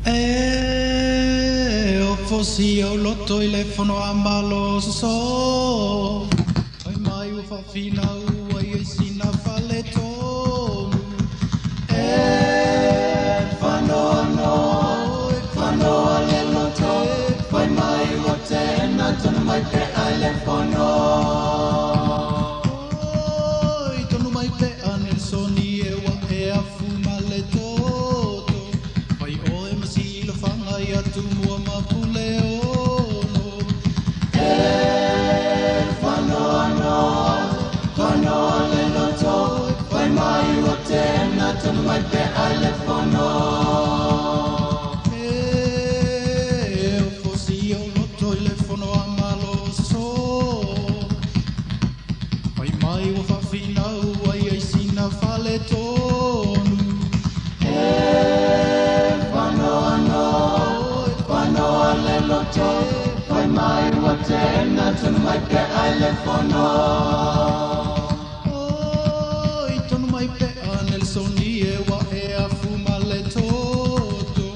E o fosi au loto i le fono a malo soso. Fai mai ua whawhina ua i sina fale tonu. E whanoa no, e whanoa le loto. Fai mai ua tēnā tonu mai pe ai le fono. Oi, tonu mai pe a Nelsoni e wa e afu ma le toto. Fai oe masilo whanga i atu mua ma pule ono. E whanoa no, whanoa le loto. Fai mai ua tēnā tonu mai pe ai le fono. E o fosi o loto i le fono a malo soso. Fai mai ua whawhina ua i sina fale tonu. E whanoa no, whanoa le loto. Fai mai ua tēnā tonu mai pe ai le fono. Oi, tonu mai pe a Nelsoni e wa e afu ma le toto.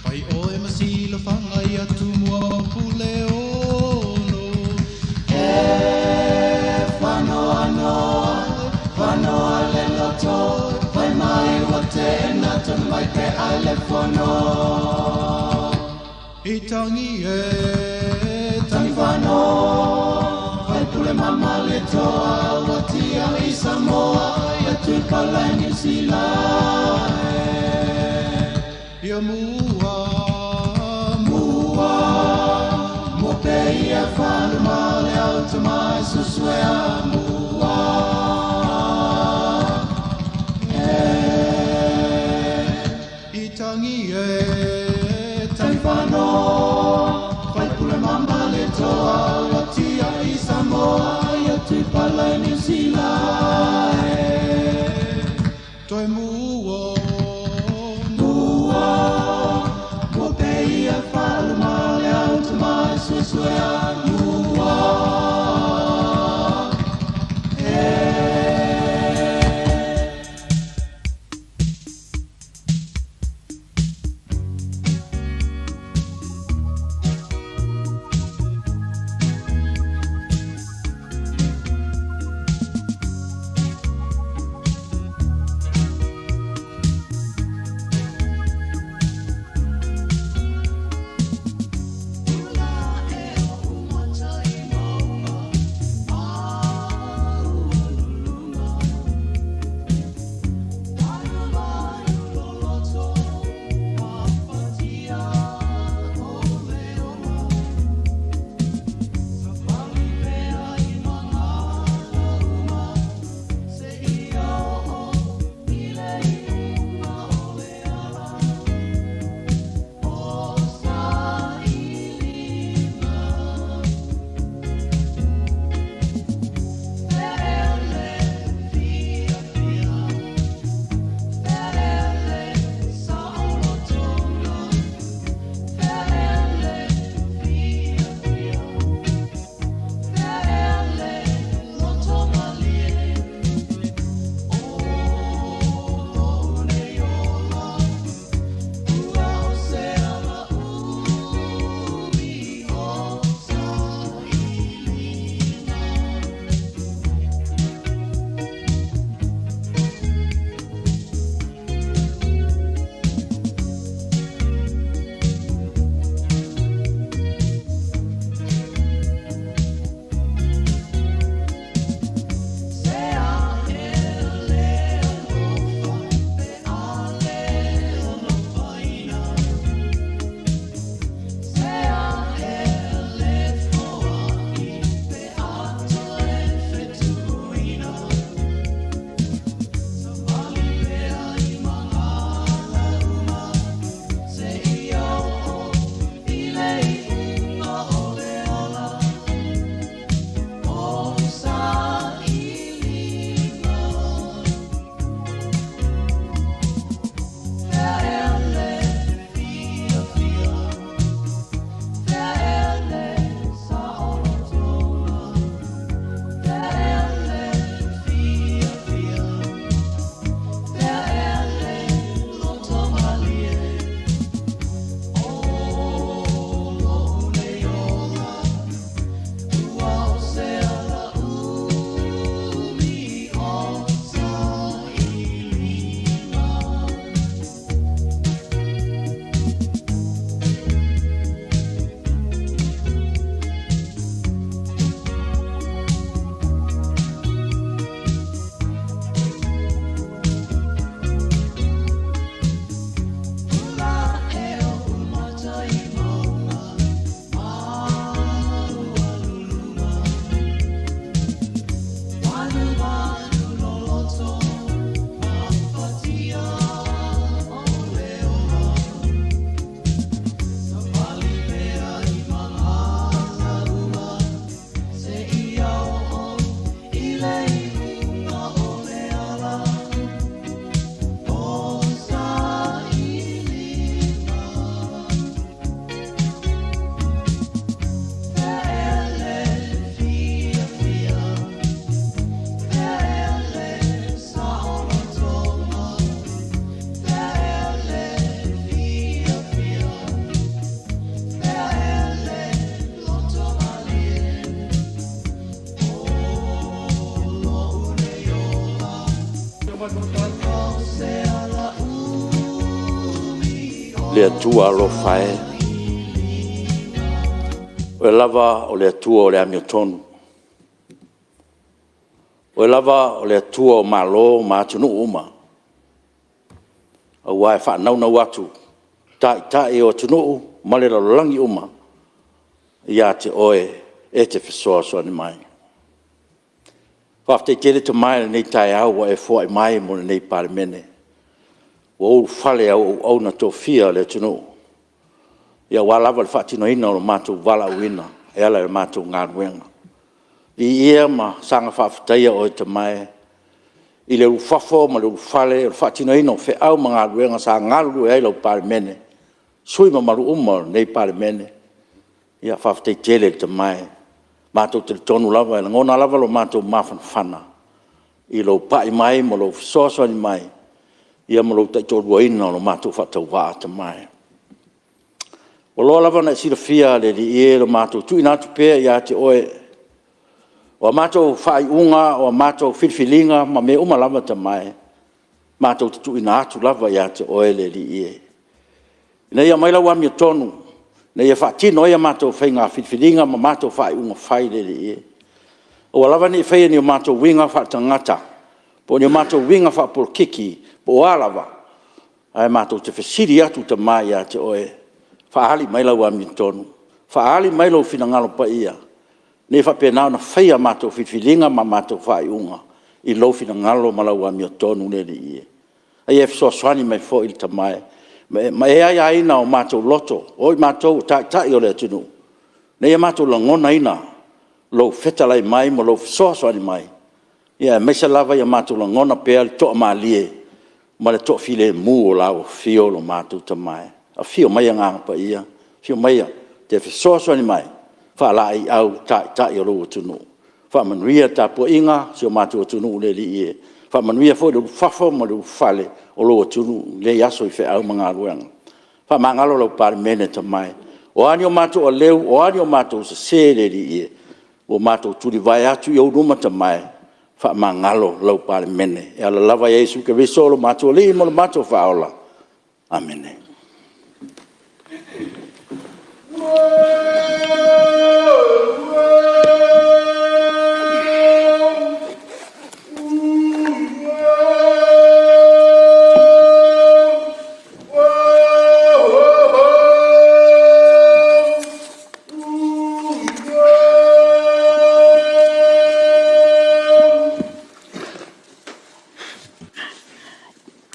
Fai oe masilo whanga i atu mua pule ono. E whanoa no, whanoa le loto. Fai mai ua tēnā tonu mai pe ai le fono. I tangi e, tangi whano. Fai pule mama le toa, ua tia i Samoa, ia tupala i New Zealand. Ia mua, mua, mua pe ia whanuma le au tamai susuea mua. E, i tangi e, tangi whano. Fai pule mama le toa, ua tia i Samoa, ia tupala i New Zealand. Toi mua, mua, mua pe ia whaluma le au tamai susuea mua. E. Ula e o Le Atua alofa e, o Oe lava o le Atua o le amiotonu, o Oe lava o le Atua o Malo ma atunuu uma, aua e faanaunau atu taitai o atunuu ma le lalolagi uma ia te Oe e te fesoasoani mai. Faafetai tele Tama i lenei taeao ua e foai mai mo lenei Palemene, ua ou ulufale au auauna tofia a le atunuu, ia aua lava le faatinoina o lo matou valaauina e ala i le matou galuega. Viia ma saga faafetaia oe Tama e i le ulufafo ma le ulufale o le faatinoina o feau ma galuega sa galulue ai lau Palemene, sui usufono mamalu uma o lenei Palemene. Ia faafetai tele le Tama e. Matou te talitonu lava, e lagona lava lo matou mafanafana i lou pai mai ma lou fesoasoani mai, ia ma lou taitoaluaina o lo matou faatauvaa Tama e. Ua loa lava ona e silafia le Alii e i lo matou tuuina atu pea ia te Oe o a matou faaiuga o a matou filifiliga ma mea uma lava Tama e, matou te tuuina atu lava ia te Oe le Alii e, ina ia aumai lau amiotonu ina ia faatino ai a matou faiga filifiliga ma matou faaiuga fai le Alii e. Aua lava ne i faia i ni o matou uiga faaletagata po o ni o matou uiga faapolokiki po o a lava, ae matou te fesili atu Tama ia te Oe, faaali mai lau amiotonu, faaali mai lou finagalo paia, ina ia faapena ona faia a matou filifiliga ma matou faaiuga i lou finagalo ma lau amiotonu le Alii e. A ia e fesoasoani mai foi le Tama e, ma e aiaina o matou loto, o i matou o Taitai o le atunuu, ina ia matou lagonaina lou fetalai mai ma lou fesoasoani mai, aemaise lava ia matou lagona pea le toamalie ma le toafilemu o la ua afio lo matou Tama e. Afio mai Agaga Paia, afio maia e te fesoasoani mai, faalaeiau Taitai o lou atunuu. Faamanuia le tapuaiga a si o matou atunuu le Alii e. Faamanuia foi i le ulufafo ma le ulufale o lou atunuu i lenei aso i feau ma galuega. Faamagalo lau Palemene Tama e. O a ni o matou aleu, o a ni o matou sese le Alii e, ua matou tulivae atu i ou luma Tama e, faamagalo lau Palemene, e ala lava ia Iesu Keriso o lo matou Alii ma lo matou Faaola. Amene.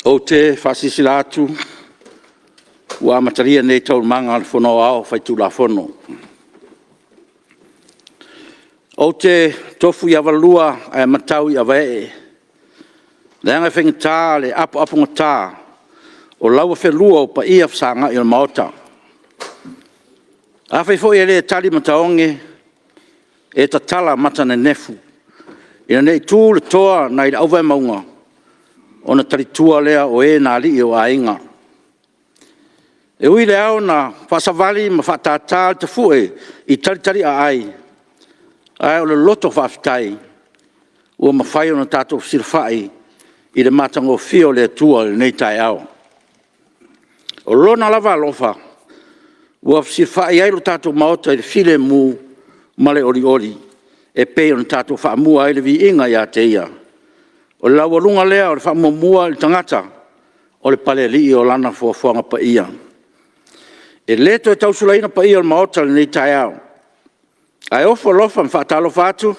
Ou te faasilasila atu ua amatalia nei Taualumaga a le Fono Aoao Faitulafono. Ou te tofu i Avalua ae matau i Avaee, leaga e faigata le apoapogata o lauafelua o paia fesagai o le Maota. Afai foi e le tali mataoge, e tatala matanenefu, ina ne i tu le toa nai le auvaemauga, ona talitua lea o e na alii o aiga. E ui i le ao na faasavali ma faatātā le tafue i talitaliaai, ae o le loto faafetai ua mafai ona tatou fesilafai i le matagofie o le Atua i lenei taeao. O Lona lava alofa ua fesilafai ai lo tatou Maota i le filemu ma le olioli e pei ona tatou faamua ai le viiga ia te Ia. O le laualuga lea o le faamuamua i le tagata, o le Palealii o Lana foafoaga paia. E le toe tau sulaina paia o le Maota i lenei taeao, ae ofo alofa ma faatalofa atu i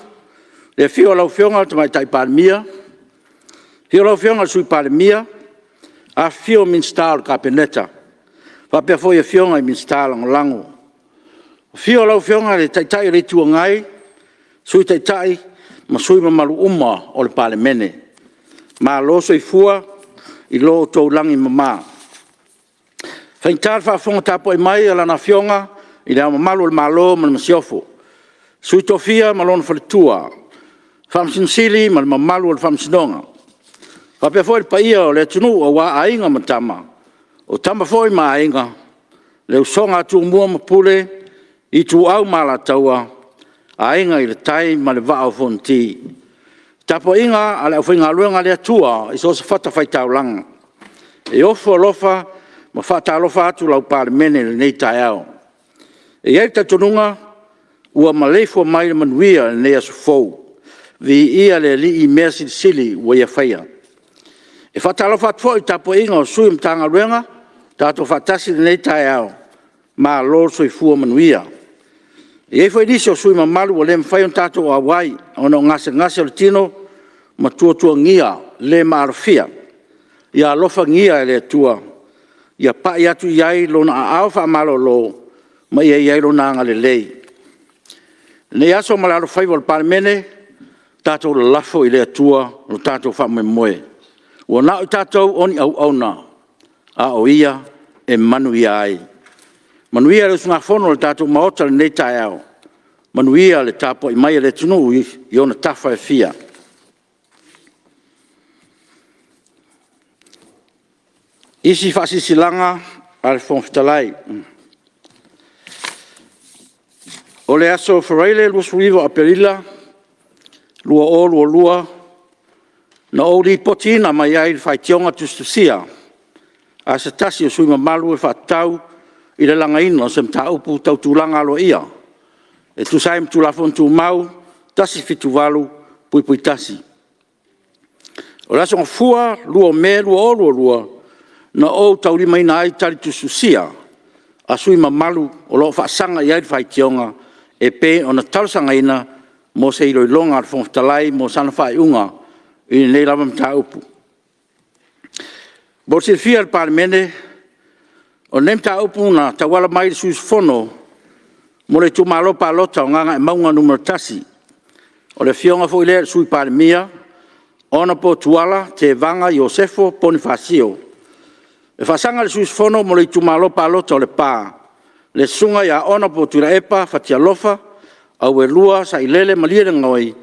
le afio o lau Afioga i le Tamaitai Palemia, afio lau Afioga i le Sui Palemia, afifio Minisita o le Kapeneta, faapea foi Afioga i Minisita Lagolago. Afio lau Afioga i le Taitai o le Itu Agai, Sui Taitai ma sui usufono mamalu uma o le Palemene. Malo le soifua i lo outou lagi e mama. E faigata le faafofoga tapuai mai a Lana Afioga i Le Ao Mamalu o le Malo ma le Masiofo, Sui Tofia ma lona faletua, Faamasino Sili ma le mamalu o le Faamasinoga. E faapea foi le paia o le atunuu aua Aiga ma Tama, o Tama foi ma Aiga, le usoga a Tumua ma Pule, Ituau ma Alataua, Aiga i le Tai ma le Vaa o Fonoti. Le tapuaiga a le aufaigaluega a le Atua i so o se fatafaitaulaga, e ofo alofa ma ma faatalofa atu lau Palemene i lenei taeao. E i ai le talitonuga ua maleifua mai i le manuia i lenei aso fou. Viia le Alii i mea silisili ua Ia faia. E faatalofa atu foi i le tapuaiga o Sui o Matagaluega ua tatou faatasi i lenei taeao, malo le soifua manuia. E i ai foi nisi o sui usufono mamalu ua le mafai ona tatou auai ona o gasegase o le tino ma tuatuagia le maalofia. Ia alofagia e le Atua ia pai atu i ai Lona aao faamalolo ma ia i ai Lona agalelei. I lenei aso ma le alofaiva o le Palemene, tatou lalafo i le Atua lo tatou faamoemoe. Ua na o tatou o ni auauna, a o Ia e manuia ai. Manuia le usugafono a lo tatou Maota i lenei taeao, manuia le tapuai mai a le atunuu i ona tafa e fia. Faasilasilaga a le Fofoga Fetalai O le aso Faraile 29 o Aperila 2022, na ou lipotiina mai ai le Faitioga Tusitusia a se tasi o sui usufono mamalu e faatatau i le lagaina o se mataupu tau tulaga aloaia e tusa ai ma Tulafono Tumau 178(1). O le aso Gafua 2 o Me 2022, na ou taulimaina ai Tali Tusitusia a sui usufono mamalu o lo o faasaga i ai le faitioga e pei ona talosagaina mo se iloiloga a le Fofoga Fetalai mo sana faaiuga i lenei lava mataupu. Mo le silafia e le Palemene, o lenei mataupu na tauala mai i le sui usufono mo le Itumalo Palota o Gagaemauga 1, o le Afioga foi lea i le Sui Palemia, Honourable Tuala Tevaga Iosefo Ponifasio. E faasaga i le sui usufono mo le Itumalo Palota o Lepa, le Susuga ia Honourable Tuilaepa Fatialofa Auelua Sailele Malielegaoi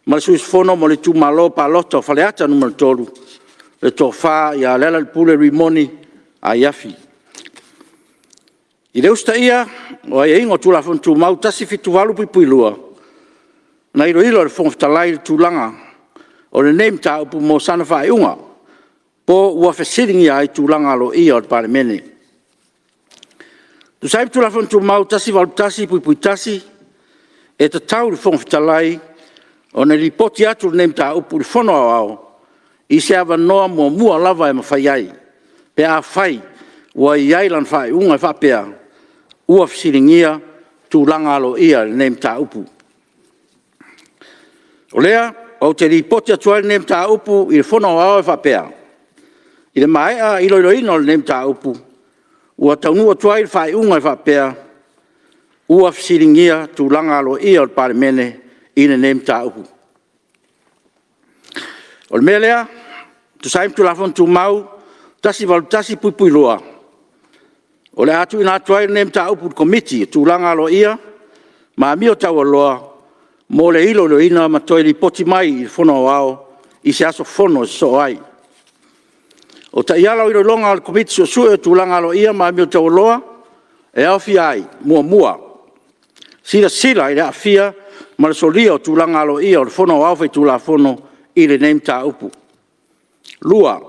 ma le sui usufono mo le Itumalo Palota o Faleata 3, le Tofa ia Lealailepule Rimoni Aiafi. I le usitaia o aiaiga o Tulafono Tumau 178(2), na iloilo e le Fofoga Fetalai le tulaga o lenei mataupu mo sana faaiuga, po ua fesiligia ai tulaga aloaia o le Palemene. E tusa ai ma Tulafono Tumau 181(1), e tatau i le Fofoga Fetalai ona lipoti atu lenei mataupu i le Fono Aoao i se avanoa muamua lava e mafai ai, pe afai ua i ai lana faaiuga e faapea, ua fesiligia tulaga aloaia i lenei mataupu. O lea ou te lipoti atu ai lenei mataupu i le Fono Aoao e faapea, i le maea iloiloina o lenei mataupu, ua taunuu atu ai i le faaiuga e faapea, ua fesiligia tulaga aloaia o le Palemene i lenei mataupu. O le mea lea, e tusa ai ma Tulafono Tumau 181(2), o le a tuuina atu ai lenei mataupu i le Komiti o Tulaga Aloaia ma Amio Taualoa mo le iloiloina ma toe lipoti mai i le Fono Aoao i se aso Fono e sosoo ai. O taiala o iloiloga a le Komiti Suesue o Tulaga Aloaia ma Amio Taualoa e aofia ai: 1. Silasila i le aafia ma le solia o tulaga aloaia o le Fono Aoao Faitulafono i lenei mataupu. 2.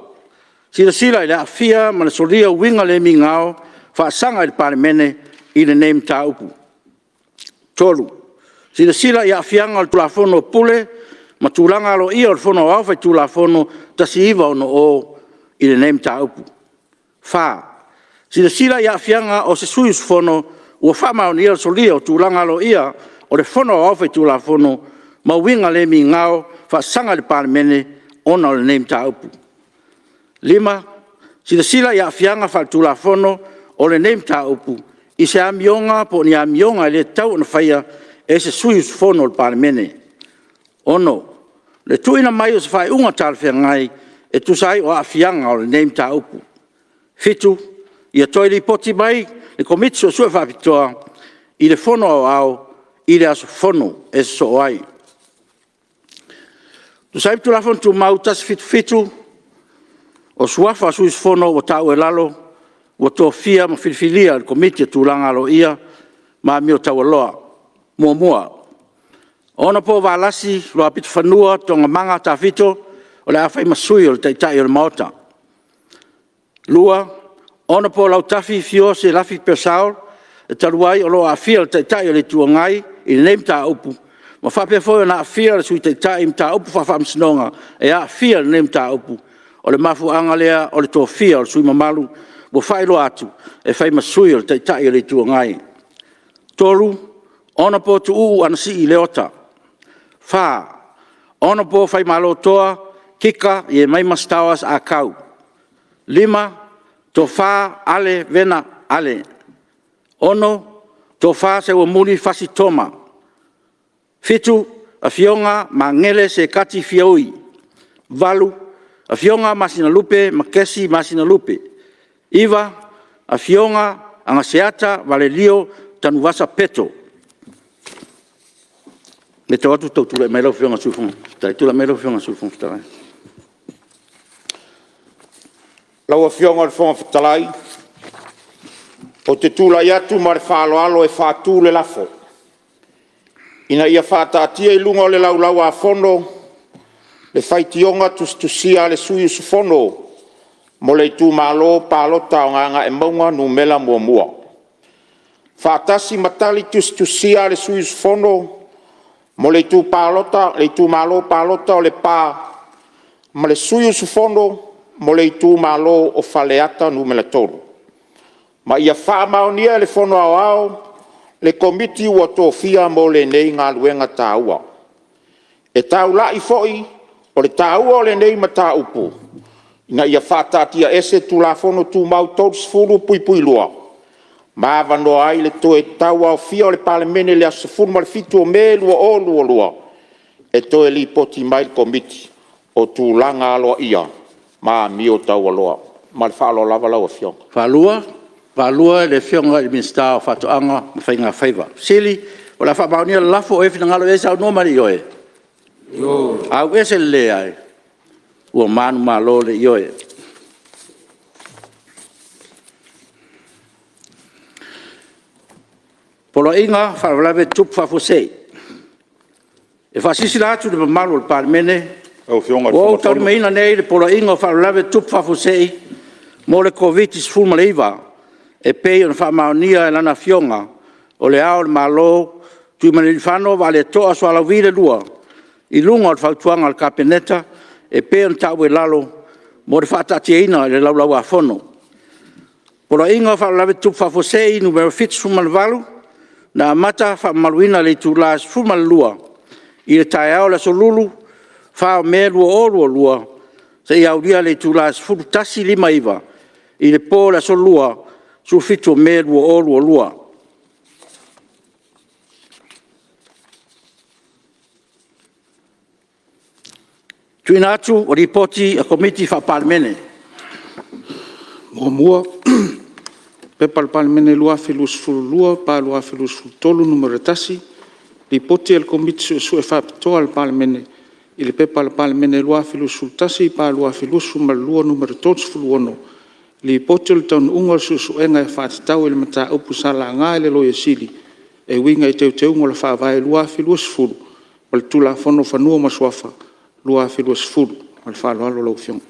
Silasila i le aafia ma le solia o uiga le migao faasaga i le Palemene i lenei mataupu. 3. Silasila i aafiaga o le Tulafono o Pule ma Tulaga Aloaia o le Fono Aoao Faitulafono 1960 i lenei mataupu. 4. Silasila i aafiaga o se sui usufono ua faamaonia le solia o tulaga aloaia o le Fono Aoao Faitulafono ma uiga le migao faasaga i le Palemene ona o lenei mataupu. 5. Silasila i aafiaga faaletulafono o lenei mataupu i se amioga po o ni amioga e le tatau ona faia e se sui usufono o le Palemene. 6. Le tuuina mai o se faaiuga talafeagai e tusa ai o aafiaga o lenei mataupu. 7. Ia toe lipoti mai le Komiti Suesue Faapitoa i le Fono Aoao i le aso Fono e sosoo ai. E tusa ai ma Tulafono Tumau 177, o suafa o sui usufono ua taua i lalo ua tofia ma filifilia e le Komiti o Tulaga Aloaia ma Amio Taualoa: 1. Hon Valasi Luapitofanua Toogamaga Tafito, o le a fai ma sui o le Taitai o le Maota. 2. Hon Lautafi Fio Selafi Purcell. E talu ai o lo o aafia le Taitai o le Itu Agai i lenei mataupu, ma faapea foi ona aafia le Sui Taitai i mataupu faa-Faamasinoga e aafia i lenei mataupu, o le mafuaaga lea o le tofia o le sui usufono mamalu ua faailoa atu, e fai ma sui o le Taitai o le Itu Agai. 3. Hon Tuuu Anasii Leota. 4. Hon Faimalotoa Kika Iemaima Stowers Ah Kau. 5. Tofa Ale Vena Ale. 6. Tofa Seuamuli Fasi Toma. 7. Afioga Magele Sekati Fiaui. 8. Afioga Masinalupe Makesi Masinalupe. 9. Afioga Agaseata Valelio Tanuvasa Peto. E matau atu ua tau tulai mai lau Afioga i le Sui Fofoga Fetalai. Tulai mai lau Afioga i le Sui Fofoga Fetalai. Lau Afioga i le Fofoga Fetalai, ou te tulai atu ma le faaaloalo e faatu le lafo, Ina ia faataatia i luga o le Laulau-a-Fono le faitioga tusitusia a le sui usufono mo le Itumalo Palota o Gagaemauga Nu.1, faatasi ma tali tusitusia a le sui usufono mo le Itumalo Palota o Lepa ma le sui usufono mo le Itumalo Faleata Nu.3, ma ia faamaonia e le Fono Aoao le Komiti ua tofia mo lenei galuega taua. E taula'i foi o le taua o lenei mataupu, ina ia faataatiaese Tulafono Tumau 30(2), ma avanoa ai le toe tauaofia o le Palemene i le aso 17 Me 2022 e toe lipoti mai le Komiti o Tulaga Aloaia ma Amio Taualoa. Ma le faaaloalo lava lau Afioga. E faatu le lafo, Ua faamaonia le lafo. O i ai se finagalo e saunoa ma le ioe? Ioe. Faalavelave Tutupu Faafuasei. E faasilasila atu i le mamalu o le Palemene Lau Afioga i le ua ou Fofoga Fetalai… taulimaina nei le Poloaiga o Faalavelave Tutupu Faafuasei mo le Koviti-19, e pei ona faamaonia e Lana Afioga, O Le Ao o le Malo, Tuimalealiifano Vaaleto'a Sualauvi II, i luga o le Fautuaga a le Kapeneta e pei ona taua i lalo mo le faataatiaina i le Laulau-a-Fono. Poloaiga o Faalavelave Tutupu Faafuasei Numera 78, na amata faamamaluina i le itula e 12:00 i le taeao o le Aso Lulu, 4 o Me 2022, seia aulia le itula e 11:59 i le po o le Aso Lua, 17 o Me 2022. TUUINA ATU o Lipoti a Komiti Faa-Palemene. 1. P.P.2022/2023 Nu.1, Lipoti a le Komiti Suesue Faapitoa a le Palemene i le P.P.2021/2022 Nu.36, Lipoti o le Taunuuga o Suesuega e faatatau i le Mataupu sa laga e le Loia Sili e uiga i Teuteuga o le Faavae 2020 ma le Tulafono o Fanua ma Suafa 2020. Ma le faaaloalo lau Afioga.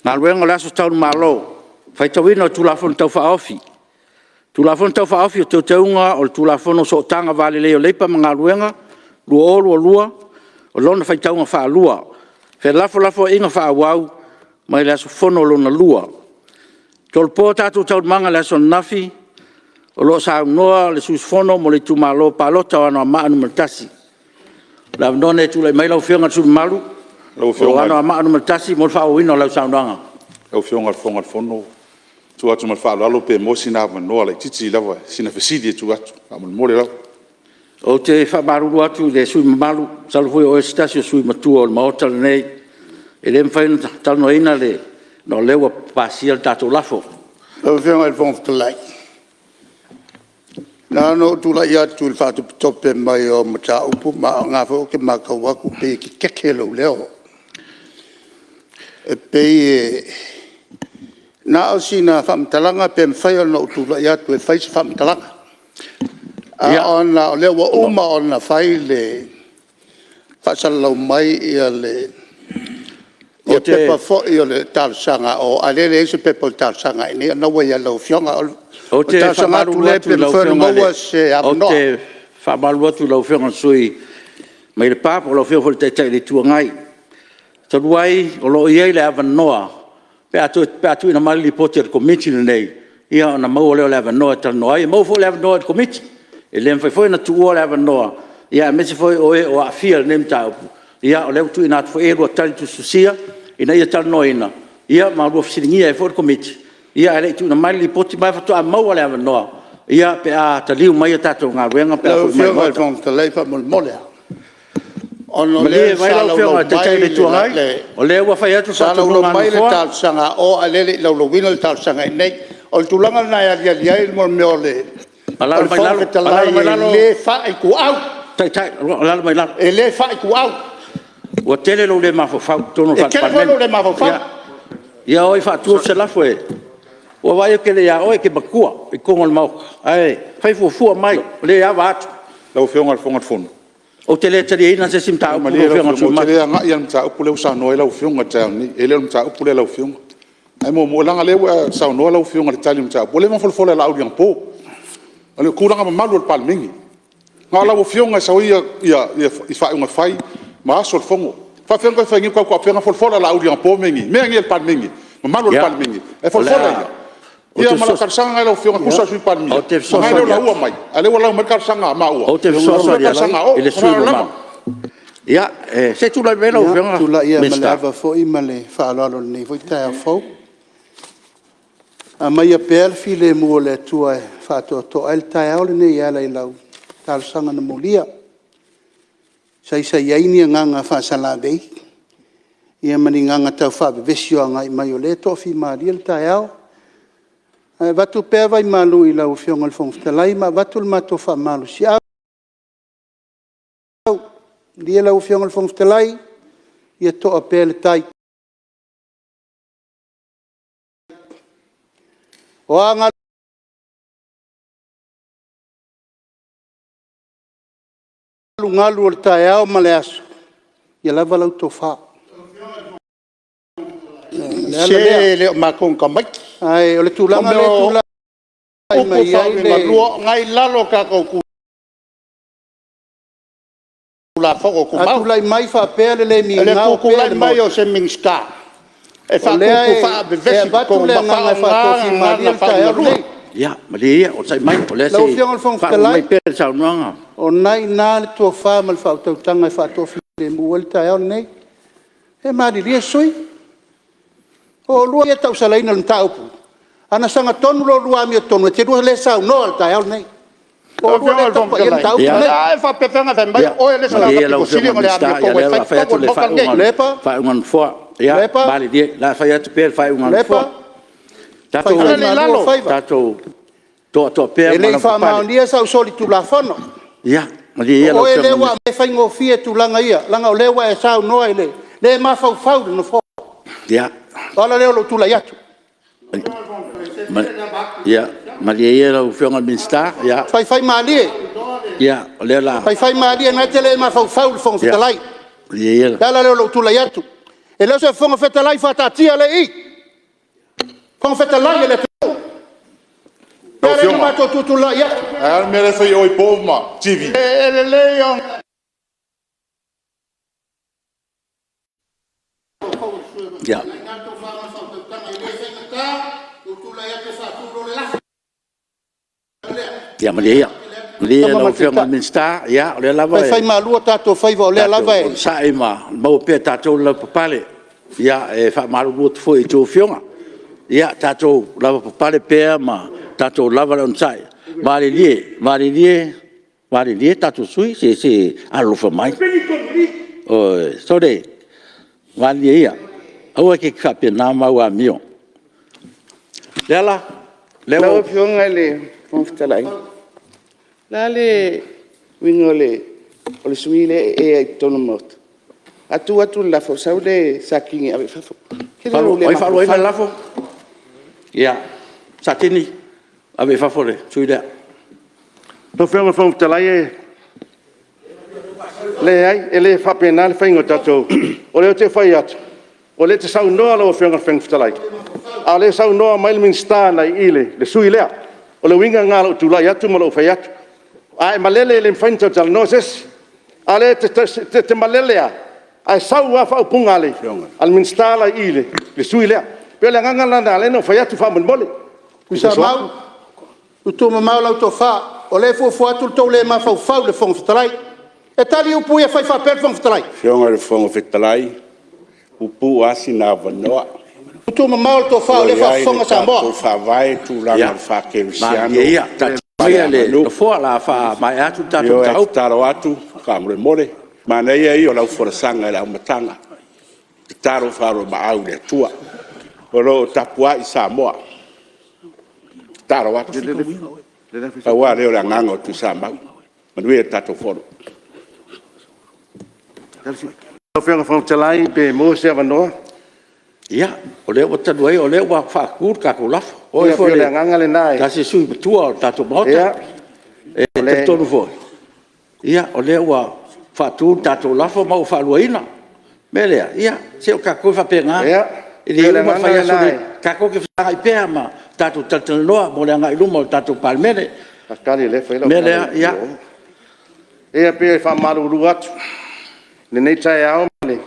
Galuega o le Aso Tau i le Malo, Faitauina o Tulafono Tau Faaofi. Tulafono Tau Faaofi o Teuteuga o le Tulafono o Sootaga Va Lelei o Leipa ma Galuega 2022, lona faitauga faalua. Felafolafoaiga faaauau mai le aso fono lona lua. E tolopo a tatou Taualumaga i le aso ananafi, o lo o saunoa le sui usufono mo le itumalo palota o Anoamaa 1. O le avanoa lenei e tulai mai ai lau Afioga i le sui usufono mamalu mo Anoamaa 1 mo le faaauauina o lau saunoaga. Lau Afioga i le Fofoga o le Fono, e tu atu ma le faaaloalo pe maua sina avanoa laitiiti lava i sina fesili e tuu atu faamolemole lava. Ou te faamalulu atu i le sui usufono mamalu, masalo foi o oe o se tasi o sui usufono matua o le Maota lenei, e le mafai ona talanoaina ona o lea ua pasia le tatou lafo. Lau Afioga i le Fofoga Fetalai, na ona ou tulai atu i le faatopetope mai o au mataupu ma o lena foi ou te matau atu e pei e tetete lou leo. E pei e… Na o sina faamatalaga pe mafai ona ou tulai atu e fai se faamatalaga. Ae ona o lea ua uma ona fai le faasalalau mai Ia pepa foi o le talosaga a o, a o lea e leai se pepa o le talosaga a i inei, a o lena ua ia lau Afioga. O le talosaga atu lea pe mafai ona maua se avanoa. Ou te faamalulu atu i lau Afioga i le sui usufono mai Lepa po o lau Afioga foi i le Taitai o le Itu Agai. Talu ai o lo o i ai le avanoa pe a tuuina mai le Lipoti a le Komiti lenei, ia ona maua lea o le avanoa e talanoa ai. E maua foi le avanoa i le Komiti, e le mafai foi ona tuua le avanoa, aemaise foi o e o aafia i lenei mataupu. Ia o lea ua tuuina atu foi i ai a oulua tali tusitusia ina ia talanoaina ma oulua fesiligia ai foi le Komiti ae le i tuuina mai le Lipoti, ma e faatoa maua le avanoa pe a taliu mai a tatou galuega pe a Lau foi mai le Afioga i le Maota. Fofoga Fetalai faamolemole lava, ona o Malie lea mai sa lau Afioga i le Taitai o le Itu Agai, o lea ua fai atu le sa laulau faatonuga a le mai le Nofoa. talosaga a o a o lea e le i laulauina le talosaga i inei. O le tulaga lena e aliali ai le mea o le Alaala mai Fofoga lalo, Fetalai alaala mai e lalo le faa-ituau, Taitai, alaala mai lalo. e le faa-ituau. Ua tele lou le mafaufau i totonu o le E tele foi Palemene. lou le mafaufau. Ia o e faatu se lafo, ua ou vaai atu e le ia oe, e te matua i totonu o le Maota, ae fai fuafua mai, o lea e ava atu. Lau Afioga i le Fofoga Fetalai, Ou te le taliaina se isi mataupu lau malie lau Afioga i le sui Afioga, ou te usufono mamalu. le agai lava i le mataupu lea ua saunoa i ai lau Afioga i le taeao nei. E le o le mataupu lea a lau Afioga. Ae muamua, leaga o lea ua e saunoa lau Afioga i le tali o le mataupu, ua leva ona folafola e Laauli anapo, o le tulaga mamalu o le Palemene. Na o lau Afioga e sau ai faaiuga fai ma aso o le Fono. E faapefea ona toe fai nei ma tatou faapea na folafola e Laauli anapo mea nei, mea nei a le Palemene, mamalu o le Ia, Palemene, e o le folafola a... ia? Ia ma lau talosaga lena i lau Afioga e tusa o le Sui Palemia, Ou te leaga e le o fesoasoani atu. laua mai, a o lea ua lau mai le talosaga a maua, Ou te e fesoasoani talosaga atu a Olo. i le Ma le sui usufono faaaloalo mamalu. lava. Ia, se i tulai mai lau Ia, Afioga i le tulai ia ma le Minisita. ava foi ma le faaaloalo i lenei foi taeao fou. Aumaia pea le filemu o le Atua e faatoatoa ai le taeao lenei e ala i lau talosaga na molia, saisai ai ni agaga faasalavei ma ni agaga taufaavevesi o agai mai o lea e toafimalie le taeao. Ae avatu pea vai malu i lau Afioga i le Fofoga Fetalai ma avatu le matou faamalosiau. Malie lau Afioga i le Fofoga Fetalai, ia toa pea le tai. O a galugalu o le taeao ma le aso, ia lava lau tofa. O le ala Se lea. e le o matou ni tamaiti. Ae o le O tulaga mea lea e o tulai upu mai ai le... faauigalua, o lena e i lalo o tatou Tulafono A Tumau. tulai mai faapea le le O le migao pea i tutulai le mai o Maota, se Minisita e o lea faatupu e faavevesi i avatu totonu le ma agaga e faaaoga faatoafimalie gagana le taeao faauigalua. lenei. Ia, malie ia, onosai mai o lea se Lau i Afioga i le Fofoga faauma mai Fetalai, pea le saunoaga. o lena e i ina le tofa ma le faautautaga e faatoafilemu ai le taeao lenei. Se malilie sui usufono, o oulua ia e tausalaina i le mataupu, a na sagatonu la oulua amiotonu, e te lua le saunoa i le taeao lenei. O Lau oulua Afioga lea i e le tapa Fofoga i ai le Fetalai, mataupu o le lenei. a e faapefea ona fai mai Ia, o oe le isi malie agaga ia lau pito sili Afioga i ona le le Minisita, o amiotonu lea e o le fai a i fai totonu atu o le le Maota lenei. Tuilaepa, faaiuga a le Nofoa. Ia, Tuilaepa, malilie, o le a fai atu pea le faaiuga a le Nofoa. Tuilaepa, Tatou Ala lea i faifaimalu lalo. ou faiva, toatoa pea e ma le i lavapapale. faamaonia sau solitulafono. Ia, malie ia O lau oe Afioga i lea le ua Minisita. aumai, e faigofie tulaga ia, leaga o lea ua e saunoa i le le mafaufau i le Nofoa. O le ala lea o lou tulai atu. Ia, malie ia lau Afioga i le Minisita, Faifaimalie, o lea o le a... faifaimalie o lena e te le mafaufau i le Fofoga Fetalai. O Malie ia... le ala lea o lou tulai atu. E le o se Fofoga Fetalai faataatia lea e i i, o le Fofoga Fetalai o le atunuu. O le Lau mea lea na Afioga, matou tutulai ai. ae a le mea la e fai i o i po ma TV? E lelei ona... Ia, malie ia lau Afioga i le Minisita, o lea lava e... Faifaimalu o tatou faiva o lea lava Tatou e... onosai ma maua pea e tatou le lavapapale. E faamalulu atu foi i a outou afioga, ia tatou lavapapale pea ma tatou lava le onosai. Malilie, malilie, malilie tatou sui usufono, se i alolofa mai. Ioe, sole, malilie ia, aua e te faapena ma au amio. Leala, Lau Afioga i le Fofoga Fetalai, o le a le uiga o le sui usufono lea e ea i totonu o le Maota? A tuu atu le lafo, sau le Satini e ave i fafo. E tele lou O le ai e faaluaina mafaufau. le lafo? Ia, Satini, ave i fafo le sui usufono lea. Lau Afioga i le Fofoga Fetalai, e leai, e le faapena le faiga o tatou… O lea ou te fai atu, O lea e te saunoa lau Afioga i le Fofoga Fetalai, a o lea e saunoa mai le Minisita agai i i le sui usufono lea. O le uiga lena o lou tulai atu ma lou fai atu. A e malele e le mafai ona toe talanoa se isi. A o lea e te malele lava, ae sau lava faaupuga a le Minisita la i i le sui usufono lea. E pei o le agaga lena na ala ai ona ou fai atu faamolemole. Tuisamau, tuutuumamao lau tofa, o lea e fuafua atu lo outou le mafaufau i le Fofoga Fetalai. E tali upu ia e fai faapea le Fofoga Fetalai? Lau Afioga i le Fofoga Fetalai, e puupuu lava sina avanoa. Tuutuumamao le tofa o lea e Ua i ai faafofoga le Samoa. tatou Faavae i tulaga o le faakerisiano Malilie ia, ma taatia le maia le aganuu. Nofoa o le a faamaea atu le tatou Ioe, e mataupu. tatalo atu faamolemole, manaia ia o lau folasaga i le amataga, tatalo faaoloolomaau i le Atua. O lo o tapuai Samoa. Tatalo atu, pau lava lea o le agaga o Tuisamau. Manuia le tatou Fono. Lau Afioga i le Fofoga Fetalai pe maua se avanoa? Ia, o lea ua talu ai o lea ua faatu le tatou lafo. O oe Ia foi pei o le agaga lena o se tasi o sui usufono matua o le tatou Maota. E talitonu foi, o lea ua faatu le tatou lafo ma ua faaluaina. O le mea lea, ia se o tatou e faapena. Ia, E pei o le le umi le agaga fai aso, lena e tatou te fesagai pea ma tatou talatalanoa mo le agai i luma o le tatou Palemene. O le mea lea, ia… Ia pei e faamalulu atu i lenei taeao ma le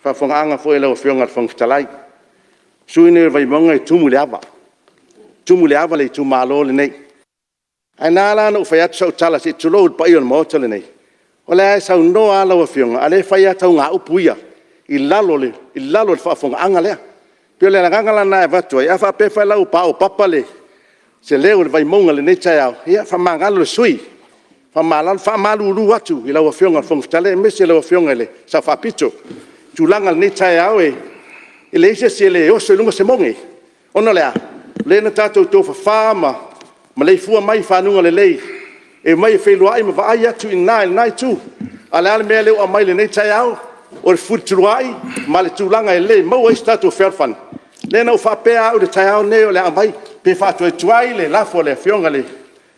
faafofogaaga foi a lau Afioga i le Fofoga Fetalai. O le sui usufono lenei o Vaimauga e tumu i le ava, e tumu i le ava le itumalo lenei. Ae na ala ona ou fai atu sau tala se i tulou le paia o le Maota lenei, o lea e saunoa lava lau Afioga, a o lea e fai lava taugaupu ia i lalo o le faafofogaaga lea. E pei o le agaga lena e avatu ai, a faapea foi la ua paopapa se leo o le Vaimauga i lenei taeao, ia faamagalo le sui usufono. E faamalulu atu i lau Afioga i le Fofoga Fetalai aemaise lau Afioga i le Sao Faapito. O le tulaga i lenei taeao, e leai se isi e le oso i luga se moge, ona o le a? O lea na tatou tofafa ma maleifua mai i fanuga lelei, e omai e feiloai ma vaai atu i ina i lena itu. A o le a le mea lea ua aumai i lenei taeao? O le fefulituaa'i ma le tulaga e le maua ai se tatou fealofani. Lea na ou faapea lava au i le taeao lenei o le a aumai, pe faatuatuai le lafo a le Afioga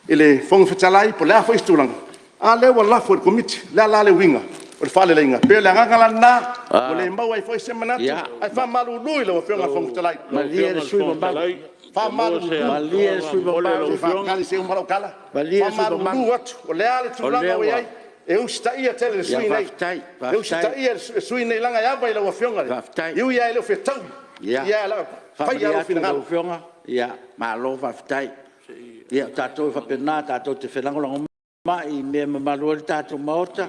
i le Fofoga Fetalai po o le a foi se tulaga, a lea ua lafo e le Komiti. O le a la le uiga o le faaleleiga? E pei o le agaga la lena ua le maua ai foi se manatu, ae faamalulu i lau Afioga i le Fofoga Fetalai. Malie le sui usufono mamalu. Se i faatali se i uma lau tala. Malie le sui usufono mamalu. Faamalulu atu, o le a le tulaga ua i ai, e usitaia tele e le sui usufono lenei. E usitaia e le sui usufono lenei leaga e ava i lau Afioga, e ui lava e le o fetaui, ae o le a fai lava lou Faamalie atu i lau finagalo. Afioga, malo faafetai. Ia o tatou e faapena, tatou te felagolagomai i mea e mamalu ai le tatou Maota,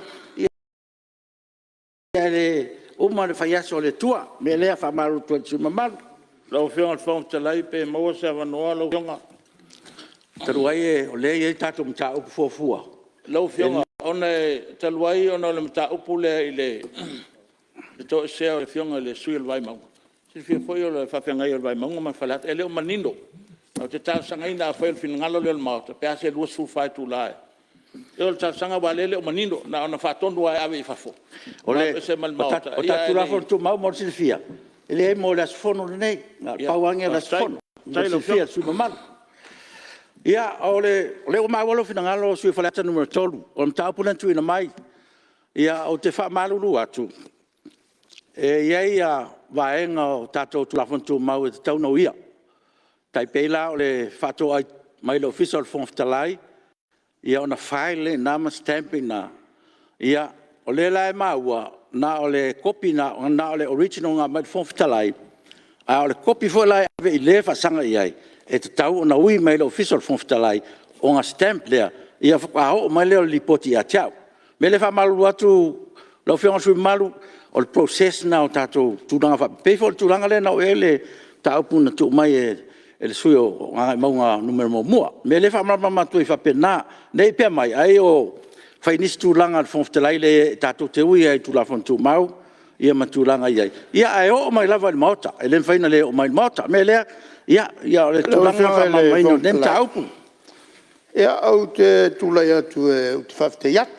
ae le uma le fai aso a le Atua. O le mea lea e faamalulu atu ai i le sui usufono mamalu. Lau Afioga i le Fofoga Fetalai pe maua se avanoa lau Afioga? Talu ai o lea e i ai le tatou mataupu fuafua… Lau Afioga ona e talu ai ona o le mataupu lea i le toesea o le Afioga i le sui usufono o le Vaimauga, silafia foi o le faafeagai o le Vaimauga ma le Faleata, e le o manino. Ae ou te talosagaina afai o le finagalo lea o le Maota, pe a se 24 itula. O le talosaga aua o lea e le o manino, na ona faatonu lava e ave i fafo, aveese mai le Maota. O tatou Tulafono Tumau mo le silafia, e leai mo le aso Fono lenei, na o le pau lava lenei o le aso Fono mo le silafia e le sui usufono mamalu. Ia, o lea ua maua lou finagalo le sui usufono mo Faleata 3, o le mataupu lea na tuuina mai. Ou te faamalulu atu, e i ai vaega o tatou Tulafono Tumau e tatau ona uia, e tai pei la o le faatoai mai i le Ofisa o le Fofoga Fetalai, ona file lea i ina ma stamp i ina. O lea la e maua, na o le kopi na o le original na aumai i le Fofoga Fetalai, a o le kopi foi la e ave i le e faasaga i ai, e tatau ona ui mai le Ofisa o le Fofoga Fetalai ona stamp lea, ona faatoa oo mai lea o le lipoti ia te au. O le mea lea e faamalulu atu lau Afioga i le sui usufono mamalu, o le process lena o tatou tulaga faapea, e pei foi o le tulaga lea na oo i ai le mataupu na tuu mai e le sui usufono mo Gagaemauga 1. O le mea lea e faamalamalama atu ai faapena, ne i pea mai ai o fai nisi tulaga a le Fofoga Fetalai. E leai tatou te ui lava i Tulafono Tumau ma tulaga e i ai, ae oo mai lava i le Maota, e le mafai ona le oo mai i le Maota. O le mea lea, o le tulaga lena o le faamalamalamaina o lenei mataupu. Ia, ou te tulai atu ou te faafetai atu.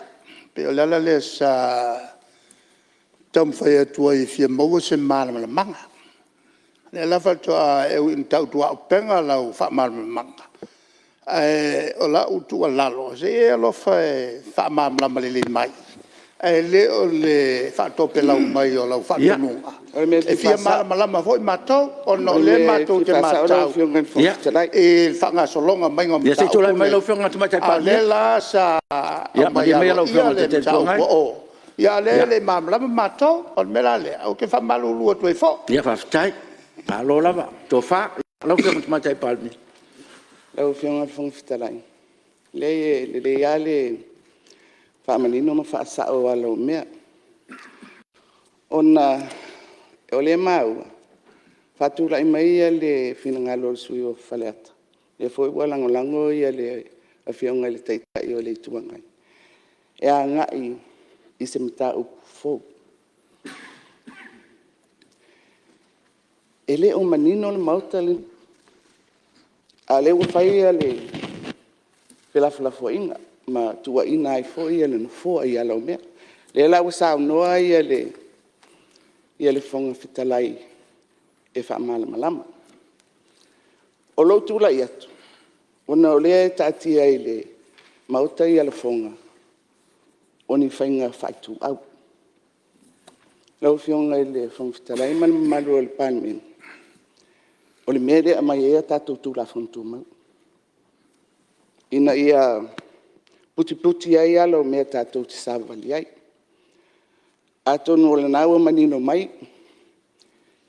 E pei o le ala lea sa taumafai atu ai e fia maua se malamalamaaga. O lea la faatoa… e ui ina tautuaupega lau faamalamalamaga, ae o lau tuualalo, se i e alofa e faamalamalama lelei mai, ae le o le faatopelau mai o lau faatonuga. E fia malamalama foi matou, ona o lea matou te matau i le faagasologa mai o Ia se i mataupu tulai mai nei, lau Afioga i le Tamaitai a o Palemia. lea la sa Ia aumai malie maia lau aloaia Afioga i le le Taitai o le Itu mataupu Agai. a o, a o lea e le i malamalama matou. O le mea la lea ou te faamalulu atu ai foi. Ia faafetai, malo lava tofa. Lau Afioga i le Tamaitai Palemia. Lau Afioga i le Fofoga Fetalai, e leai e lelei lava le faamanino ma faasao o ala o mea, ona o lea e maua, faatulai mai le finagalo o le sui usufono o Faleata, lea foi ua lagolago le Afioga i le Taitai o le Itu Agai, e agai i se mataupu fou. E le o manino le Maota lenei, a o lea ua fai le felafolafoaiga ma tuuaia ai foi le Nofoa i ala o mea. O lea la ua saunoa le Fofoga Fetalai e faamalamalama. O lou tulai atu, ona o lea e taatia i le Maota lafoga o ni faiga faaituau. Lau Afioga i le Fofoga Fetalai ma le mamalu o le Palemene, o le mea lea e aumai ai a tatou Tulafono Tumau, ina ia putiputi ai ala o mea tatou te savavali ai. Atonu o lena ua manino mai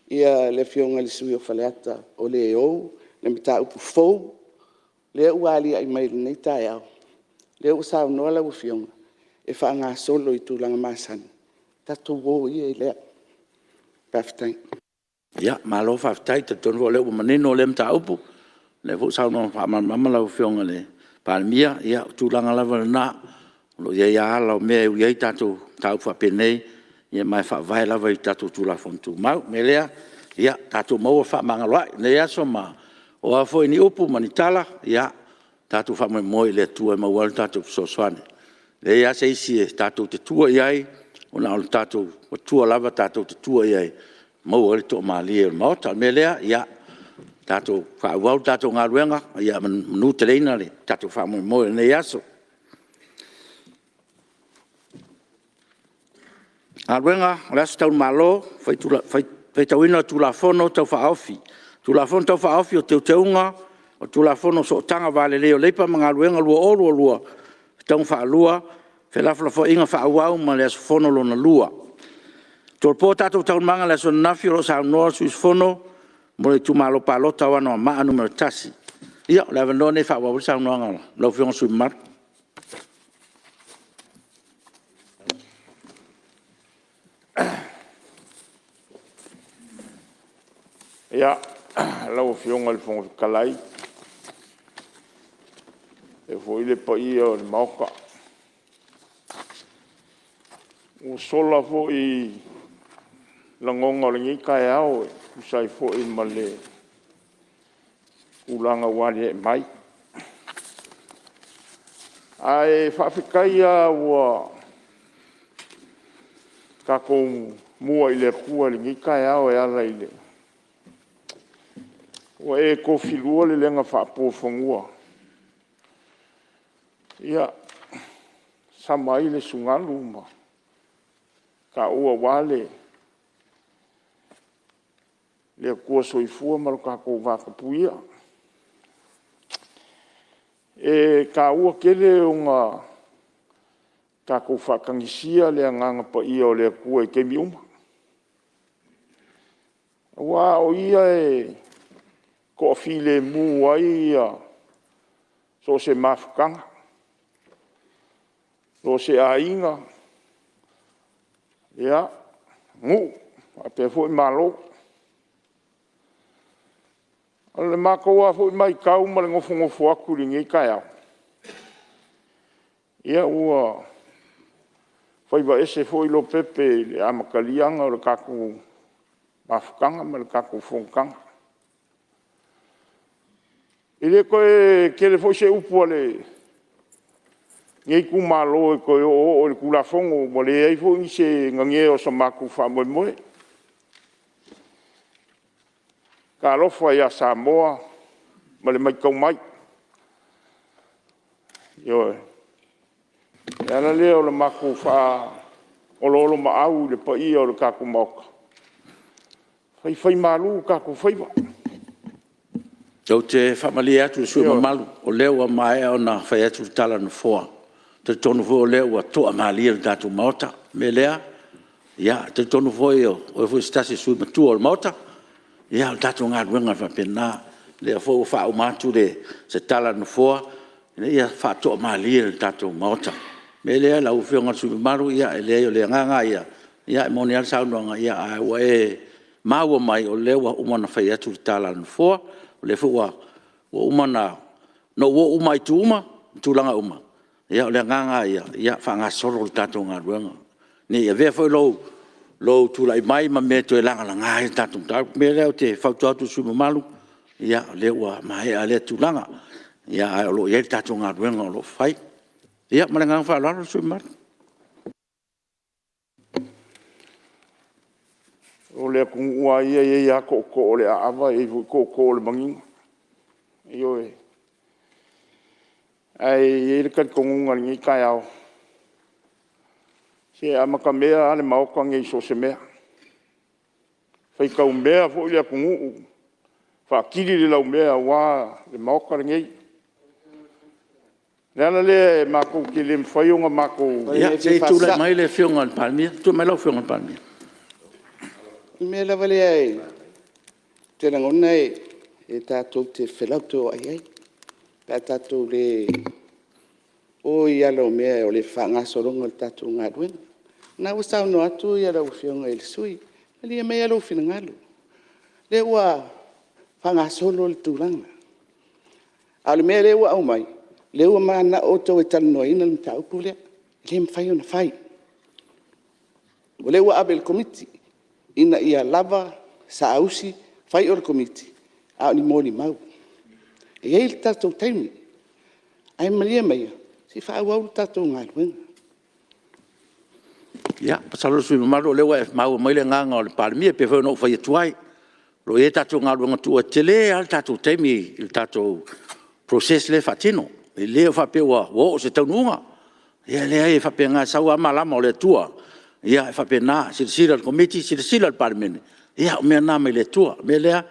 le Afioga i le sui usufono o Faleata o le e ou le mataupu fou lea ua aliae mai i lenei taeao, lea ua saunoa lau Afioga e faagasolo i tulaga masani, tatou o ia i lea. Faafetai. Ia, malo faafetai. E talitonu foi o lea ua manino lea mataupu, o lea foi ua saunoa faamalamalama lau Afioga i le Palemia. Ia o tulaga lava lena, o lo o i ai lava ala o mea e ui ai tatou mataupu faapenei, ma e faavae lava i tatou Tulafono Tumau. O le mea lea, ia tatou maua le fefaamagaloai i lenei aso, ma o a foi ni upu ma ni tala, ia tatou faamoemoe i le Atua e maua ai lo tatou fesoasoani. E leai lava se isi tatou te tua i ai, ua na o lo tatou Atua lava tatou te tua i ai e maua ai le toamalie o le Maota. O le mea lea, ia tatou faaauau le tatou galuega, ia manuteleina le tatou faamoemoe i lenei aso. E Galuega, Aso Taulimalo, faitauina o Tulafono Tau Faaofi. Tulafono Tau Faaofi o Teuteuga o le Tulafono o Sootaga Va Lelei o Leipa ma Galuega 2022, Faitauga Faalua, felafolafoaiga faaauau ma le aso fono lona lua. E tolopo a tatou Taualumaga i le aso ananafi o lo o saunoa le sui usufono mo le itumalo palota o Anoamaa 1. Ia, o le avanoa lenei e faaauau ai le saunoaga a lau Afioga i le sui usufono mamalu. Ia, lau Afioga i le Fofoga Fetalai, faapea foi le paia o le Maota, ua sola foi lagona o lenei taeao e tusa ai foi ma le tulaga ua aliae mai. Ae faafetai lava ua tatou mua i le Atua i lenei taeao e ala i le… Ua e tofilua le lega faapuafanua e sama ai le sugalu ma taua aua le Atua Soifua ma lo tatou vatapuia. E taua tele ona tatou faatagisia le Agaga Paia o le Atua i taimi uma, aua o Ia e toafilemu ai so o se mafutaga, so o se aiga, nuu faapea foi Malo. O le matou lava foi matau ma le nofonofo atu i lenei taeao, ia ua faiva ese foi Lopepe i le amataliaga o le tatou mafutaga ma le tatou fonotaga. E le toe tele foi se upu a lenei itumalo e toe oooo i le Tulafono ua leai foi se nanea o se matou faamoemoe. Talofa ia Samoa ma le matau mai, ioe. O le ala lea o le matou oloolomaau i le paia o le tatou Maota, faifaimalu o tatou faiva. Ou te faamalie atu i le sui usufono mamalu, o lea ua maea ona fai atu le tala a le Nofoa. E talitonu foi o lea ua toamalie le tatou Maota. O le mea lea, e talitonu foi o oe foi o se tasi o sui usufono matua o le Maota. Ia o le tatou galuega e faapena. O lea foi ua faauma atu se tala a le Nofoa ina ia faatoamalie le tatou Maota. O le mea lea lau Afioga i le sui usufono mamalu, e leai o le agaga lava ia, e moni lava le saunoaga, ae ua e maua mai, o lea ua uma ona fai atu le tala a le Nofoa. O lea foi ua uma ona ou oo uma lava i itu uma ma tulaga uma. Ia o le agaga lava ia, ia faagasolo le tatou galuega. Ne i avea foi lou tulai mai ma mea e toe lagalaga ai le tatou mataupu. O le mea lea ou te fautua atu ai i le sui usufono mamalu, ia o lea ua maea lea tulaga, ae o lo o i ai le tatou galuega o lo o fai. Ia ma le agaga faaaloalo le sui usufono mamalu. O le atunuu lava ia e i ai lava tootoo o le aava e i ai foi tootoo o le manino. Ioe. Ae i ai le talitonuga i lenei taeao, se e amatamea lava le Maota lenei i so o se mea. E faitaumea foi le atunuu, faatili le laumea aua le Maota lenei. O le ala lea matou te le mafai ona matou… Ia se i tulai mai lau Afioga i le Palemia. O le mea lava lea ou te lagona e tatou te felautoai ai pe a tatou le o i ala o mea o le faagasologa o le tatou galuega. O lena ua saunoa atu lau Afioga i le sui usufono, malie maia lou finagalo, o lea ua faagasolo le tulaga. A o le mea lea ua aumai, o lea ua mananao outou e talanoaina le mataupu lea. E le mafai ona fai. O lea ua ave i le Komiti ina ia lava saausi fai o le Komiti, a o ni molimau. E i ai le tatou taimi, ae malie maia se i faaauau le tatou galuega. Ia, masalo le sui usufono mamalu o lea ua e maua mai le agaga o le Palemia e pei foi ona ou fai atu ai, o lo o i ai tatou galuega tuua, e tele lava le tatou taimi i le tatou process lea e faatino. E le faapea ua oo i se taunuuga. Ia e leai e faapena, e sau lava malama o le Atua, e faapena. Silasila i le Komiti, silasila i le Palemene, ia o mea na mai le Atua. O le mea lea,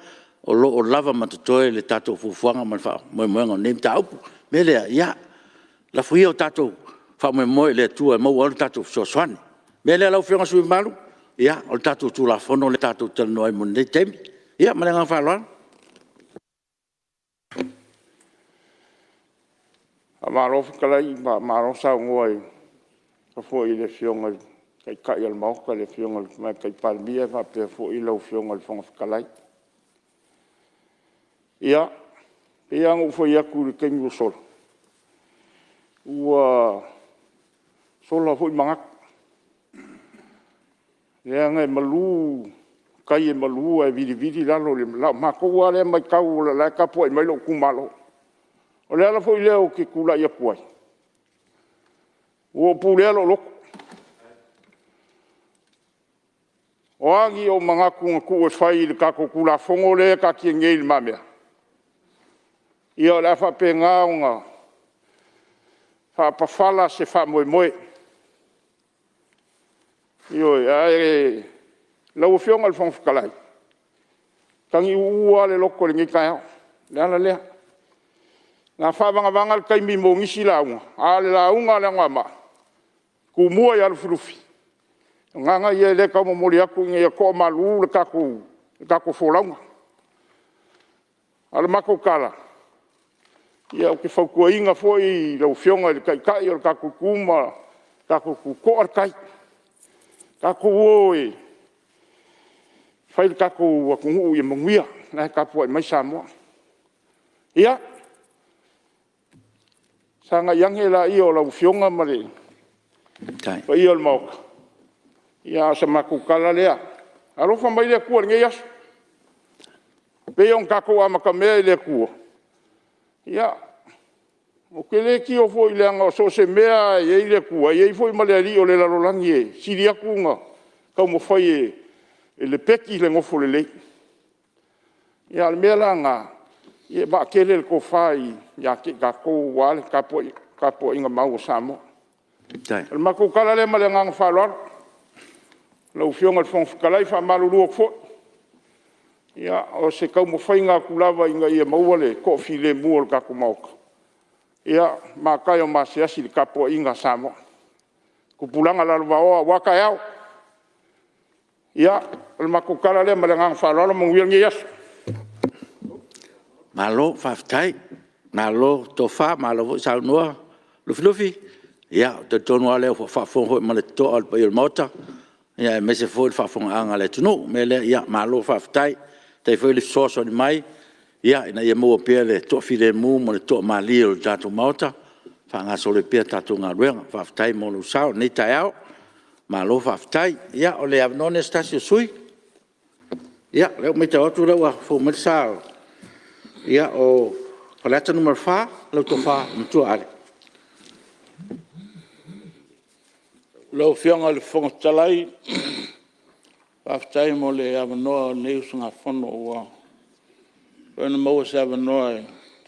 o lo o lava ma totoe le tatou fuafuaga ma le faamoemoega o lenei mataupu. O le mea lea, ia, lafo ia o tatou faamoemoe i le Atua e maua ai lo tatou fesoasoani. O le mea lea lau Afioga i le sui usufono mamalu, ia, o le tatou Tulafono lea tatou te talanoa ai mo lenei taimi. Ia ma le agaga faaaloalo. Faamalo fetalai, faamalo saunoa foi i le Afioga i le Taitai o le Maota le Afioga i le Tamaitai Palemia faapea foi lau Afioga i le Fofoga Fetalai. Ia, e pei lava ona ou fai atu i le taimi ua sola, ua sola foi manatu, leaga e malu tai e malu ae vilivili lalo i le matou lava lea matau o la e tapuai mai lou itumalo. O le ala foi lea ou te tulai atu ai, ua ou pulea lou loto. O a ni ou manatu na tuu e fai i le tatou Tulafono lea e taatia nei i lumamea, ia o le a faapena ona faapafala se faamoemoe. Ioe. Ae lau Afioga i le Fofoga Fetalai, e tagiuu lava le loto i lenei taeao. O le ala lea. O le a faavagavaga le taimi mo nisi lauga, a o le lauga a le Anoamaa, Tumua ia Lufilufi, o agaga ia o lea e tau momoli atu ina ia toamalu le tatou folauga. A o le matou tala, ia ou te fautuaina foi lau Afioga i le Taitai o le tatou Itu ma le tatou Itu, to'a le tai, tatou o e fai le tatou atunuu ia manuia, o la e tapuai mai Samoa. Ia, sagai ane laia o lau Afioga ma le paia o le Maota, a o se matou tala lea. Alofa mai le Atua i lenei aso, e pei ona tatou amatamea i le Atua, ia, ou te le tio foi leaga so o se mea lava e i ai le Atua, e i ai foi ma le alii o le lalolagi e sili atu ona taumafai e lepeti le nofo lelei. A o le mea la lena, ia e vaatele le tofa ia te i tatou aua le tapuaiga mau a Samoa. O le matou tala lea ma le agaga faaaloalo. Lau Afioga i le Fofoga Fetalai, e faamalulu atu foi, ia o se taumafaiga atu lava ina ia maua le toafilemu o le tatou Maota. Ia mata e o masiasi i le tapuaiga a Samoa, tupulaga lalovaoa aua taeao. Ia, o le matou tala lea ma le agaga faaaloalo, manuia lenei aso. Malo faafetai, malo tofa, malo foi saunoa Lufilufi. Ia, ou te talitonu lava o lea ua faafofoga foi ma le totoa le paia o le Maota, aemaise foi le faafofogaaga a le atunuu. O le mea lea, malo faafetai, faafetai foi le fesoasoani mai ina ia maua pea le toafilemu ma le toamalie o le tatou Maota e faagasolo ai pea le tatou galuega. Faafetai mo lou sao i lenei taeao. Malo faafetai. Ia o le avanoa lenei o se tasi o sui usufono. Ia, o lea ua matau atu o lea ua fou mai le sa o Faleata 4, lau Tofa i le Matua Ale. Lau Afioga i le Fofoga Fetalai, faafetai mo le avanoa o lenei usugafono ua mafai ona maua se avanoa e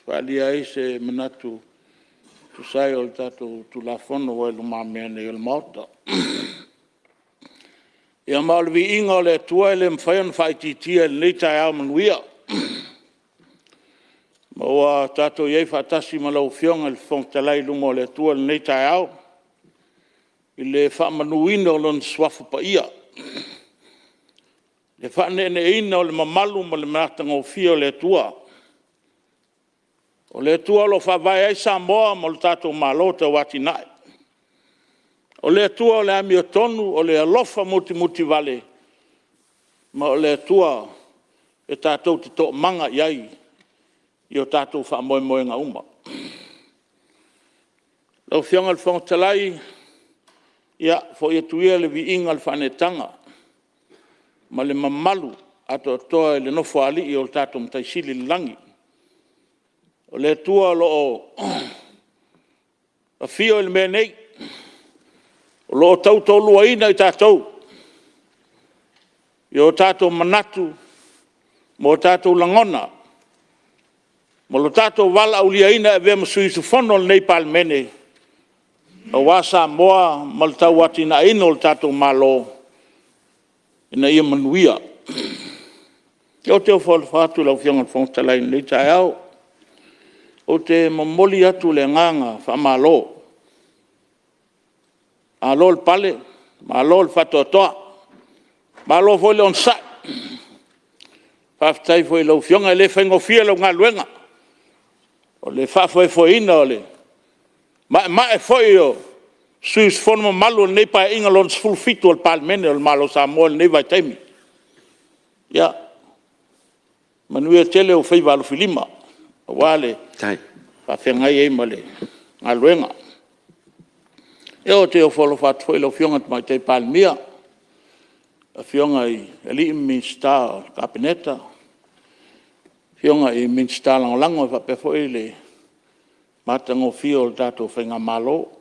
faaalia ai se manatu e tusa ai o le tatou Tulafono ua i lumamea nei o le Maota. Ia ma o le viiga o le Atua e le mafai ona faaitiitia i lenei taeao manuia, ma ua tatou i ai faatasi ma lau Afioga i le Fofoga Fetalai i luma o le Atua i lenei taeao, i le faamanuina o Lona Suafa Paia, le faaneeneeina o le mamalu ma le matagofie o le Atua. O le Atua o lo o faavae ai Samoa ma lo tatou Malo tauatiae. O le Atua o le amiotonu, o le alofa mutimutivale, ma o le Atua e tatou te toomaga i ai i o tatou faamoemoega uma. Lau Afioga i le Fofoga Fetalai, ia foi atu ia le viiga o le faaneetaga ma le mamalu atoatoa i le Nofoalii o le tatou Matai Sili i le lagi, o le Atua o lo o afio i le mea nei, o lo o tautoaluaina i tatou i o tatou manatu ma o tatou lagona ma lo tatou valaauliaina e avea ma sui usufono o lenei Palemene aua Samoa ma le tauatiaeina o le tatou Malo ina ia manuia. Ou te ofo alofa atu i lau Afioga i le Fofoga Fetalai i lenei taeao. Ou te momoli atu le agaga faamalo, malo le pale, malo le faatoatoa, malo foi le onosai. Faafetai foi i lau Afioga, e le faigofie lau galuega, o le faafoefoeina o le maemae foi o sui usufono mamalu o lenei Paeaiga Lona XVII o le Palemene o le Malo o Samoa i lenei vaitaimi. Ia manuia tele ou faiva alofilima aua le faafeagai ai ma le galuega. Ia ou te ofo alofa atu foi i lau Afioga i le Tamaitai Palemia, Afioga i alii ma Minisita o le Kapeneta, Afioga i Minisita Lagolago faapea foi le matagofie o le tatou faigamalo.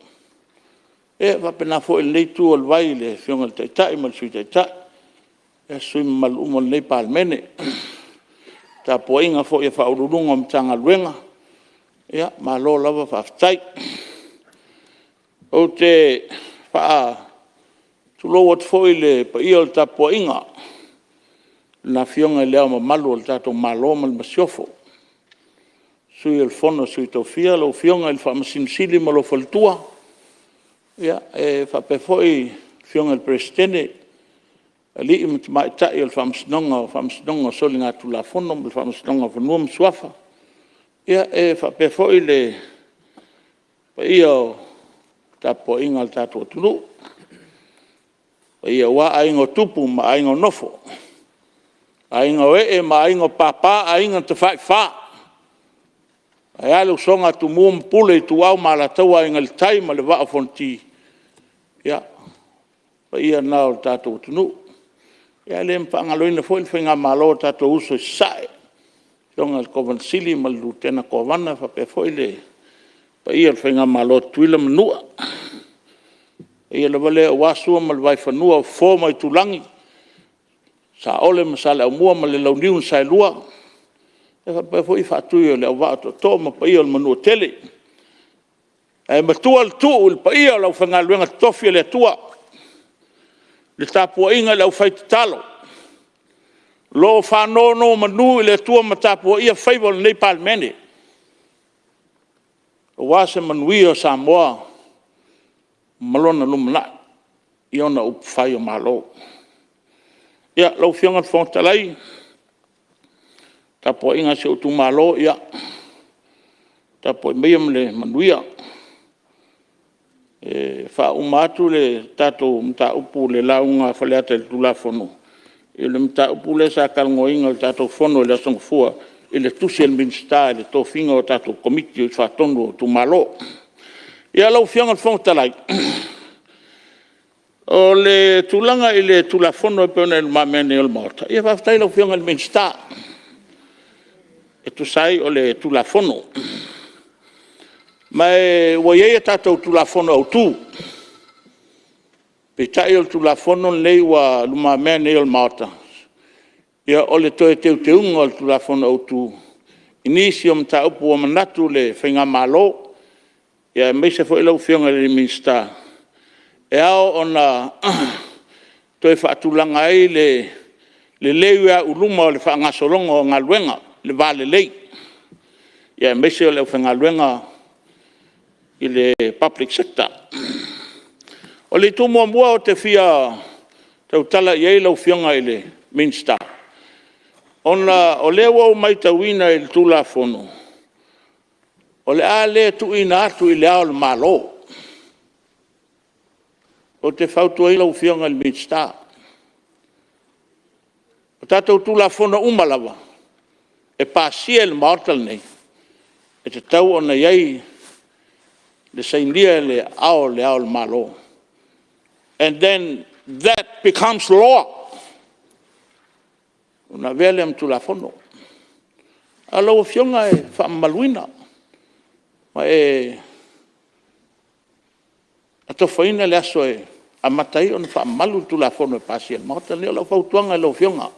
E faapena foi i lenei itu o le vai i le Afioga i le Taitai ma le Sui Taitai, sui usufono mamalu uma o lenei Palemene. Le tapuaiga foi a Ofisa Sili o Pulega o Matagaluega, malo lava faafetai. Ou te faatulou atu foi i le paia o le tapuaiga i le Afioga i Le Ao Mamalu o le tatou Malo ma le Masiofo, Sui o le Fono a Sui Tofia, lau Afioga i le Faamasino Sili ma lou faletua, e faapea foi le Afioga i le Peresetene, alii ma tamaitai o le Faamasinoga o Faamasinoga o Soligatulafono ma le Faamasinoga o Fanua ma Suafa. E faapea foi le paia o le tapuaiga a le tatou atunuu, aua Aiga o Tupu ma Aiga o Nofo, Aiga o Ee ma Aiga o Papa, Aiga na Tafaifa, ae a le usoga a Tumua ma Pule, Ituau ma Alataua, Aiga i le Tai ma le Vaa o Fonoti. Ia, o paia na o le tatou atunuu. E le faagaloina foi le faigamalo a tatou uso i Sasae, le Afioga i le Kovana Sili ma le Lutena Kovana faapea foi le paia o le faigamalo a Tutuila ma Manua. O le paia lava lea aua Sua ma le Vaifanua, Fofo ma Aitulagi, Saole ma Saleaaumua ma le Launiu na Saelua, faapea foi Faatui o le Auvaa Tootoo ma paia o le Manuatele. Ae matua le tuu i le paia o le aufaigaluega totofi a le Atua le tapuaiga a le aufaitatalo o lo o faanonomanu i le Atua ma tapuaia faiva o lenei Palemene, aua se manuia o Samoa ma lona lumanai i ona upufai o Malo. Ia, lau Afioga i le Fofoga Fetalai, le tapuaiga a si ou itumalo, ia tapuai maia ma le manuia. E faauma atu le tatou mataupu i le lauga a Faleata i le Tulafono, i le mataupu lea sa talanoaina i le tatou Fono i le Aso Gafua i le tusi a le Minisita i le tofiga o tatou Komiti Faatonu o itumalo. Ia, lau Afioga i le Fofoga Fetalai, o le tulaga i le Tulafono e pei ona i lumamea nei o le Maota, ia faafetai i lau Afioga i le Minisita e tusa ai o le Tulafono. Ma ua i ai a tatou Tulafono Autu, peitai o le Tulafono lenei ua lumamea nei o le Maota, ia o le toe teuteuga o le Tulafono Autu i nisi o mataupu ua manatu le faigamalo, aemaise foi lau Afioga i le Minisita, e ao ona toe faatulaga ai le lelei au i luma o le faagasologa o galuega, le va lelei, aemaise o le aufaigaluega i le public sector. O le itu muamua ou te fia tautala i ai lau Afioga i le Minisita, ona o lea ua ou matauina i le Tulafono, o le a le tuuina atu i Le Ao o le Malo. Ou te fautuaina lau Afioga i le Minisita, o tatou Tulafono uma lava e pasia e le Maota lenei, e tatau ona i ai le sainia i le aao o Le Ao o le Malo, and then that becomes law, ona avea lea ma Tulafono. A o lau Afioga e faamamaluina ma e atofaina le aso e amata ai ona faamamalu le Tulafono e pasia e le Maota lenei. O lau fautuaga i lau Afioga,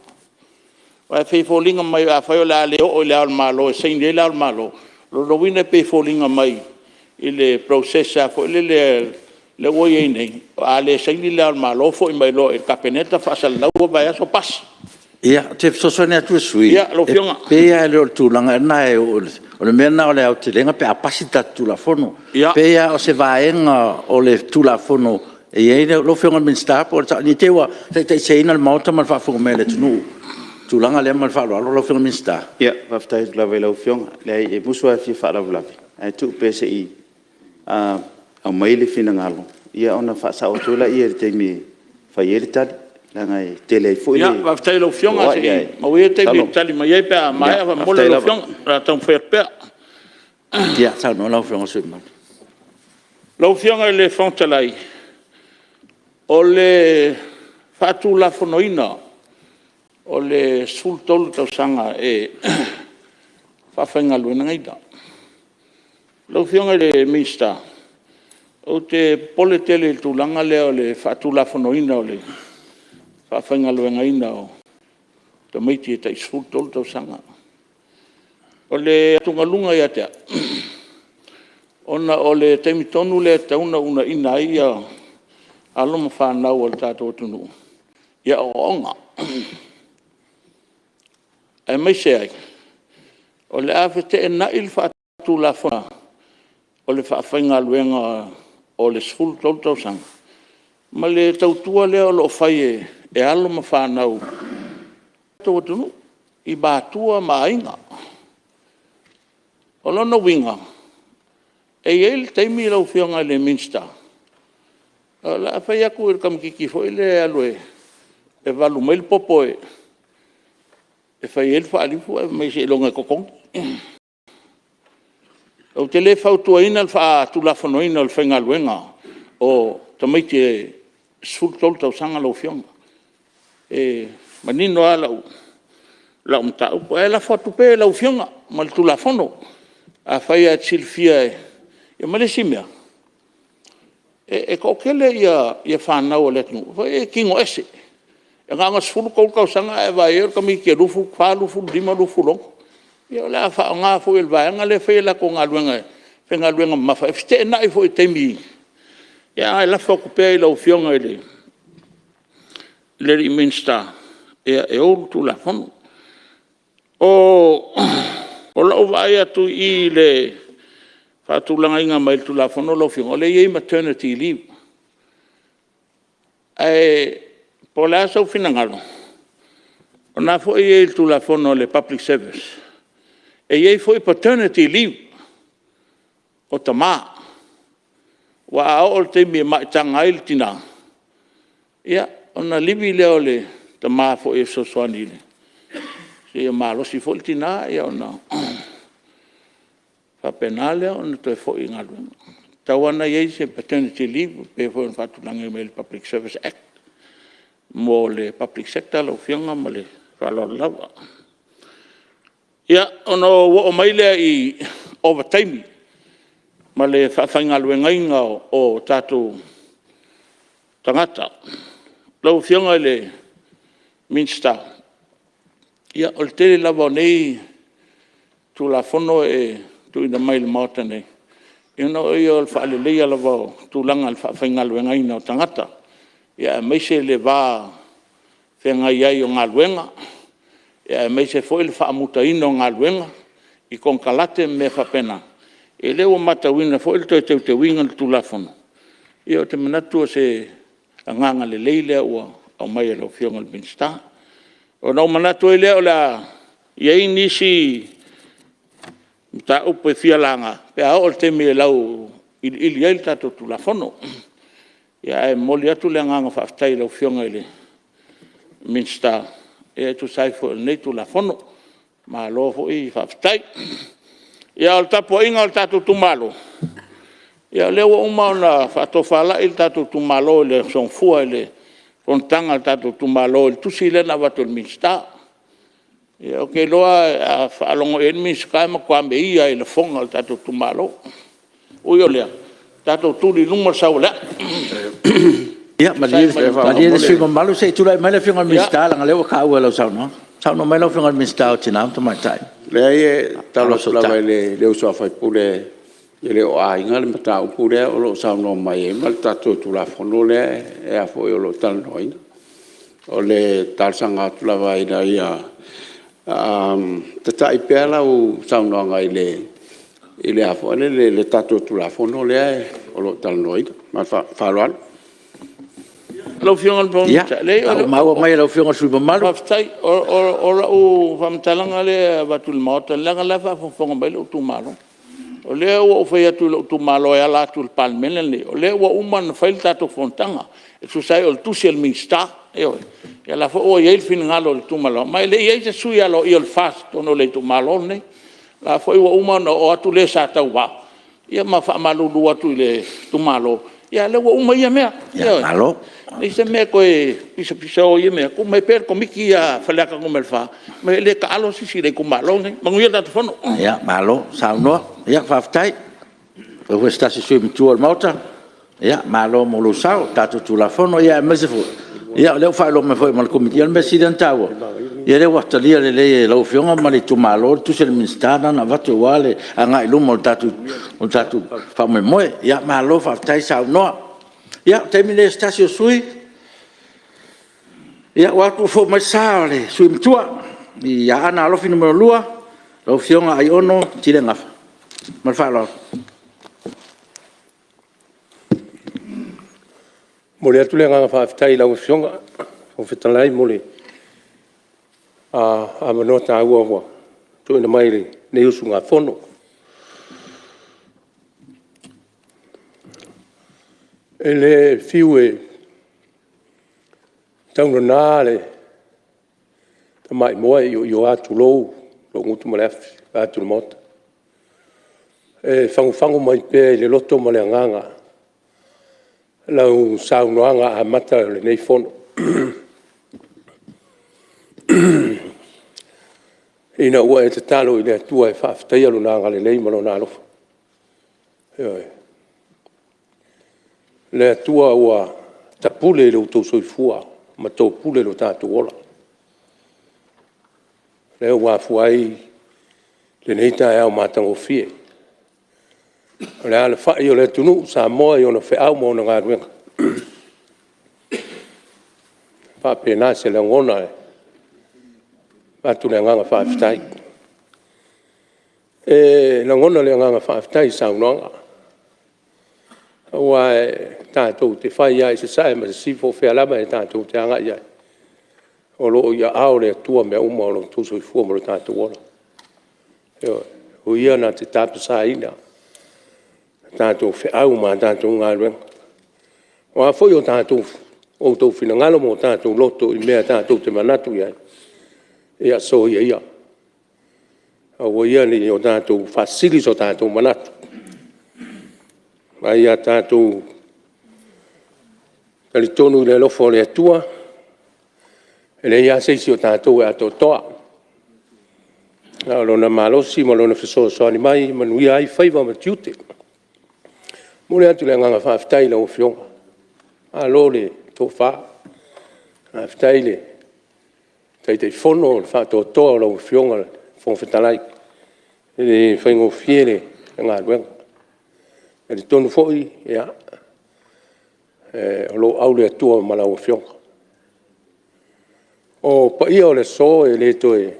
aua e pei e foliga mai afai o le a le oo i Le Ao o le Malo e saini ai Le Ao o le Malo, o lona uiga e pei e foliga mai i le process lava foi lele lea ua i ai nei, a le saini Le Ao o le Malo foi mai loa i le Kapeneta faasalalau ua vaiaso pasi. Ia, ou te fesoasoani atu i le sui usufono. Lau Afioga. E pei lava e le o le tulaga lena e oo i le… O le mea lena o le aotelega pe a pasi le tatou Tulafono. E pei lava o se vaega o le Tulafono e i ai… Lau Afioga i le Minisita po o le sao, ne i te i ua taitaiseseina le Maota ma le faafofoga mai a le atunuu i le tulaga lea ma le faaaloalo lau Afioga i le Minisita. Faafetai atu lava i lau Afioga. E leai e musu lava e fia faalavelave, ae tuu pea se i aumai le finagalo ona faasao atu lea i le taimi e fai ai le tali, leaga e tele ai foi le Faafetai i lau Afioga, se i maua ia le taimi e tali mai ai pe a maea faamolemole lau Afioga. O le a taumafai atu pea. Ia, saunoa lau Afioga i le sui usufono mamalu. Lau Afioga i le Fofoga Fetalai, o le faatulafonoina o le 13 tausaga e faafaigaluegaina. Lau Afioga i le Minisita, ou te popole tele i le tulaga lea o le faatulafonoina o le faafaigaluegaina o tamaiti e tai 13 tausaga. O le atugaluga ia te au, ona o le taimi tonu lea e tatau ona uunaia ai alo ma fanau a le tatou atunuu i aoaoga, aemaise ai o le a feteenai le faatulafonoina o le faafaigaluega o le 13 tausaga ma le tautua lea o lo o fai e alo ma fanau a le tatou atunuu i matua ma aiga. O lona uiga, e i ai le taimi lau Afioga i le Minisita, o le a fai atu i le tamaitiiti foi lea e alu e valu mai le popo e fai ai le faalifu ae fai mai seiloga e totogi. Ou te le fautuaina le faatulafonoina o le faigaluega o tamaiti e 13 tausaga lau Afioga. E manino lava lau mataupu, ae lafo atu pea i lau Afioga ma le Tulafono. Afai lava e te silafia. Ia ma le isi mea, e toatele fanau a le atunuu e tino ese. E na ona 13 tausaga ae e vaai i ai o le tamaitiiti e 24, 25, 26. Ia o le a faaaoga foi e le vaega lea e fai a latou galuega faigaluega mamafa, e feteenai foi i taimi… Ae lafo atu pea i lau Afioga i le le Minisita e ou le Tulafono. O lau vaai atu i i le faatulagaina mai o le Tulafono lau Afioga, o lea e i ai maternity leave. Ae po o le a sou finagalo, o lena foi e i ai i le Tulafono a le Public Service, e i ai foi paternity leave o tama. Aua a oo i le taimi e maitaga ai le tina, ia ona livi lea o le tama foi e fesoasoani seia malosi foi le tina ona faapena lea ona toe foi i galuega. E tatau lava ona i ai se paternity leave pei foi ona faatulaga mai e le Public Service Act mo le public sector lau Afioga ma le faaaloalo lava. Ia, ona ou oo mai lea i ovataimi ma le faafaigaluegaina o tatou tagata. Lau Afioga i le Minisita, ia o le tele lava o nei Tulafono e tuuina mai i le Maota nei, o le faaleleia lava o tulaga i le faafaigaluegaina o tagata, aemaise le va feagai ai o galuega, aemaise foi le faamutaina o galuega i konekarate ma mea faapena. Ia o lea ua matauina foi le toe teuteuina o le Tulafono, ia ou te manatu o se agaga lelei lea ua aumai e lau Afioga i le Minisita. Ona ou manatu ai lea o le a i ai nisi mataupu e fia laga pe a oo i le taimi e auiliili ai le tatou Tulafono. Ae momoli atu le agaga faafetai i lau Afioga i le Minisita e tusa ai foi o lenei Tulafono. Malo foi faafetai. Ia, o le tapuaiga a le tatou itumalo, ia o lea ua uma ona faatofalai le tatou itumalo i le aso Gafua i le fonotaga a le tatou itumalo i le tusi lea na avatu e le Minisita. Ia ou te iloa a faalogo i ai le Minisita e matua meia lava i lafoga a le tatou itumalo. Ui o lea, tatou tuli i luma le sau o le a'u. Ia malie le sui usufono mamalu se i tulai mai le Afioga i le Minisita leaga o lea ua taua i lau saunoaga. Saunoa mai lau Afioga i le Minisita mo Tina ma Tamaitai. Leai e tatalo atu lava i le uso a sui usufono, e le o aiga le mataupu lea o lo o saunoa mai ai ma le tatou Tulafono lea o lo o talanoaina. O le talosaga atu lava ina ia tatai pea lau saunoaga i le tatou Tulafono lea o lo o talanoaina. Ma le faaaloalo. Lau Afioga i le Fofoga Fetalai, Ia, o la ua maua mai e lau Afioga i le sui usufono mamalu. Faafetai. O lau faamatalaga lea e avatu i le Maota, leaga o la e faafogafoga mai lou itumalo. O lea ua ou fai atu i lou itumalo e ala atu i le Palemene lenei, o lea ua uma ona fai le tatou fonotaga e tusa ai o le tusi a le Minisita. Ioe. Ia o la e foi ua i ai le finagalo o le itumalo, ma e le i i ai se sui aloaia o le FAST i totonu o le itumalo lenei. O la e foi ua uma ona oo atu le sa tauva ma faamalulu atu i le itumalo, a o lea ua uma ia mea. Ioe. E leai se mea e toe pisapisa i ia mea, tuu mai pea le Komiti ia a Faleata 4, e le taalo se isi i le itumalo lenei. Manuia le tatou Fono. Malo saunoa, faafetai. O oe foi o se tasi o sui usufono matua o le Maota, malo mo lou sao i le tatou Tulafono, aemaise foi o lea ua faailoa mai foi ma le Komiti. Ia o le mea sili lava ona taua, o lea ua talia lelei e lau Afioga ma le itumalo le tusi a le Minisita lena na avatu aua le agai i luma o le tatou faamoemoe. Malo faafetai saunoa. Ia, o le taimi lenei o se tasi o sui usufono. Ia, ua vaai atu ua fou mai le sa o le sui usufono matua mai Aana Alofi 2, lau Afioga Aiono Tile Gafa. Ma le faaaloalo. E momoli atu le agaga faafetai i lau Afioga i le Fofoga Fetalai mo le avanoa taua ua tuuina mai i lenei usugafono. E le fiu e taugana le tamaimoa e ioio lava tulou lou gutu ma le afi vaeatu le Maota. E fagufagu mai pea i le loto ma le agaga lau saunoaga amata o lenei Fono ina ua e tatalo i le Atua e faafetaia Lona agalelei ma Lona alofa. Ioe. Le Atua ua tapule i lo outou soifua ma topule lo tatou ola, lea ua afua ai lenei taeao matagofie. O le alafai o le atunuu o Samoa i ona feau ma ona galuega, e faapena se lagona e avatu le agaga faafetai. E lagona le agaga faafetai i saunoaga, aua tatou te fai lava i sasae ma sisifo, o fea lava tatou te agai i ai, o lo o i aao o le Atua mea uma, o lo outou soifua ma lo tatou ola. Ioe. O Ia na te tapasaina a tatou feau ma a tatou galuega. O a foi outou finagalo ma o tatou loto i mea tatou te manatu i ai, ia soia ia, aua ia ne i o tatou faasili so tatou manatu, a ia tatou talitonu i le alofa o le Atua, e leai lava se isi o tatou e atoatoa, na o Lona malosi ma Lona fesoasoani mai e manuia ai faiva ma tiute. E momoli atu le agaga faafetai i lau Afioga, malo le tofa, faafetai le Taitaifono i le faatoatoa o lau Afioga i le Fofoga Fetalai, e le faigofie le galuega. E talitonu foi o lo o au le Atua ma lau Afioga. O paia o le aso, e le toe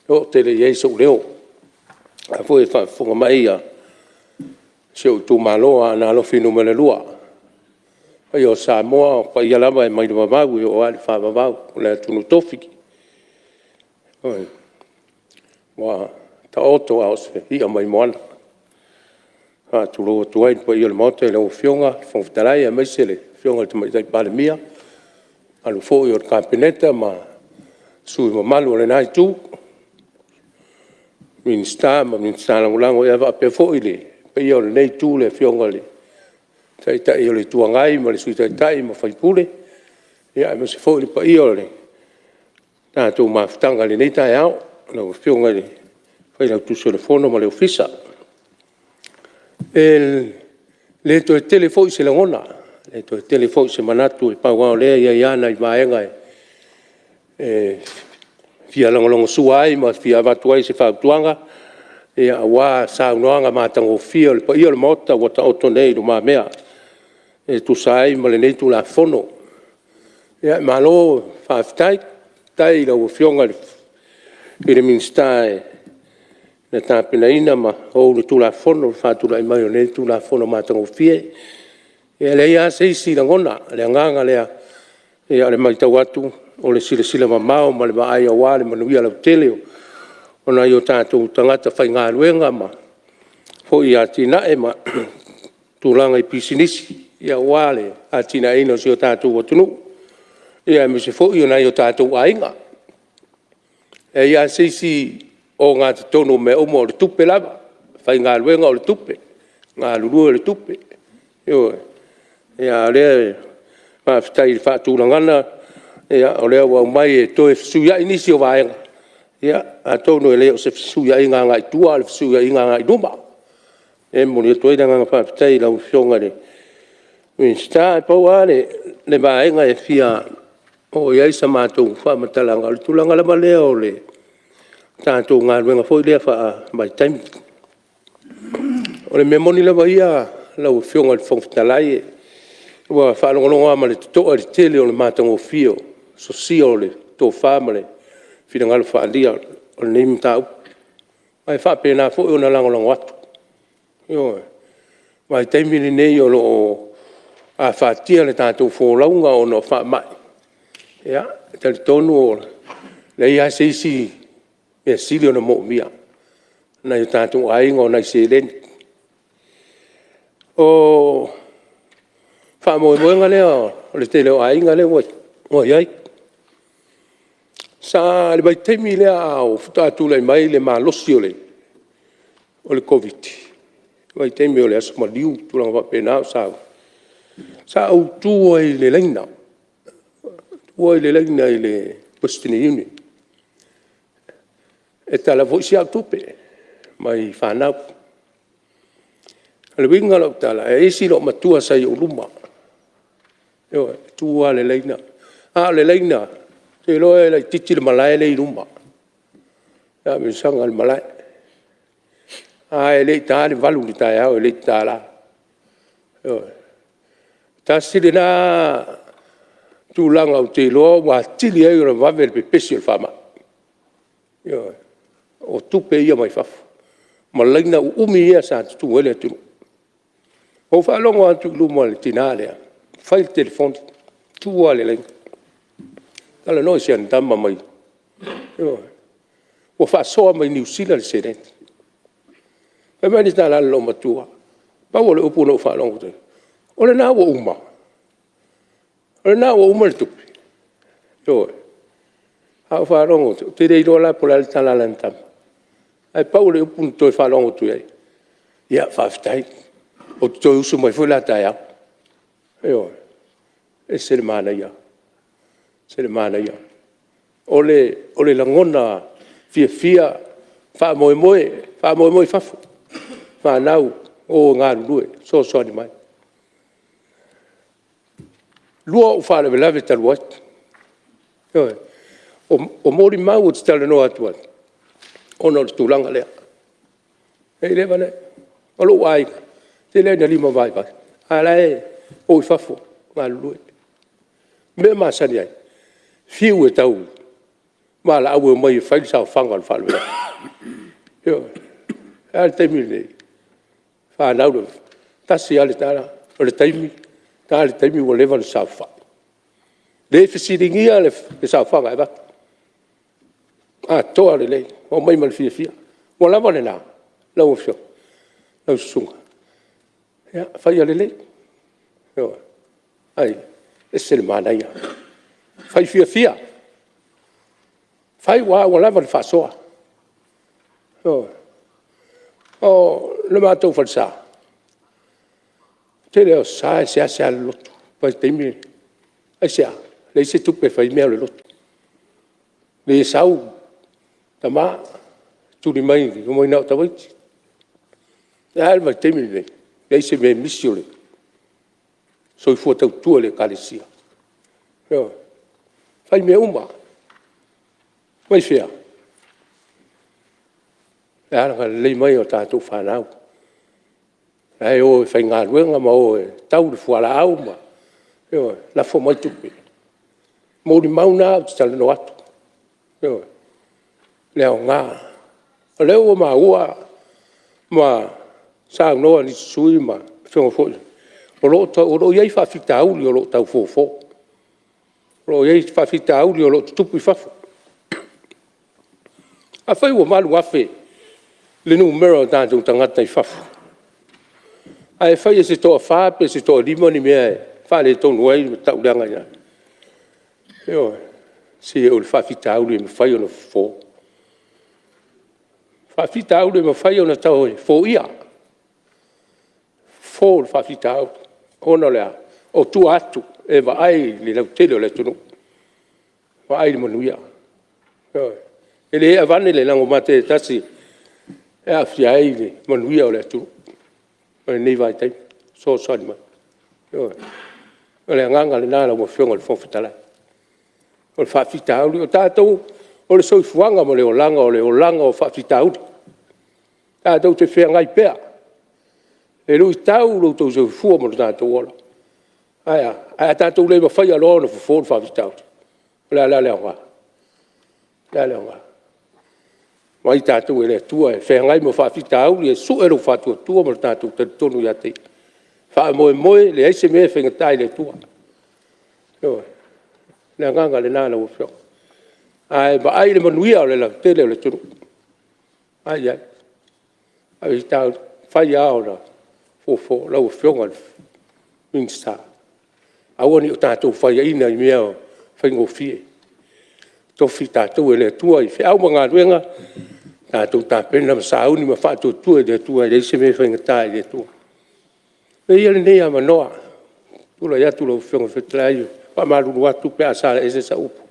oo tele i ai sou leo, o la foi e faafofoga mai si ou itumalo o Aana Alofi 2. O paia o Samoa o paia lava mai le vavau e oo lava i le faavavau, o le atunuu tofi ua taoto a o se i'a mai moana. E faatulou atu ai i le paia o le Maota i lau Afioga i le Fofoga Fetalai aemaise le Afioga i le Tamaitai Palemia, le mamalu foi o le Kapeneta ma sui usufono mamalu o lena Itu, Minisita ma Minisita Lagolago. Ae faapea foi le paia o lenei Itu i le Afioga i le Taitai o le Itu Agai ma le Sui Taitai ma sui usufono, aemaise foi le paia o le tatou mafutaga i lenei taeao i lau Afioga i le Failautusi o le Fono ma le Ofisa. E le toe tele foi se lagona, e le toe tele foi se manatu, pau lava o lea e i ai lava nai vaega e fia lagolagosua ai ma fia avatu ai se fautuaga aua saunoaga matagofie a le paia o le Maota ua taoto nei i lumamea e tusa ai ma lenei Tulafono. Malo faafetai. Faafetai i lau Afioga i le Minisita na tapenaina ma ou le Tulafono i le faatulai mai o lenei Tulafono matagofie. Ia e leai lava se isi lagona, o le agaga lea o le matau atu o le silasila mamao ma le vaai aua le manuia lautele o nai o tatou tagata faigaluega foi i atinae ma tulaga i pisinisi aua le atinaeina o si o tatou atunuu, aemaise foi o nai o tatou aiga. E leai lava se isi ogatotonu o mea uma, o le tupe lava, e faigaluega o le tupe, galulue o le tupe, ioe. A o lea e faafetai i le faatulagaga o lea ua aumai e toe fesuiai nisi o vaega, ia atonu e le o se fesuiaiga agai i tua a o le fesuiaiga agai i luma. O lea e momoli atu ai le agaga faafetai i lau Afioga i le Minisita. Ae pau lava le vaega e fia oo i ai sa matou faamatalaga, o le tulaga lava lea o le tatou galuega foi lea faavaitaimi. O le mea moni lava ia lau Afioga i le Fofoga Fetalai, ua faalogologo lava ma le totoa i le tele o le matagofie o le sosia o le tofa ma le finagalo faaalia o lenei mataupu. Ae faapena foi ona lagolago atu. Ioe. O le vaitaimi lenei o lo o afatia le tatou folauga ona o faamai, ia, e talitonu e leai lava se isi mea sili ona moomia e nai o tatou aiga, o nai seleni. O le faamoemoega lea o le tele o aiga lea ua i ai. Sa i le vaitaimi lea faatoa tulai mai le malosi o le Koviti-19, le vaitaimi o le aso maliu ma tulaga faapena a o sauni, sa ou tu ai i le laina, tu ai i le laina i le Western Union e tala foi si au tupe mai fanau. O le uiga o lau tala, e i ai si loomatua sa i ou luma, ioe, e tu lava i le laina, a o le laina, ou te iloa e laitiiti le malae lea e i luma, le taamilosaga i le malae. Ae le i taina le 8 i le taeao e le i tatala, ioe. Tasi lena tulaga ou te iloa ua atili ai ona vave le pepesi o le faamai, ioe. O tupe ia mai fafo ma laina uumi ia sa tutu ai le atunuu. Na ou faalogo atu i luma i le tina lea o fai le telefoni, tu lava i le laina, talanoa i si ana tama mai, ioe, ua faasoa mai Niu Sila le seleni. Fai mai le tala a le loomatua, pau o le upu na ou faalogo atu ai, o lena ua uma? O lena ua uma le tupe? Ioe. Ae ou faalogo atu, ou te le iloa la po o le a le tala a lana tama, ae pau o le upu na toe faalogo atu i ai, ia faafetai, ou te toe usu mai foi la taeao. Ioe. E ese le manaia, ese le manaia. O le lagona fiafia, faamoemoe, faamoemoe i fafo, fanau o e galulue e fesoasoani mai. E 2 ou faalavelave talu ai, ioe. O molimau ou te talanoa atu ai, ona o le tulaga lea. O lou aiga, e tele lava ina limavaivai, a o la e o i fafo e galulue. O le mea e masani ai, fiu e tauvalaau e omai e fai le saofaga o le faalavelave. Ioe. Ae a le taimi lenei? O fanau, e tasi lava le tala, o le taimi, ta le taimi ua leva ona saofai. E le fesiligia le saofaga e avatu, atoa lelei, omai ma le fiafia. Ua lava lena lau afioga, lau susuga? Ia fai ia lelei, ae ese le manaia. Fai fiafia, fai aua ua lava le faasoa. Ioe. O le matou falesa, o le tele o aso Sa e seasea lolotu, vaitaimi. Aisea? Leai se tupe e fai ai mea o le lotu. Le sau tama, tuli mai omai na o tamaiti. Ae a le vaitaimi lenei? Leai se mea e misi o le soifua tautua i le Ekalesia. Ioe. Fai mea uma. Mai fea? O le agalelei mai o tatou fanau la e o e faigaluega ma o e tau le fualaau ma, ioe, lafo mai tupe. O molimau na ou te talanoa atu, ioe, i le aoga. O lea ua maua ua saunoa nisi sui usufono ma afioga foi, o lo o i ai faafitauli o lo o tau fofo, o lo o i ai faafitauli o lo o tutupu i fafo. Afai ua 8,000 le numera o tatou tagata i fafo, ae fai e se toa-4 pe se toa-5 ni mea e faaletonu ai ma tauleagaina ai, ioe, se o le faafitauli e mafai ona fofo, faafitauli e mafai ona toe foia, fofo le faafitauli. Ona o le a? O tua atu e vaai i le lautele o le atunuu, vaai i le manuia. Ioe. E le aveane le lagomate e tasi e aafia ai le manuia o le atunuu i lenei vaitaimi i le fesoasoani mai. Ioe. O le agaga lena lau Afioga i le Fofoga Fetalai, o le faafitauli. O tatou o le soifuaga ma le olaga, o le olaga o faafitauli. Tatou te feagai pea, e luitau lo outou soifua ma lo tatou ola. Ae a? Ae a tatou le mafaia loa ona fofo le faafitauli, o le a la le aoga? O le a le aoga? Omai tatou e le Atua e feagai ma faafitauli e sue lou faatuatua ma lo tatou talitonu ia te Ia, faamoemoe e leai se mea e faigata i le Atua. Ioe. O le agaga lena lau Afioga, ae vaai i le manuia o le lautele o le atunuu, vaai i ai. E mafai lava ona fofo lau Afioga i le Minisita, aua ne i o tatou faiaina i mea faigofie, totofi tatou e le Atua i feau ma galuega, tatou tapena ma sauni ma faatuatua i le Atua e leai se mea e faigata i le Atua. Avea ia lenei avanoa, ou te tulai atu lau Afioga i le Fofoga Fetalai, e faamalulu atu pe a salaese sau upu.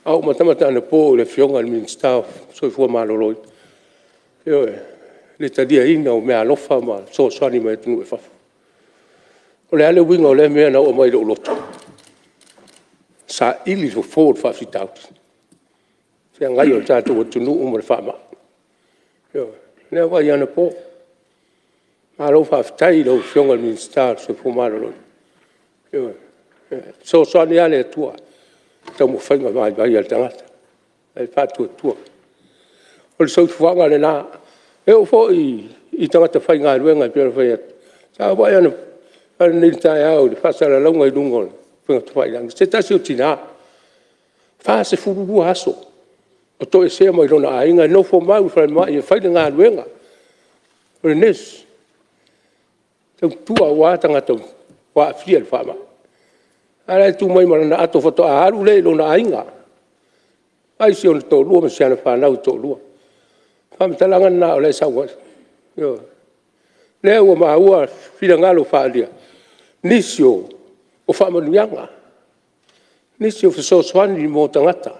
A o ou matamata anapo i le Afioga i le Minisita o le Soifua Maloloina, ioe, i le taliaina o meaalofa ma fesoasoani mai atunuu i fafo. O le a le uiga o lea mea na oo mai i lou loto? Saili le fofo o le faafitauli, feagai ai ma le tatou atunuu ma le faamai. Ioe. O lea na vaai anapo, malo faafetai i lau Afioga i le Minisita o le Soifua Maloloina. Ioe. E fesoasoani lava le Atua i taumafaiga vaivai a le tagata ae faatuatua. O le soifuaga lena. E oo foi i tagata faigaluega e pei ona fai atu, sa ou vaai ananei i le taeao i le faasalalauga i luga o upega tafailagi i se tasi o tina, e 42 aso o toesea mai lona aiga, e nofomau i le falemai e fai le galuega, o le nurse, e tautua aua tagata ua aafia i le faamai. A o la e tu mai ma lana ato faatoa alu lea i lona aiga, vaai si ona toalua ma si ana fanau e toalua. O le faamatalaga lena o lea e sau ai. Ioe. O lea ua maua finagalo faaalia, nisi o faamanuiaga, nisi o fesoasoani mo tagata,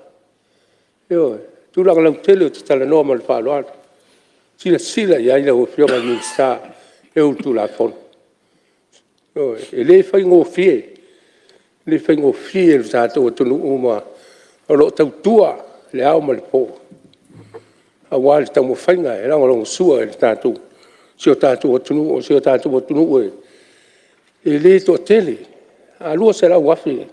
ioe, tulaga lautele. Ou te talanoa ma le faaaloalo, silasila i ai lau Afioga i le Minisita e ou le Tulafono. Ioe. E le faigofie, e le faigofie le tatou atunuu o lo o tautua i le ao ma le po aua le taumafaiga e lagolagosua i si o tatou atunuu. O si o tatou atunuu e le toatele, a 200,000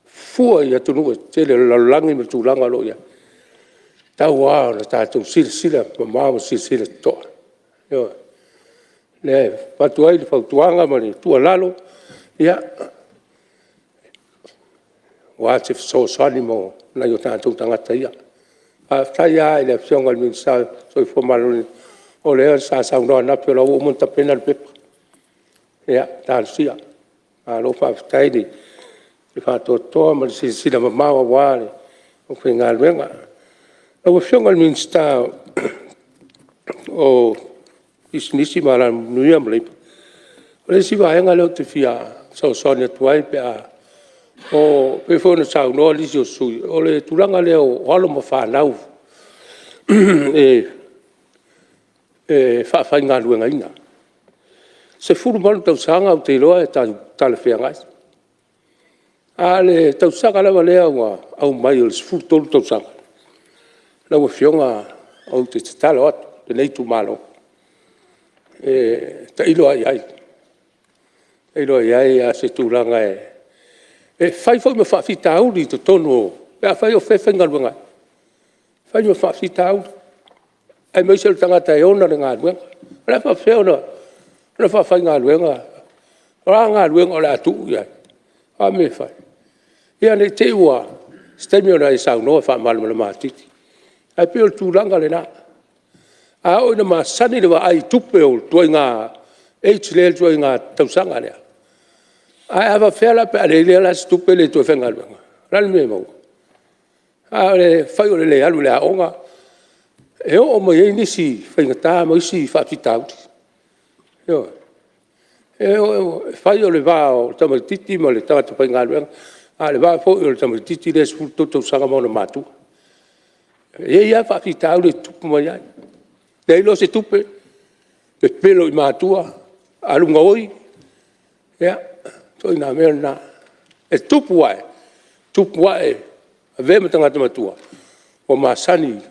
fua i atunuu tetele o le lalolagi ma tulaga o lo o i ai, e tatau lava ona tatou silasila mamao ma silasila totoa. Ioe. O lea e avatu ai le fautuaga ma le tuualalo, ia, aua se fesoasoani mo nai o tatou tagata ia. Faafetai lava i le Afioga i le Minisita o le Soifua Maloloina, o lea sa saunoa ananafi o la ua uma ona tapena le pepa. Ia talosia, malo faafetai le faatoatoa ma le silasila mamao aua le aufaigaluega. Lau Afioga i le Minisita o Pisinisi ma Alamanuia ma Leipa, o le isi vaega lea ou te fia fesoasoani atu ai pe a… E pei foi ona saunoa nisi o sui usufono, o le tulaga lea o alo ma fanau e faafaigaluegaina. E 18 tausaga ou te iloa e talafeagai, a o le tausaga lava lea ua aumai o le 13 tausaga, lau Afioga ou te tatalo atu lenei itumalo, e tailo lava i ai, tailo lava i ai i se tulaga e fai foi ma faafitauli i totonu pe afai o fea e faigaluega ai, e fai ma faafitauli, aemaise o le tagata e ona le galuega. O le a faapefea ona faafaigaluega, o a galuega o le a tuu i ai, o a mea e fai? Ia ne i te i ua… se taimi ona e saunoa faamalamalama atili, ae pei o le tulaga lena. A oo ina masani le vaai i tupe o le ituaiga age lea le ituaiga tausaga lea, ae a faapefea la pe a leai la se tupe le toe faigaluega? O le a le mea e maua ai? A o le fai o le le alu i le aoga, e oo mai ai nisi faigata ma isi faafitauli. Ioe. E fai o le va o le tamaitiiti ma le tagata faigaluega, a o le va foi o le tamaitiiti lea 13 tausaga ma ona matua. E i ai lava faafitauli e tutupu mai ai, leai loa se tupe, pepelo i matua, alu gaoi, ia, o le ituaiga mea lena. E tupu ae, tupu ae, avea ma tagata matua ua masani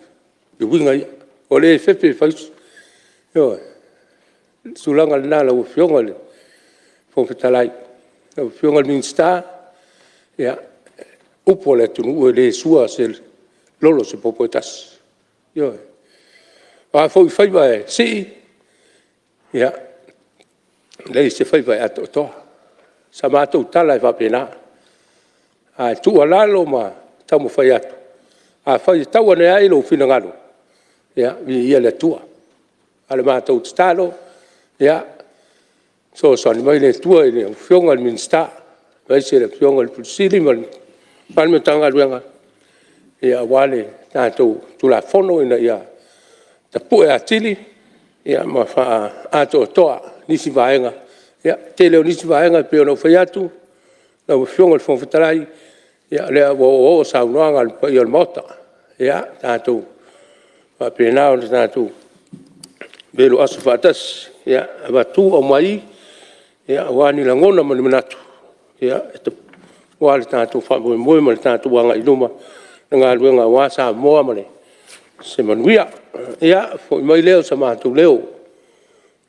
i uiga ia, ua le fefe e fai se… Ioe. O le tulaga lena lau Afioga i le Fofoga Fetalai. Lau Afioga i le Minisita, ia, o upu a le atunuu, e le sua se lolo i se popo e tasi. Ioe. O a foi faiva e sii, ia, e leai se faiva e atoatoa. O sa matou tala e faapena, ae tuualalo ma taumafai atu, afai e tau ane ai lou finagalo, ia viia le Atua. A o le matou tatalo, ia fesoasoani mai le Atua i lau Afioga i le Minisita aemaise le Afioga i le Ofisa Sili o Pulega ma le Matagaluega aua le tatou Tulafono ina ia tapue atili ma faaatoatoa nisi vaega. Ia, o le tele o nisi vaega e pei ona ou fai atu lau Afioga i le Fofoga Fetalai, ia o lea ua oooo saunoaga a le paia o le Maota. Ia tatou faapena ona tatou velo aso faatasi, avatu aumai aua ni lagona ma ni manatu aua le tatou faamoemoe ma le tatou agai i luma i galuega aua Samoa ma se manuia. Ia, foi mai lea o se matou leo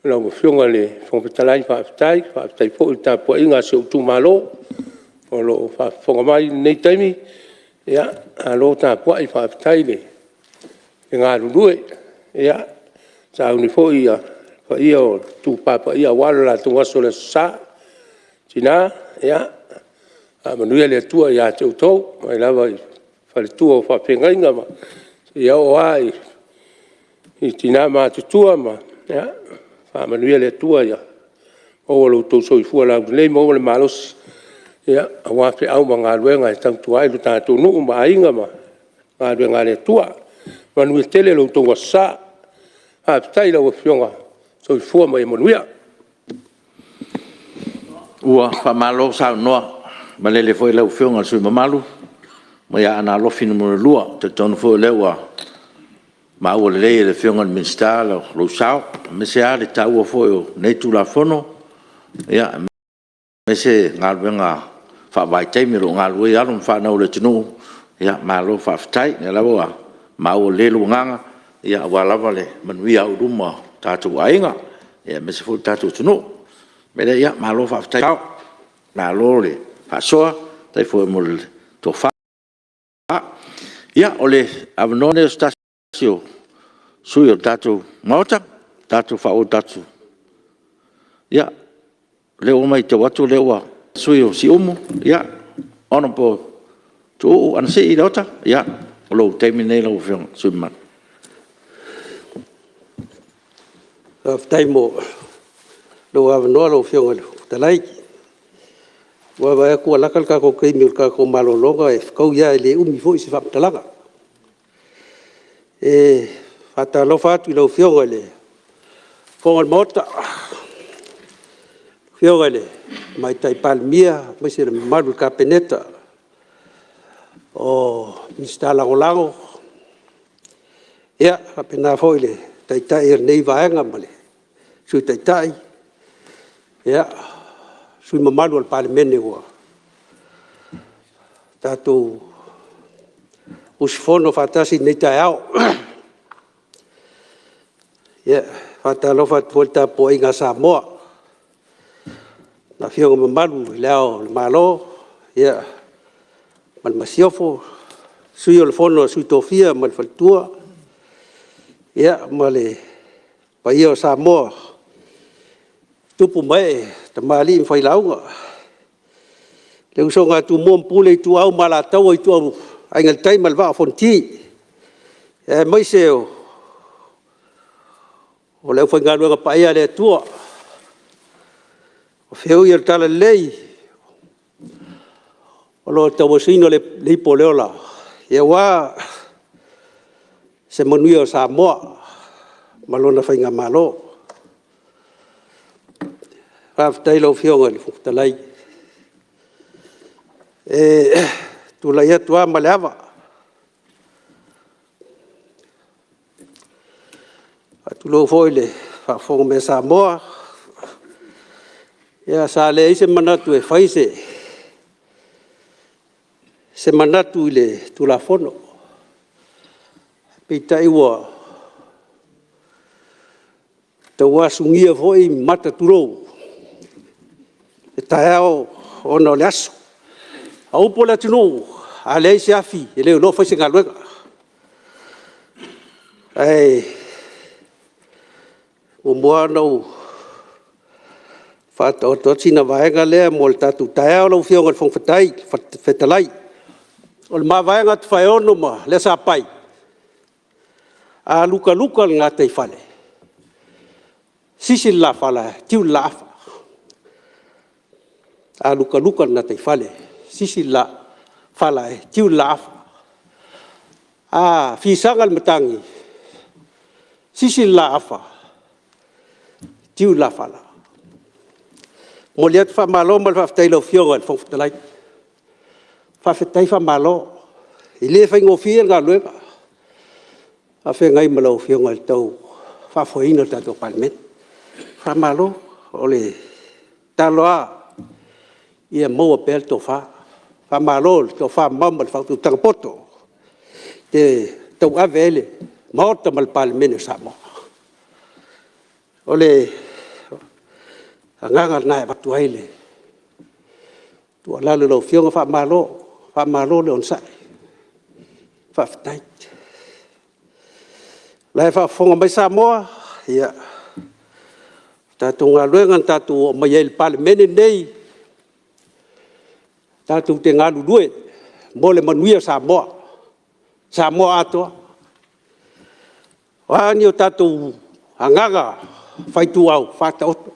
lau Afioga i le Fofoga Fetalai, faafetai. Faafetai foi i le tapuaiga a si ou itumalo. o lo o faafofoga mai i lenei taimi, ia malo tapuai, faafetai le galulue. Ia, sauni foi le paia o le itupa paia aua lo latou aso i le aso Sa. Tina, ia faamanuia le Atua ia te outou, mai lava i faletua o faafeagaiga seia oo lava i tina matutua. Ia faamanuia le Atua ia maua lo outou soifua laulelei maua le malosi aua feau ma galuega e tautua ai lo tatou nuu ma aiga ma galuega a le Atua. Manuia tele lo outou Aso Sa. Faafetai i lau Afioga. Soifua ma ia manuia. Ua faamalo saunoa, malele foi lau Afioga i le sui usufono mamalu mai Aana Alofi Nu.2. E talitonu foi o lea ua maua lelei e le Afioga i le Minisita lou sao, aemaise lava le taua foi o lenei Tulafono, aemaise galuega faavaitaimi o lo o galulue ai alo ma fanau a le atunuu. Malo faafetai. O lea lava ua maua lelei lou agaga aua lava le manuia auiluma o tatou aiga, aemaise foi o le tatou atunuu. O le mea lea, malo faafetai sao, malo le faasoa, faafetai foi mo le tofa. Ia, o le avanoa lenei o se tasi o sui usufono o le tatou Maota. Ia, o lea ua matau atu o lea ua le sui usufono mo Siumu, Hon Tuuu Anasii Leota. Ia, o lou taimi lenei lau Afioga i le sui usufono mamalu. Faafetai mo lou avanoa lau Afioga i le Fofoga Fetalai. Ua vaavaai atu ua lata le tatou taimi o le tatou malologa, e fetaui lava e le umi foi se faamatalaga. E faatalofa atu i lau Afioga i le Fofoga o le Maota, lau Afioga i le Tamaitai Palemia aemaise le mamalu o le Kapeneta, o Minisita Lagolago, e faapena foi i le Taitai o lenei Vaega ma le Sui Taitai, sui usufono mamalu o le Palemene ua tatou usufono faatasi i lenei taeao. E faatalofa atu foi i le tapuaiga a Samoa, i Lana Afioga Mamalu i Le Ao o le Malo ma le Masiofo, Sui o le Fono a Sui Tofia ma le Faletua, ma le paia o Samoa i tupu ma ee, tamalii ma failauga, le usoga a Tumua ma Pule, Ituau ma Alataua, Aiga i le Tai ma le Vaa o Fonoti, aemaise o le aufaigaluega paia a le Atua o feoi o le talalelei o lo o tauasuina le ipu o le ola aua se manuia o Samoa ma lona faigamalo. Faafetai i lau Afioga i le Fofoga Fetalai. E tulai atu lava ma le ava e faatulou foi i le faafofoga mai a Samoa. Ia sa leai se manatu e fai se manatu i le Tulafono, peitai ua tau asugia foi mata tulou, le taeao ona o le aso. A o upu a le atunuu, a leai se afi, e le iloa o fai se galuega. Ae muamua lava ona ou faataoto atu sina vaega lea mo le tatou taeao lau Afioga i le Fofoga Fetalai. O le mavaega a Tofaeono ma Leasapai, a lutaluta le gataifale, sisi le lafala, tiu le laafa. A lutaluta le gataifale, sisi le lafala e tiu le laafa. A fisaga le matagi, sisi le laafa, tiu le lafala. E momoli atu le faamalo ma le faafetai i lau Afioga i le Fofoga Fetalai. Faafetai faamalo. E le faigofie le galuega o faafeagai ma lau Afioga i le tau faafoeina o le tatou Palemene. Faamalo. O le tatalo lava ia maua pea le tofa, faamalo i le tofamamao ma le faautautaga poto e tauave ai le Maota ma le Palemene o Samoa. O le agaga lena e avatu ai le tuualalo i lau Afioga, faamalo, faamalo le onosai, faafetai. O la e faafofoga mai Samoa, ia, o le tatou galuega na tatou omai ai i le Palemene lenei, tatou te galulue mo le manuia o Samoa, Samoa atoa. O a ni o tatou agaga faaituau, faataoto,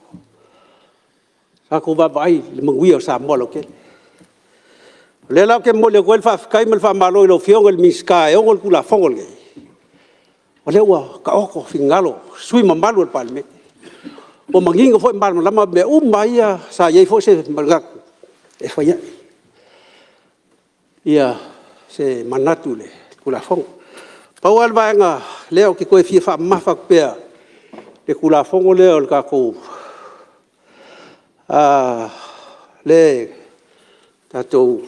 tatou vaavaai i le manuia o Samoa lautele. O lea la ou te momoli atu ai le faafetai ma le faamalo i lau Afioga i le Minisita e ona le Tulafono lenei, o lea ua taoto finagalo o sui usufono mamalu o le Palemene, ua manino foi ma malamalama mea uma lava ia sa i ai foi se manatu e fai ai se manatu i le Tulafono. Pau lava le vaega lea ou te toe fia faamamafa atu pea i le Tulafono lea o le tatou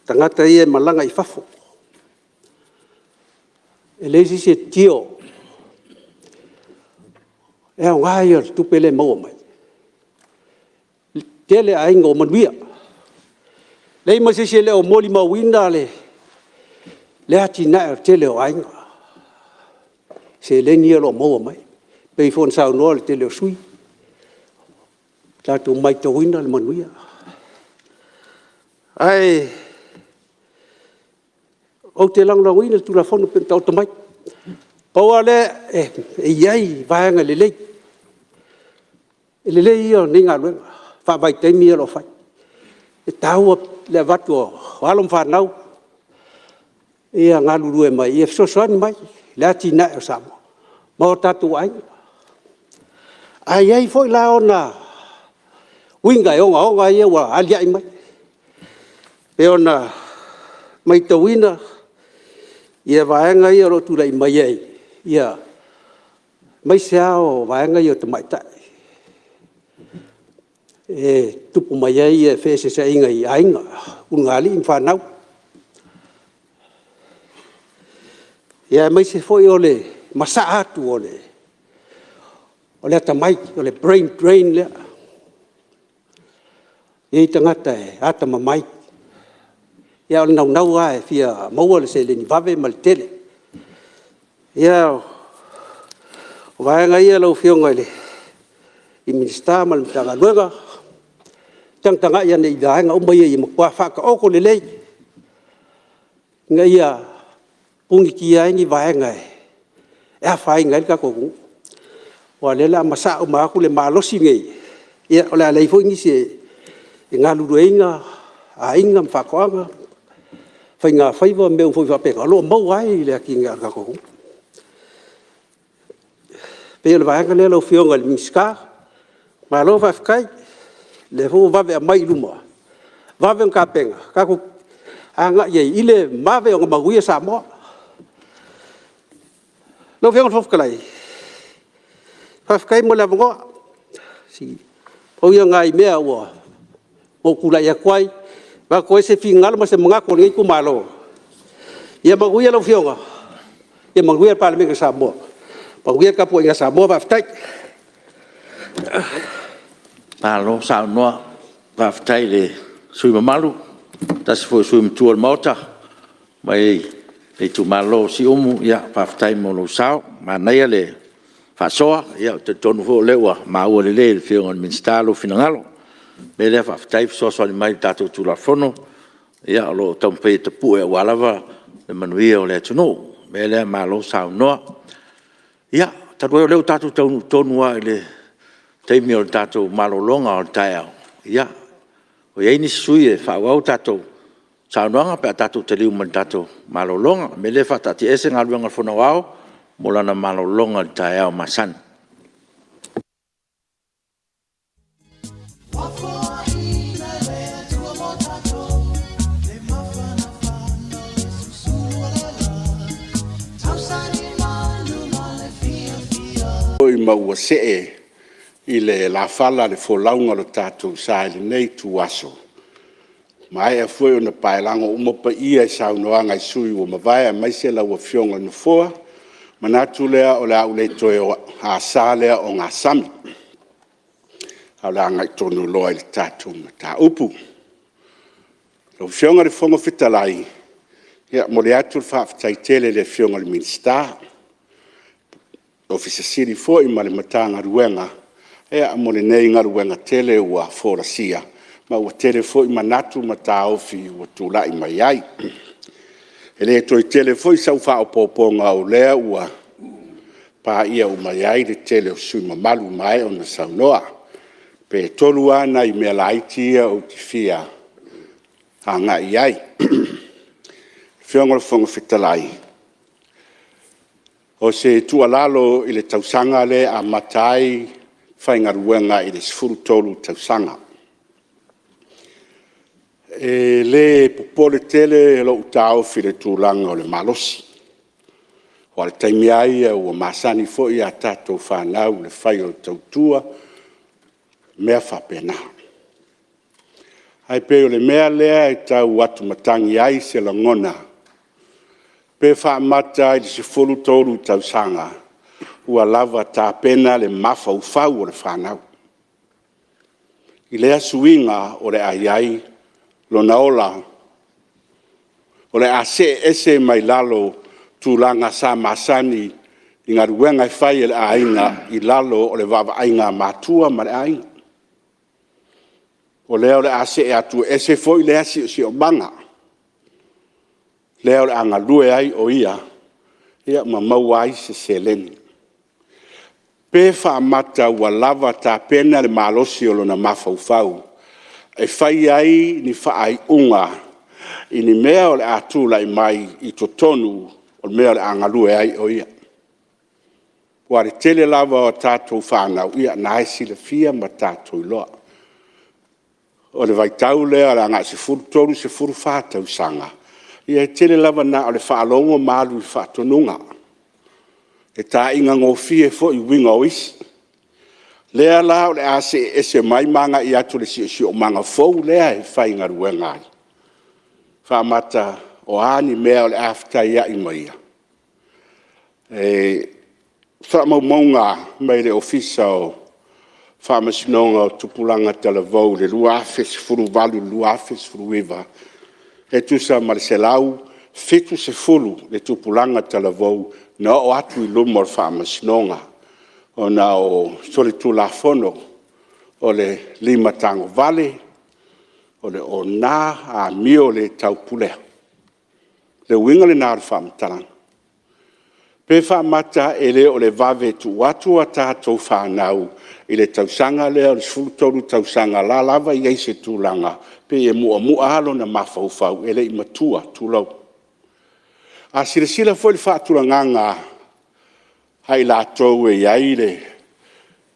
tagata ia e malaga i fafo, e leai se isi e tio, o le aoga ia o le tupe lea e maua mai. E tele aiga ua manuia, leai ma se isi e le o molimauina le atinae o le tele o aiga i seleni ia o lo o maua mai. E pei foi ona saunoa le tele o sui usufono, tatou matauina le manuia. Ae ou te lagolagoina le Tulafono e pei ona taoto mai. Pau lava o lea, e i ai vaega lelei, o le lelei ia o nei galuega faavaitaimi ia o lo o fai. E taua le avatu o alo ma fanau ia galulue mai e fesoasoani mai i le atinae o Samoa ma o tatou aiga. Ae i ai foi la ona uiga ogaoga ia ua aliae mai, pei ona matauina vaega ia o lo o tulai mai ai, aemaise lava o vaega ia o tamaitai e tutupu mai ai feeseeseaiga i aiga, ulugalii ma fanau, aemaise foi o le masaa atu o le atamai, o le brain drain lea. E i ai tagata e atamamai, a o le naunau lava e fia maua le seleni vave ma le tele. Ia, o vaega ia lau Afioga i le Minisita ma le Matagaluega, tagatagai ane i vaega uma ia ia matua faataoto lelei ina ia punitia ai ni vaega e afaina ai le tatou atunuu. Aua o lea o le a masaa uma atu le malosi lenei, ia o le a leai foi nisi e galulueina aiga ma faatoaga, faigafaiva ma mea uma foi faapena o lo o maua ai le atinae o le tatou atunuu. E pei o le vaega lea lau Afioga i le Minisita, malo faafetai, o lea foi ua vave aumai i luma, vave ona tapena, tatou agai i ai ina ia vave ona manuia Samoa. Lau Afioga i le Fofoga Fetalai, faafetai mo le avanoa. Pau ia o nai mea ua ou tulai atu ai e avatu ai se finagalo ma se manatu o lenei itumalo. Ia manuia lau Afioga, ia manuia le Palemene o Samoa, manuia le tapuaiga a Samoa. Faafetai. Malo saunoa, faafetai i le sui usufono mamalu, o se tasi foi o sui usufono matua o le Maota mai le itumalo o Siumu. Faafetai mo lou sao, manaia le faasoa. Ou te talitonu foi o lea ua maua lelei e le Afioga i le Minisita lou finagalo. O le mea lea, faafetai fesoasoani mai i le tatou Tulafono o lo o taumafai e tapue aua lava le manuia o le atunuu. O le mea lea, malo saunoa. Ia, talu ai o lea ua tatou taunuu tonu lava i le taimi o le tatou malologa o le taeao, ia, ua i ai nisi sui usufono e faaauau a tatou saunoaga pe a tatou taliu mai le tatou malologa. O le mea lea, e faataatiaese Galuega a le Fono Aoao mo lana malologa i le taeao masani. Ma ua see i le lafala le folauga o lo tatou sa i lenei ituaso, ua maea foi ona paelago uma paia i saunoaga a sui usufono ua mavae aemaise lau Afioga i le Nofoa. Ona manatu lea o le a ou le toe asa lea ogasami, ae o le a agai tonu loa i le tatou mataupu. Lau Afioga i le Fofoga Fetalai, e momoli atu le faafetai tele i le Afioga i le Minisita, le Ofisa Sili o Pulega foi ma le Matagaluega mo lenei galuega tele ua folasia, ma ua tele foi manatu ma taofi ua tulai mai ai. E le toe tele foi sau faaopoopoga o lea ua paia uma i ai le tele o sui usufono mamalu ua maea ona saunoa. Pe 3 lava nai mea laiti ia ou te fia agai i ai. Lau Afioga i le Fofoga Fetalai, o se tuualalo i le tausaga lea e amata ai faigaluega i le 13 tausaga. E le popole tele lou taofi i le tulaga o le malosi, aua o le taimi lava ia ua masani foi a tatou fanau i le fai o le tautua ma mea faapena. Ae pei o le mea lea e tau atumatagi ai se lagona, pe faamata i le 13 tausaga ua lava tapena le mafaufau o le fanau i lea suiga o le a i ai lona ola, o le a see ese mai lalo o tulaga sa masani i galuega e fai a le aiga i lalo o le vaavaaiga a matua ma le aiga. O lea o le a see atu e ese foi lea siosiomaga, lea o le a galue ai o ia ma maua ai se seleni. Pe faamata ua lava tapena le malosi o lona mafaufau e fai ai ni faaiuga i ni mea o le a tulai mai i totonu o mea o le a galue ai o ia. Aua o le tele lava o tatou fanau, ia o lena e silafia ma tatou iloa, o le vaitau lea agai i le 13, 14 tausaga, ia e tele lava ina na o le faalogo ma alu i faatonuga, e taaiga gofie foi i uiga o isi. O lea la o le a see ese mai ma agai atu i le siosiomaga fou lea e faigaluega ai, faamata o a ni mea o le a fetaiai ma ia? O faamaumauga mai le Ofisa o Faamasinoga o Tupulaga Talavou i le 2018 i le 2019, e tusa ma le 170 le tupulaga talavou na oo atu i luma o le Faamasinoga ona o solitulafono o le limatagovale, o le ona, amio le taupulea. O le uiga lena o le faamatalaga, pe faamata e le o le vave tuu atu a tatou fanau i le tausaga lea o le 13 tausaga, o la e lava e i ai i se tulaga pei e muamua lava lona mafaufau e le i matua, tulou. A silasila foi i le faatulagaga a i latou e i ai le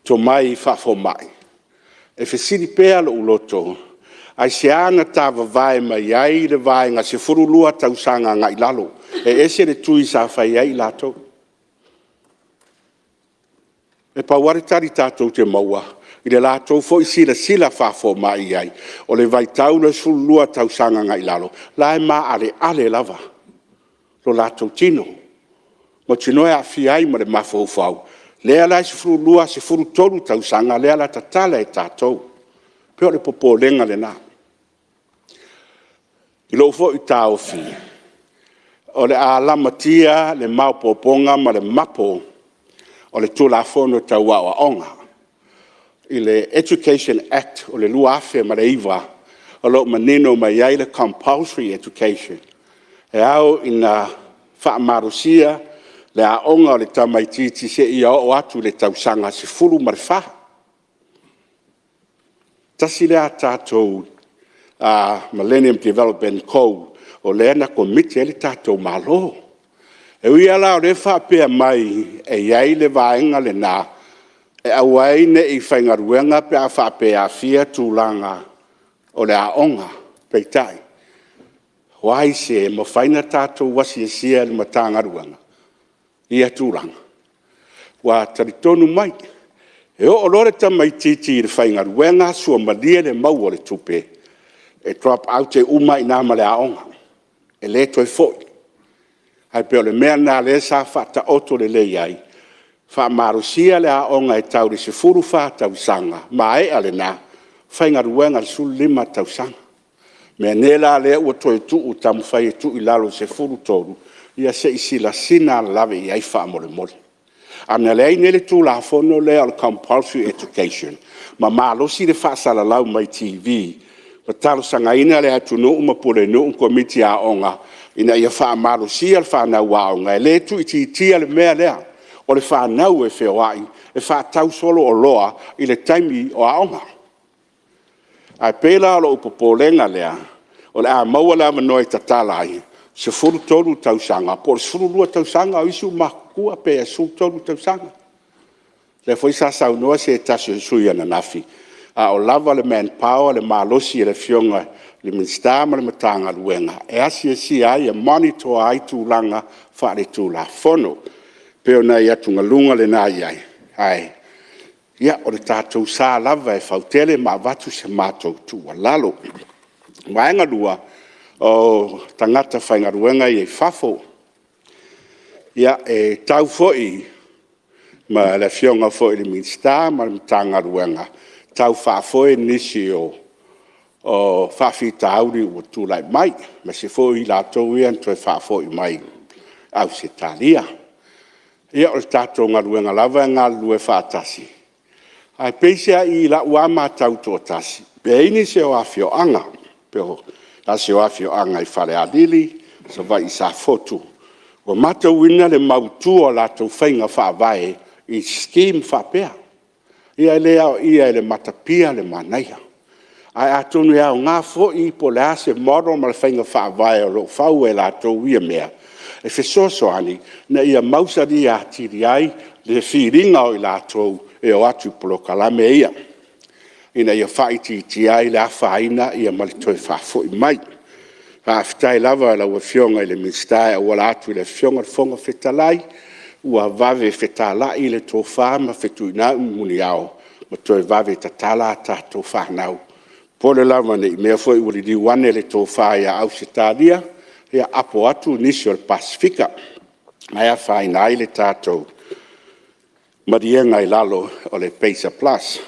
tomai faafomai, e fesili pea lou loto, aisea na tavavae mai ai le vaega 12 tausaga agai i lalo, e ese le tui sa fai ai latou. E pau lava le tali tatou te maua i le latou foi silasila faafomai i ai, o le vaitau lea o le 12 tausaga agai i lalo, o la e maaleale lava lo latou tino, mautinoa e aafia ai ma le mafaufau. Lea la e 12, 13 tausaga lea o le a tatala e tatou. E pei o le popolega lena. I lou foi taofi, o le a lamatia le maopoopoga ma le mapo o le Tulafono Tau Aoaoga i le Education Act 2009 o lo o manino mai ai le compulsory education, e ao ina faamalosia le aoga o le tamaitiiti seia oo atu i le tausaga 14. Tasi lea tatou Millenium Development Goal o lea na commit ai le tatou Malo. E ui lava la o lea e faapea mai e i ai le vaega lena e aua ai ne i faigaluega pe a faapea e aafia tulaga o le aoga, peitai, o ai se mafai ona tatou asiasia e le Matagaluega ia tulaga? Aua e talitonu mai, e oo loa le tamaitiiti i le faigaluega suamalie le maua o le tupe, e drop out e uma ai i ina ma le aoga, e le toe foi. Ae pei o le mea lena o lea sa faataoto lelei ai, faamalosia le aoga e tau i le 14 tausaga, maea lena, faigaluega i le 15 tausaga. Meaane la lea ua toe tuu taumafai e tuu i lalo i le 13, ia se i silasila lava i ai faamolemole. A na leai nei le Tulafono lea o le Compulsory Education ma malosi le faasalalau mai TV ma talosagaina le atunuu ma pulenuu ma Komiti a Aoga ina ia faamalosia le fanau aoga, e le tuuitiitia le mea lea o le fanau e feoai e faatau solo oloa i le taimi o aoga. Ae pei la o lou popolega lea, o le a maua le avanoa e tatala ai, 13 tausaga po o le 12 tausaga. O isi ua matutua pe 13 tausaga. O lea foi sa saunoa se tasi o sui usufono ananafi, a o lava le manpower, le malosi o le Afioga i le Minisita ma le Matagaluega e asiasia ai e monitor ai tulaga faaletulafono. E pei o nai atugaluga na e i ai, ae o le tatou sa lava e fautele ma avatu se matou tuualalo. O le vaega lua, o tagata faigaluega ia i fafo. Ia, e tau foi ma le Afioga foi i le Minisita ma le Matagaluega tau faafoe nisi o faafitauli ua tulai mai, aemaise foi i latou ia na toe faafoi mai Ausetalia. Ia o le tatou galuega lava e galulue faatasi, ae peiseai i lau lava matau toatasi, e i ai nisi o afioaga, pei o se tasi o afioaga i Falealili, Savaii i Safotu, ua matauina le mautu o latou faiga faavae i scheme faapea. Ia e le aoaia e le matapia le manaia. Ae atonu e aoga foi po o le a se model ma le faiga faavae o lo o fau ai e latou ia mea, e fesoasoani ina ia mausali atili ai le filiga o i latou e o atu i polokalame ia, ina ia faaitiitia ai le afaina ma le toe faafoi mai. Faafetai lava i lau Afioga i le Minisita e auala atu i le Afioga i le Fofoga Fetalai, ua vave fetala'i le tofa ma fetuunai muniao ma toe vave tatala a tatou fanau. Popole lava ne i mea foi ua liliu ane le tofa ia Ausetalia, ia apo atu nisi o le Pasefika, ae afaina ai le tatou maliega i lalo o le PACER Plus.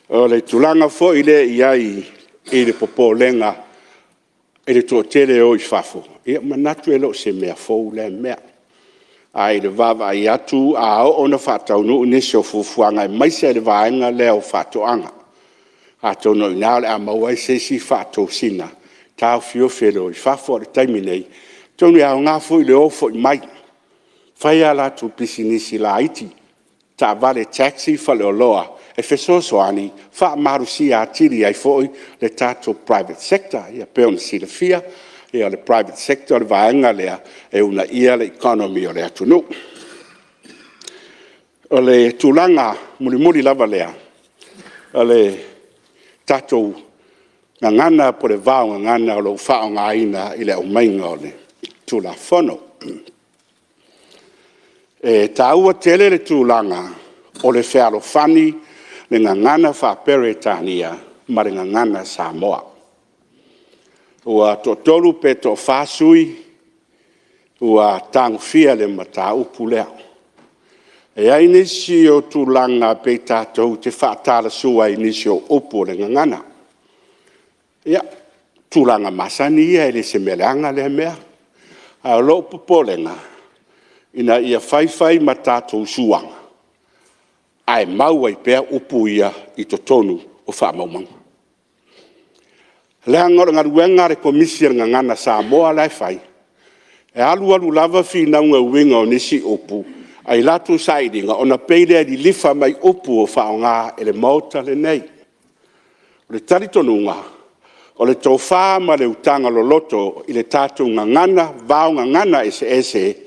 O le tulaga foi lea e i ai i le popolega i le toatele e o i fafo, ia e manatu e le o se mea fou lea mea. Ae i le vaavaai atu a oo ina faataunuu nisi o fuafuaga aemaise le vaega lea o faatoaga, atonu o i ina o le a maua ai se isi faatosina e taofiofi ai le o i fafo. A o le taimi nei, atonu e aoga foi le o foi mai, fai a latou pisinisi laiti, taavale taxi, faleoloa, e fesoasoani e faamalosia atili ai foi le tatou private sector. E pei ona silafia, o le private sector le vaega lea e uunaia le economy o le atunuu. O le tulaga mulimuli lava lea, o le tatou gagana po o le vaogagana o lo o faaaogaina i le aumaiga o le Tulafono. E taua tele le tulaga o le fealofani, le gagana faa-Peretania ma le gagana Samoa. Ua toatolu pe toafa sui usufono ua tagofia le mataupu lea. E i ai nisi o tulaga pei tatou te faatalasua i nisi o upu o le gagana. Ia, o tulaga masani ia e le o se mea leaga lea mea. A o lou popolega, ina ia fai fai ma tatou suaga ae mau ai pea upu ia i totonu o faamaumauga. Leaga o le galuega a le Komisi o le Gagana Samoa la e fai, e alu alu lava finauga i uiga o nisi upu, ae i latou sailiga, ona pei lea e lilifa mai i upu ua faaaoga e le Maota lenei. O le talitonuga, o le tofa ma le utaga loloto i le tatou gagana vaogagana eseese,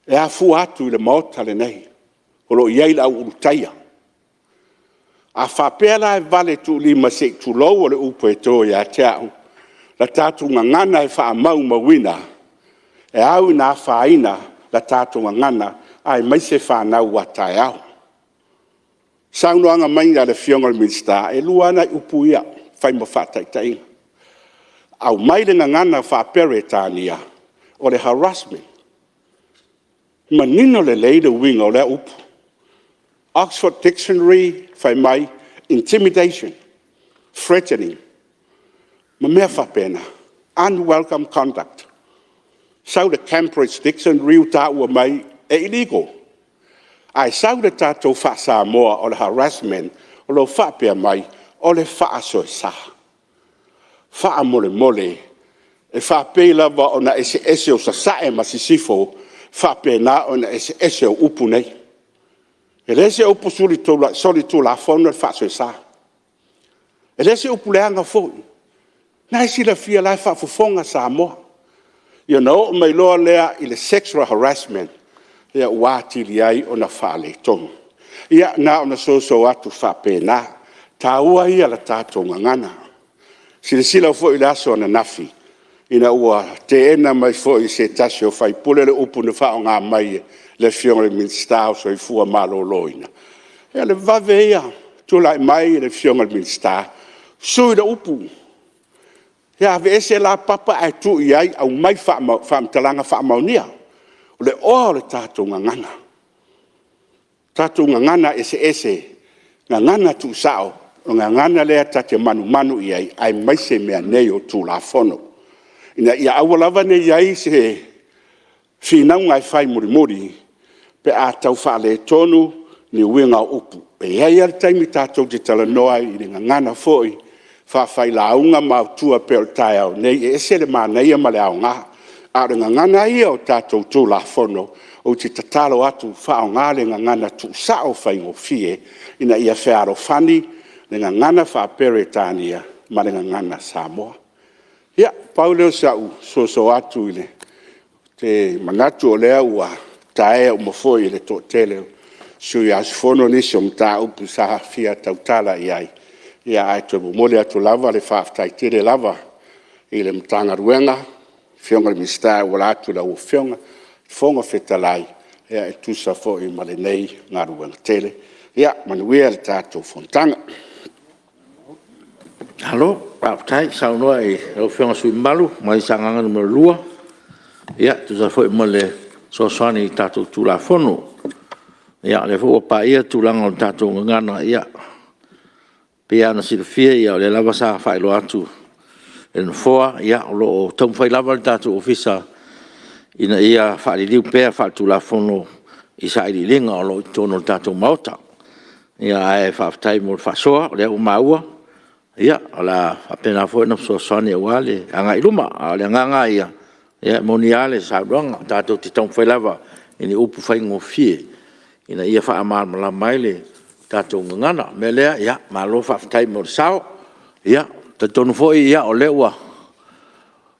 e afua atu i le Maota lenei o lo o i ai le au Ulutaia. A faapea la e valetuulima se i tulou o le upu e to ia te au, la tatou gagana e faamaumauina, e au ina afaina la tatou gagana aemaise fanau a taeao. O le saunoaga mai a le Afioga i le Minisita, e lua lava nai upu ia e fai ma faataitaiga. Aumai le gagana faa-Peretania o le harassment, manino lelei le uiga o lea upu. Oxford Dictionary fai mai, intimidation, threatening. ma mea faapena, unwelcome conduct. Sau le Cambridge Dictionary taua mai e illegal, ae sau le tatou faa-Samoa o le harassment o lo o faapea mai, o le faasoesa. Faamolemole, e faapei lava ona eseese o sasae ma sisifo, e faapena ona eseese o upu nei. E le o se upu solitulafono le faasoesa. E le o se upu leaga foi. O lena e silafia o la e faafofoga Samoa. Ia ona oo mai loa lea i le sexual harassment, ia ua atili ai ona faaletonu. Ia na ona soso atu faapena, o le taua ia o le tatou gagana. Silasila foi i le aso ananafi ina ua teena mai foi e se tasi o sui usufono le upu na faaaoga mai e le Afioga i le Minisita o le Soifua Maloloina, ia o le vave ia, tulai mai le Afioga i le Minisita, sui le upu. Ia aveese la papa ae tuu i ai aumai faamatalaga faamaonia. O le oa o le tatou gagana, o tatou gagana eseese, gagana tuusao, o le gagana lea ta te manumanu i ai, aemaise mea nei o Tulafono, ina ia aua lava ne i i ai se finauga e fai mulimuli pe a tau faaletonu ni uiga o upu. E i ai lava le taimi tatou te talanoa ai i le gagana foi faa-failauga maotua e pei o le taeao nei, e ese le manaia ma le aoga. A o le gagana lava ia o tatou Tulafono, ou te tatalo atu, faaaoga le gagana tuusao faigofie ina ia fealofani le gagana faa-Peretania ma le gagana Samoa. Ia, pau lea o si au soso atu ou te manatu o lea ua taea uma foi e le toatele o sui usufono nisi o mataupu sa fia tautala i ai, ae toe momoli atu lava le faafetai tele lava i le Matagaluega, le Afioga i le Minisita e auala atu i lau Afioga i le Fofoga Fetalai e tusa foi ma lenei galuega tele. Ia manuia le tatou fonotaga. Malo faafetai saunoa i lau Afioga i le sui usufono mamalu mai Sagaga 2 e tusa ai foi ma le fesoasoani i le tatou Tulafono. Ia o lea foi ua paia le tulaga o le tatou gagana, ia, e pei lava ona silafia, o lea lava sa faailoa atu e le Nofoa, o lo o taumafai lava le tatou Ofisa ina ia faaliliu pea faale-Tulafono i sailiiliga o lo o i totonu o le tatou Maota. Ae faafetai mo le faasoa, o lea ua maua, o le a faapena foi ona fesoasoani aua le agai i luma. A o le agaga lava ia, e moni lava le saunoaga, tatou te taumafai lava i ni upu faigofie ina ia faamalamalama ai le tatou gagana. O le mea lea, malo faafetai mo le sao. Ia, e talitonu foi o lea ua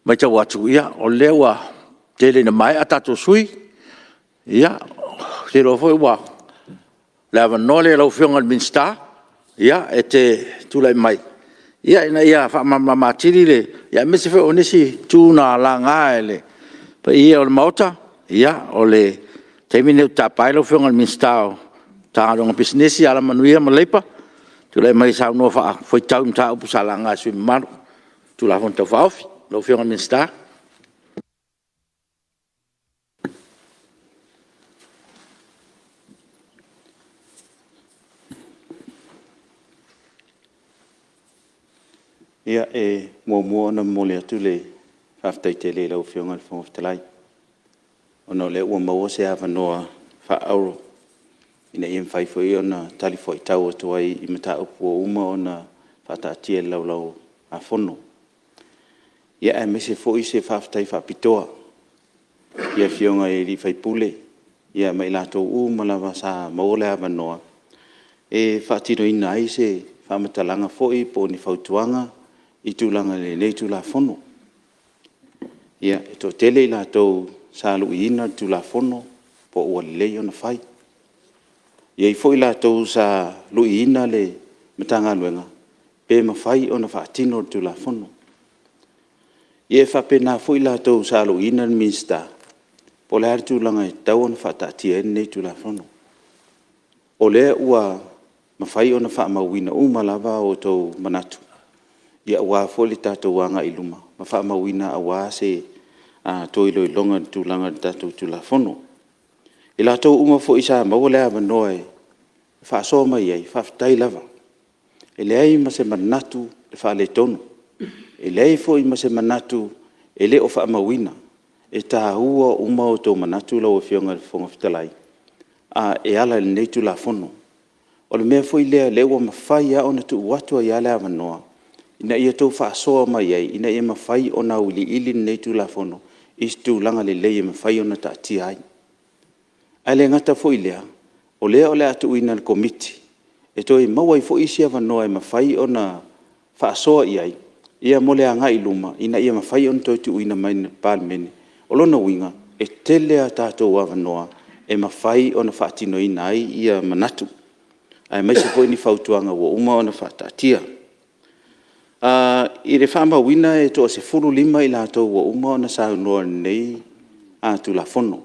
matau atu, o lea ua tele ina maea tatou sui usufono. Ia, ou te iloa foi ua o le avanoa lenei i lau Afioga i le Minisita e te tulai mai ina ia faamalamalama atili, aemaise foi o nisi itu na laga e le paia o le Maota. Ia, o le taimi lenei ou te tapa ai lau Afioga i le Minisita o Matagaluega o Pisinisi, Alamanuia ma Leipa, e tulai mai e saunoa faafuaitau i mataupu sa laga e sui usufono mamalu i Tulafono Tau Faaofi. Lau Afioga i le Minisita. Ia, e muamua ona momoli atu le faafetai tele i lau Afioga i le Fofoga Fetalai, ona o lea ua maua se avanoa faaauro ina ia mafai foi ona talifuaitau atu ai i mataupu ua uma ona faataatia i le Laulau-a-Fono, aemaise foi se faafetai faapitoa i Afioga i sui usufono ma i latou uma lava sa maua le avanoa e faatinoina ai se faamatalaga foi po o ni fautuaga i tulaga i lenei Tulafono. E toatele i latou sa luiina le Tulafono po ua lelei ona fai. E i ai foi i latou sa luiina le Matagaluega pe mafai ona faatino le Tulafono. Ia e faapena foi i latou sa luiina le Minisita, po o le a le tulaga e tatau ona faataatia ai lenei Tulafono. O lea ua mafai ona faamauina uma lava outou manatu aua foi le tatou agai i luma ma faamauina aua se toe iloiloga i le tulaga o le tatou Tulafono. I latou uma foi sa maua le avanoa e faasoa mai ai, faafetai lava. E leai ma se manatu e faaletonu. E leai foi ma se manatu e le o faamauina. E taua uma o outou manatu lau Afioga i le Fofoga Fetalai e ala i lenei Tulafono. O le mea foi lea o lea ua mafai lava ona tuu atu ai lava le avanoa ina ia outou faasoa mai ai, ina ia mafai ona auiliili lenei Tulafono i se tulaga lelei e mafai ona taatia ai. Ae le gata foi i lea, o lea o le a tuuina i le Komiti e toe maua ai foi isi avanoa e mafai ona faasoa i ai mo le agai i luma ina ia mafai ona toe tuuina mai i le Palemene. O lona uiga, e tele a tatou avanoa e mafai ona faatinoina ai manatu, aemaise foi ni fautuaga ua uma ona faataatia. I le faamauina e toa-15 i latou ua uma ona saunoa i lenei Tulafono,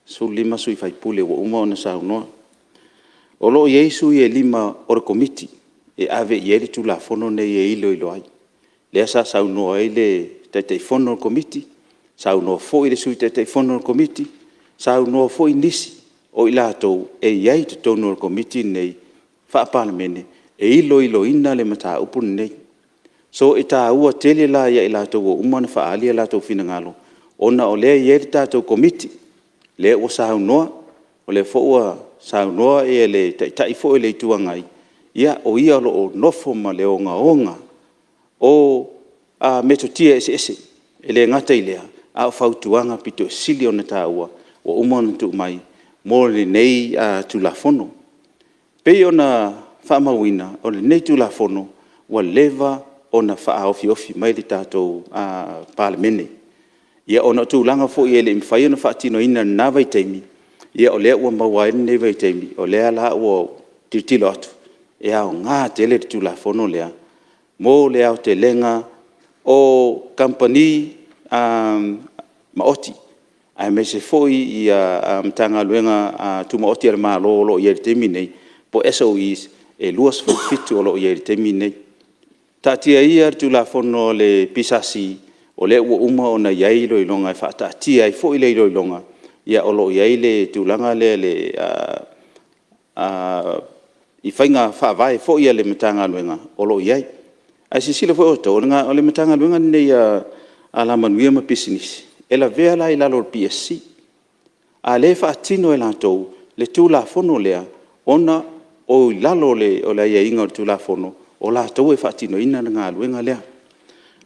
15 sui usufono ua uma ona saunoa. O lo o i ai sui e 5 o le Komiti e ave i ai le Tulafono lenei e iloilo ai. Lea sa saunoa ai le Taitaifono o le Komiti, saunoa foi le Sui Taitaifono o le Komiti, saunoa foi nisi o i latou e i ai i totonu o le Komiti lenei Faa-Palemene e iloiloina le mataupu lenei. So, e taua tele la ia i latou ua uma ona faaali o latou finagalo, ona o lea e i ai le tatou Komiti, lea ua saunoa, o lea foi ua saunoa le Taitai foi o le Itu Agai, ia o ia o lo o nofo ma le ogaoga o metotia eseese. E le gata i lea, a o fautuaga aupito sili ona taua ua uma ona tuu mai mo lenei Tulafono. E pei ona faamauina, o lenei Tulafono ua leva ona faaofiofi mai i le tatou Palemene. Ia ona o tulaga foi e le i mafai ona faatinoina i lena vaitaimi, ia o lea ua maua ai lenei vaitaimi, o lea la ua ou tilotilo atu, e aoga tele le Tulafono lea mo le aotelega o kamupani maoti, aemaise foi Matagaluega Tumaoti a le Malo o lo o i ai i le taimi lenei, po o SOEs e 27 o lo o i ai i le taimi lenei. Taatia ia le Tulafono a le PSC, o lea ua uma ona i ai iloiloga e faataatia ai foi le iloiloga, o lo o i ai le tulaga lea i faiga faavae foi a le Matagaluega o lo o i ai. Ae silasila foi outou, o le Matagaluega lenei a Alamanuia ma Pisinisi, e lavea la i lalo o le PSC, a o lea e faatino e latou le Tulafono lea, ona o i lalo o le aiaiga o le Tulafono, o latou e faatinoina le galuega lea.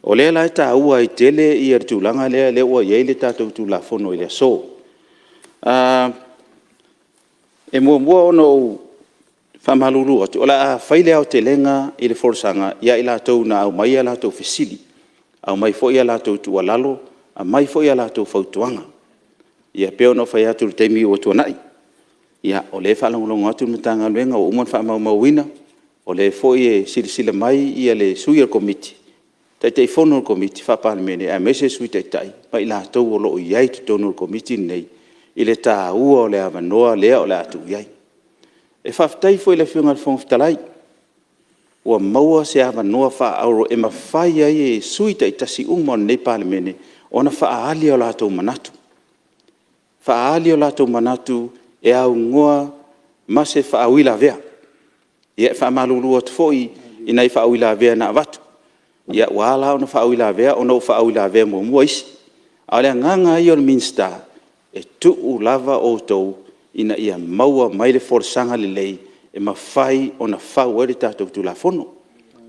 O lea la e taua ai tele le tulaga lea ua i ai le tatou Tulafono i le aso. E muamua ona ou faamalulu atu, o le a fai le aotelega i le folasaga ia i latou na aumai a latou fesili, aumai foi a latou tuualalo, aumai foi a latou fautuaga. Ia e pei ona ou fai atu i le taimi ua tuanai, ia o lea e faalogologo atu le Matagaluega ua uma ona faamaumauina, o lea foi e silasila mai le sui o le Komiti, Taitaifono o le Komiti Faa-Palemene aemaise le Sui Taitai ma i latou o lo o i ai i totonu o le Komiti lenei i le taua o le avanoa lea o le a tuu i ai. E faafetai foi i le Afioga i le Fofoga Fetalai, ua maua se avanoa faaauro e mafai ai e sui usufono taitasi uma o lenei Palemene ona faaali o latou manatu, faaali o latou manatu e aunoa ma se faauilavea. Ia e faamalulu atu foi i nai faauilavea na avatu. Ua ala ona faauilavea ona ua faauilavea muamua isi. A o le agaga lava ia o le Minisita, e tuu lava outou ina ia maua mai le folasaga lelei e mafai ona fau ai le tatou Tulafono.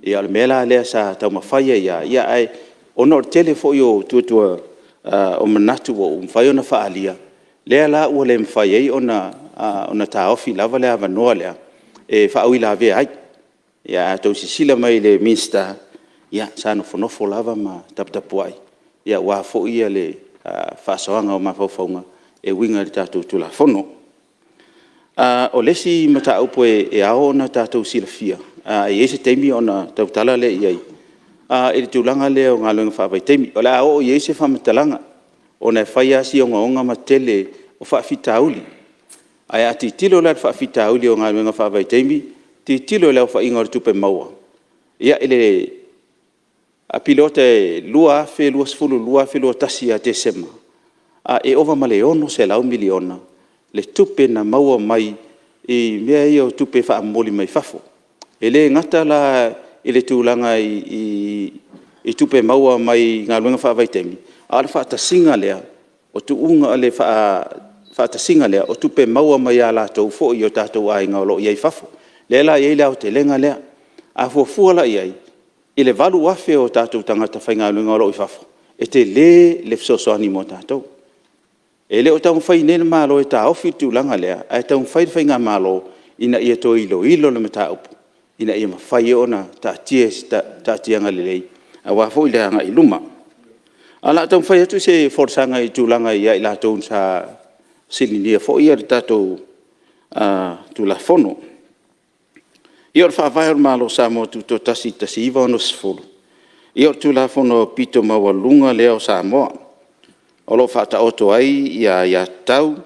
Ia o le mea la lea sa taumafai ai lava, ae ona o le tele foi o manatu ua mafai ona faaalia, lea la ua le mafai ai ona taofi lava le avanoa lea e faauilavea ai. Ae a outou silasila mai i le Minisita, ia sa nofonofo lava ma taputapuai aua foi le faasoaga o mafaufauga e uiga i le tatou Tulafono. O le isi mataupu e ao ona tatou silafia, e i ai se taimi ona tautala lea i ai i le tulaga lea o galuega faavaitaimi. O le a oo i ai se faamatalaga ona e fai lava si ogaoga ma tele o faafitauli. Ae a tilotilo la i le faafitauli o galuega faavaitaimi, tilotilo i le aofaiga o le tupe maua i le piriota e 2020/2021 ia Tesema, e ova ma le $600 miliona le tupe na maua mai i mea ia o tupe faamomoli mai fafo. E le gata la i le tulaga i i tupe maua mai galuega faavaitaimi, a o le faatasiga lea o tupe maua mai ia latou foi i o tatou aiga o lo o i ai i fafo. O lea la e i ai le aotelega lea. A fuafua la i ai i le 8,000 o tatou tagata faigaluega o lo o i fafo, e tele le fesoasoani mo tatou. E le o taumafai nei le Malo e taofi le tulaga lea, ae taumafai le faigamalo ina ia toe iloilo le mataupu ina ia mafai ona taatia i se taatiaga lelei aua foi le agai i luma. Ae o le a taumafai atu se folasaga i tulaga ia i latou sa fesiligia foi le tatou Tulafono. Ia o le Faavae o le Malo o Samoa Tutoatasi i le 1960, ia o le Tulafono aupito maualuga lea o Samoa, o lo o faataoto ai aiatatau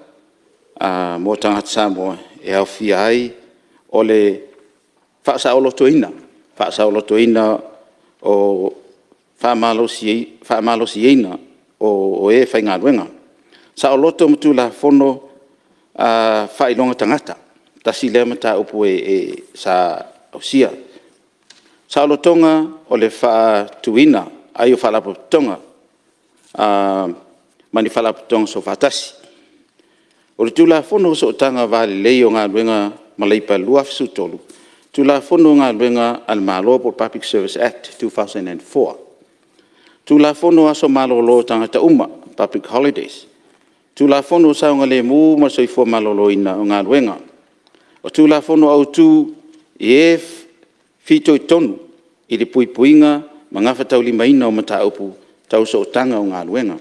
mo tagata Samoa, e aofia ai o le faasaolotoina, faasaolotoina o faamalosiina o e faigaluega. Saoloto ma Tulafono faailoga tagata, tasi lea mataupu sa ausia. Saolotoga o le faatuina ai o Faalapotopotoga ma ni Faalapotopotoga Soofaatasi. O le Tulafono o Sootaga Va Lelei o Galuega ma Leipa 2013, Tulafono o Galuega a le Malo po o le Public Service Act 2004, Tulafono o Aso Malolo o tagata uma, Public Holidays, Tulafono o Saogalemu ma le Soifua Maloloina o Galuega. O Tulafono Autu i e fitoitonu i le puipuiga ma gafataulimaina o mataupu tau sootaga o galuega.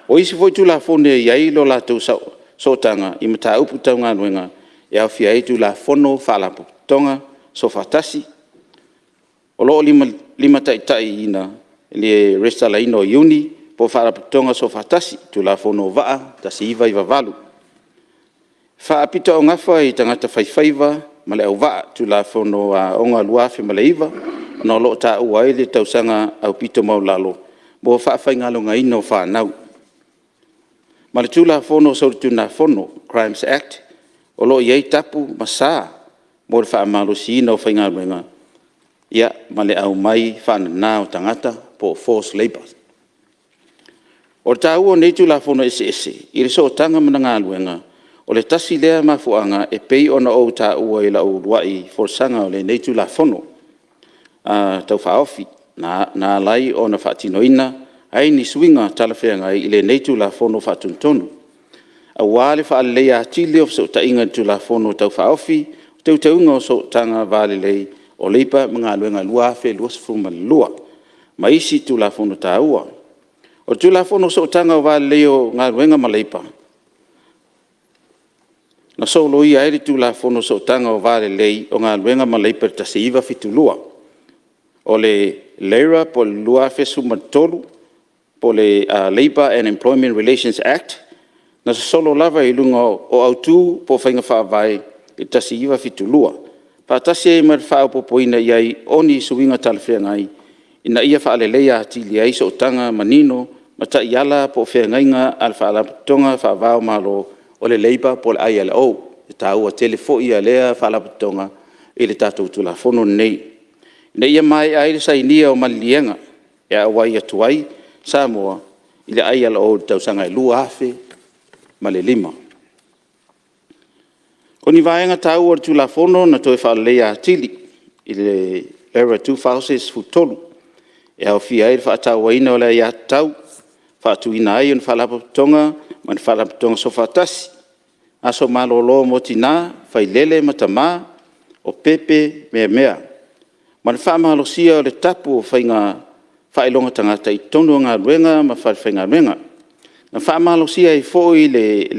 O isi foi Tulafono e i ai lo latou sootaga i mataupu tau galuega, e aofia ai Tulafono o Faalapotopotoga Soofaatasi, o lo o limataitaiina le resitalaina o iuni po o Faalapotopotoga Soofaatasi, Tulafono o Vaa 1998. Faapitoaugafa i tagata faifaiva ma le auvaa, Tulafono o Aoga 2009, ona o lo o taua ai le tausaga aupito maualalo mo le faafaigaluegaina o fanau. Ma le Tulafono o Soligatulafono, Crimes Act, o lo o i ai tapu ma sa mo le faamalosiina o faigaluega ma le aumai faanana o tagata po o force labour. O le taua o nei Tulafono eseese i le sootaga ma galuega, o le tasi lea mafuaaga e pei ona ou taua i lau uluai folasaga o lenei Tulafono Tau Faaofi, na ala ai ona faatinoina ai ni suiga talafeagai i lenei Tulafono Faatonutonu, aua le faaleleia atili o fesootaiga i le Tulafono Tau Faaofi o Teuteuga o Sootaga Va Lelei o Leipa ma Galuega 2022 ma isi Tulafono taua. O le Tulafono o Sootaga Va Lelei o Galuega ma Leipa, na soloia ai le Tulafono o Sootaga Va Lelei o Galuega ma Leipa 1972. O le LERA po o le 2013 po o le Labour and Employment Relations Act, na sosolo lava i luga o autu po o faiga faavae i le 1972, faatasi ai ma le faaopoopoina i ai o ni suiga talafeagai ina ia faaleleia atili ai sootaga manino ma taiala po o feagaiga a le Faalapotopotoga Faava-o-Malo o le Leipa po o le ILO. E taua tele foi lea Faalapotopotoga i le tatou Tulafono lenei, ina ia maea ai le sainia o maliliega e auai atu ai Samoa i le ILO i le tausaga e 2005. O ni vaega taua o le Tulafono na toe faaleleia atili i le LERA 2013, e aofia ai le faatauaina o le aiatatau, faatuina ai o ni Faalapotopotoga ma ni Faalapotopotoga Soofaatasi, aso malolo mo tina, failele ma tama, o pepe meamea, ma le faamalosia o le tapu o faiga faailoga tagata i totonu o galuega ma falefaigaluega. Na faamalosia ai foi le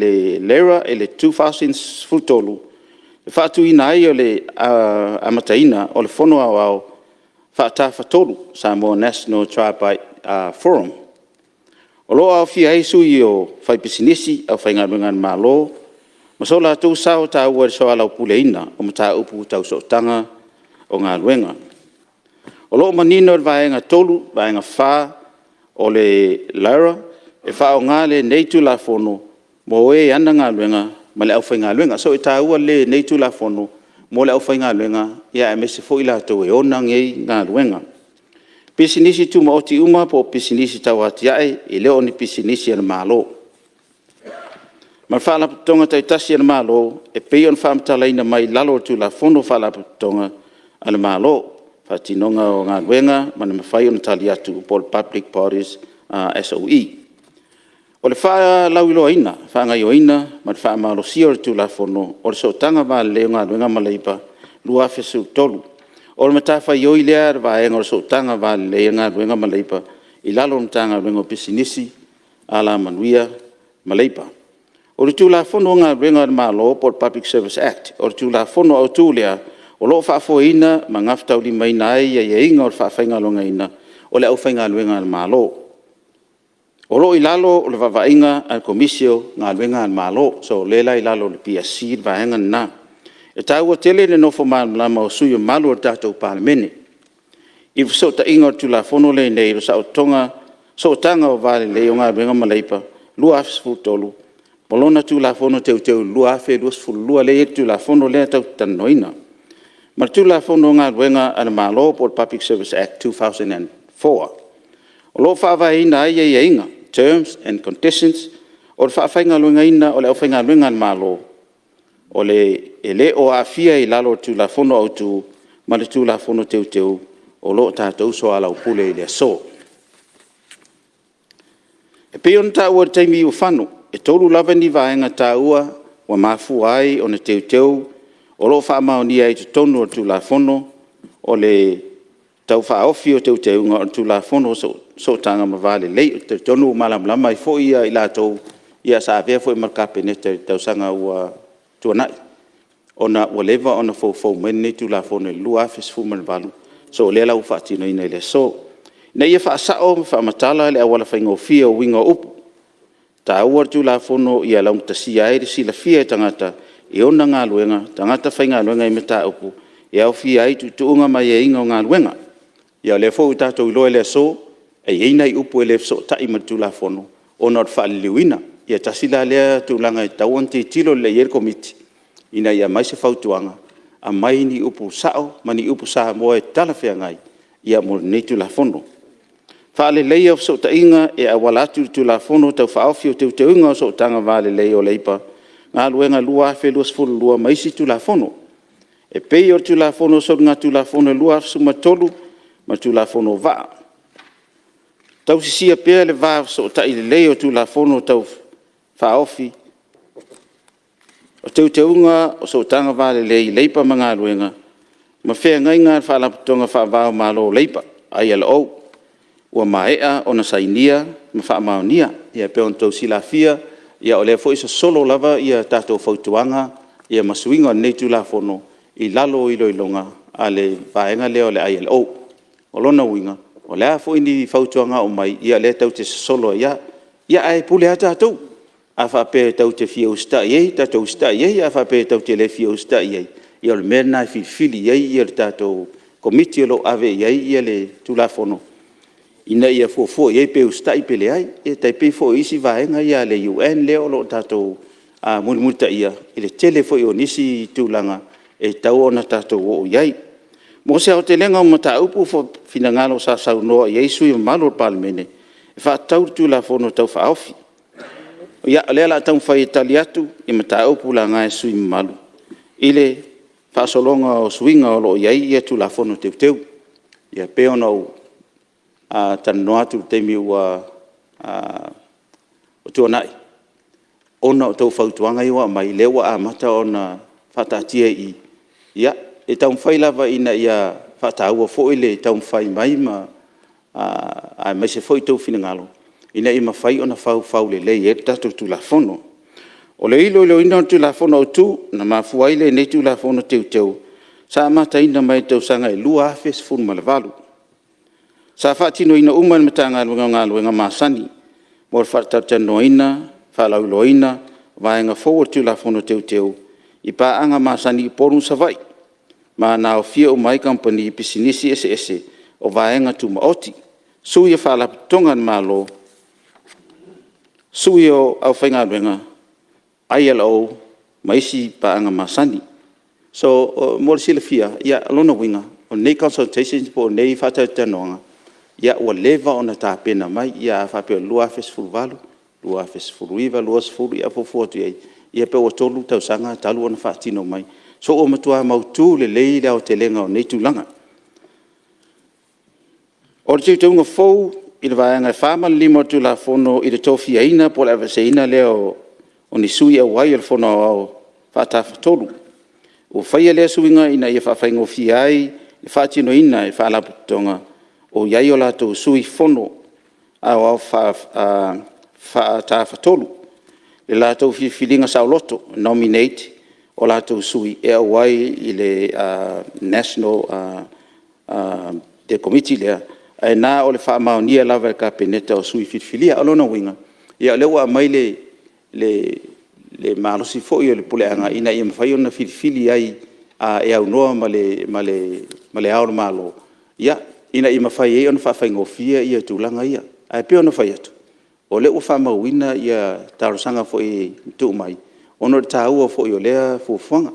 LERA i le 2013, le faatuina ai o le amataina o le Fono Aoao Faa-Tafatolu, Samoa National Tripartite Forum, o lo o aofia ai sui o faipisinisi, aufaigaluega a le Malo, ma so latou sao taua i le soalaupuleina o mataupu tau sootaga o galuega. O lo o manino i le Vaega 3, Vaega 4 o le LERA, e faaaoga lenei Tulafono mo e ana galuega ma le aufaigaluega. So e taua lenei Tulafono mo le aufaigaluega aemaise foi i latou e ona nei galuega. Pisinisi tumaoti uma po o pisinisi tau atiae, e le o ni pisinisi a le Malo. Ma Faalapotopotoga taitasi a le Malo e pei ona faamatalaina mai i lalo o le Tulafono o Faalapotopotoga a le Malo, Faatinoga o Galuega ma le Mafai ona Tali Atu po o le Public Bodies SOE. O le faalauiloaina, faagaoioiga ma le faamalosia o le Tulafono o le Sootaga Va Lelei o Galuega ma Leipa 2013, o le matafaioi lea a le Vaega o Sootaga Va Lelei o Galuega ma Leipa i lalo o le Matagaluega o Pisinisi, Alamanuia ma Leipa. O le Tulafono o Galuega a le Malo po o le Public Service Act, o le Tulafono Autu lea o lo o faafoeina ma gafataulimaina ai aiaiga o le faafaigaluegaina o le aufaigaluega a le Malo. O lo o i lalo o le vaavaaiga a le Komisi o Galuega a le Malo. So o lea la e i lalo o le PSC le vaega lena. E taua tele le nofo malamalama o sui usufono mamalu o le tatou Palemene i le fesootaiga o le Tulafono lenei o le Sootaga Va Lelei o Galuega ma Leipa 2013 ma lona Tulafono Teuteu 2022 lea e i ai le Tulafono lea tatou te talanoaina, ma le Tulafono o Galuega a le Malo po o le Public Service Act 2004. O lo o faavaeina ai aiaiga, terms and conditions o le faafaigaluegaina o le aufaigaluega a le Malo, e le o aafia i lalo o le Tulafono Autu ma le Tulafono Teuteu o lo o tatou soalaupule i le aso. E pei ona taua i le taimi ua fano, e 3 lava ni vaega taua ua mafua ai ona teuteu o lo o faamaonia ai i totonu o le Tulafono o le Tau Faaofi o Teuteuga o le Tulafono o Sootaga ma Va Lelei. Ou te talitonu ua malamalama ai foi i latou sa avea foi ma Kapeneta i tausaga ua tuanai, ona ua leva ona foufou mai lenei Tulafono i le 2018, so o lea la ua faatinoina i le aso. Ina ia faasao ma faamatala le auala faigofie o uiga o upu, e taua le Tulafono ia laugatasia ai le silafia e tagata e ona galuega, tagata faigaluega i mataupu e aofia ai tuutuuga ma aiaiga o galuega. Ia o lea foi ua tatou iloa i le aso, e i ai nai upu e le fesootai ma le Tulafono ona o le faaliliuina. Ia tasi la lea tulaga e tatau ona tilotilo lelei i ai le Komiti ina ia aumai se fautuaga, aumai ni upu sao ma ni upu Samoa e talafeagai mo lenei Tulafono. Faaleleia o fesootaiga e auala atu i le Tulafono Tau Faaofi o Teuteuga o Sootaga Va Lelei o Leipa ma Galuega 2022 ma isi Tulafono, e pei o le Tulafono o Soligatulafono 2013 ma le Tulafono o Vaa. Tausisia pea le va fesootai lelei o Tulafono Tau Faaofi o Teuteuga o Sootaga Va Lelei o Leipa ma Galuega ma Feagaiga ma Faalapotopotoga Faava-o-Malo o Leipa, ILO, ua maea ona sainia ma faamaonia. Ia e pei ona outou silafia, o lea foi e sosolo lava tatou fautuaga ma suiga o lenei Tulafono i lalo o iloiloga a le vaega lea o le ILO. O lona uiga, o le a foi ni fautuaga e aumai, ia o lea tatou te sosolo ai lava. Ia ae pule lava tatou, a faapea tatou te fia usitai i ai, tatou usitai i ai, ae a faapea tatou te le fia usitai i ai, ia o le mea lena e filifili i ai le tatou Komiti o lo o ave i ai le Tulafono ina ia fuafua i ai pe usitai pe leai. Ia e tai pei foi o isi vaega ia a le UN lea o lo o tatou mulimulitaia i le tele foi o nisi tulaga e tatau ona tatou oo i ai. Mo se aotelega o mataupu po o finagalo sa saunoa i ai sui usufono mamalu o le Palemene e faatatau i le Tulafono Tau Faaofi. Ia, o lea o le a taumafai e tali atu i mataupu laga e sui usufono mamalu i le faasologa o suiga o lo o i ai Tulafono Teuteu. Ia e pei ona ou talanoa atu i le taimi ua tuanai, ona o a outou fautuaga ia ua aumai, lea ua amata ona faataatia i i. E taumafai lava ina ia faataua foi le taumafai mai aemaise foi o outou finagalo ina ia mafai ona faufau lelei ai le tatou Tulafono. O le iloiloina o le Tulafono Autu na mafua ai lenei Tulafono Teuteu, sa amataina mai le tausaga e 2018. Sa faatinoina uma e le Matagaluega o galuega masani mo le faatalatalanoaina, faalauiloaina o vaega fou o le Tulafono Teuteu i paaga masani i Upolu ma Savaii, ma na aofia uma ai kamupani pisinisi eseese o vaega tumaoti, sui o Faalapotopotoga a le Malo, sui o aufaigaluega, ILO ma isi paaga masani. So, mo le silafia, o lona uiga, o nei consultations po o nei faatalatalanoaga, Ia ua leva ona tapena mai. Ia a faapea o le 2018, 2019, 2020, ia fuafua atu i ai, ia pe ua 3 tausaga talu ona faatino mai. So, ua matua mautu lelei le aotelega o nei tulaga. O le teuteuga fou i le Vaega 4 ma le 5 o le Tulafono i le tofiaina po o le aveeseina lea o ni sui auai o le Fono Aoao faa-Tafatolu. Ua faia lea suiga ina ia faafaigofie ai le faatinoina e Faalapotopotoga o i ai o latou sui Fono Aoao Faa-Tafatolu i le latou filifiliga saoloto, nominate o latou sui e auai i le National Komiti lea, ae na o le faamaonia lava e le Kapeneta o sui filifilia. O lona uiga, o lea ua aumai le malosi foi o le puleaga ina ia mafai ona filifili ai e aunoa ma Le Ao o le Malo, ina ia mafai ai ona faafaigofie tulaga ia. Ae pei ona fai atu, o lea ua faamauina talosaga foi na tuu mai, ona o le taua foi o lea fuafuaga.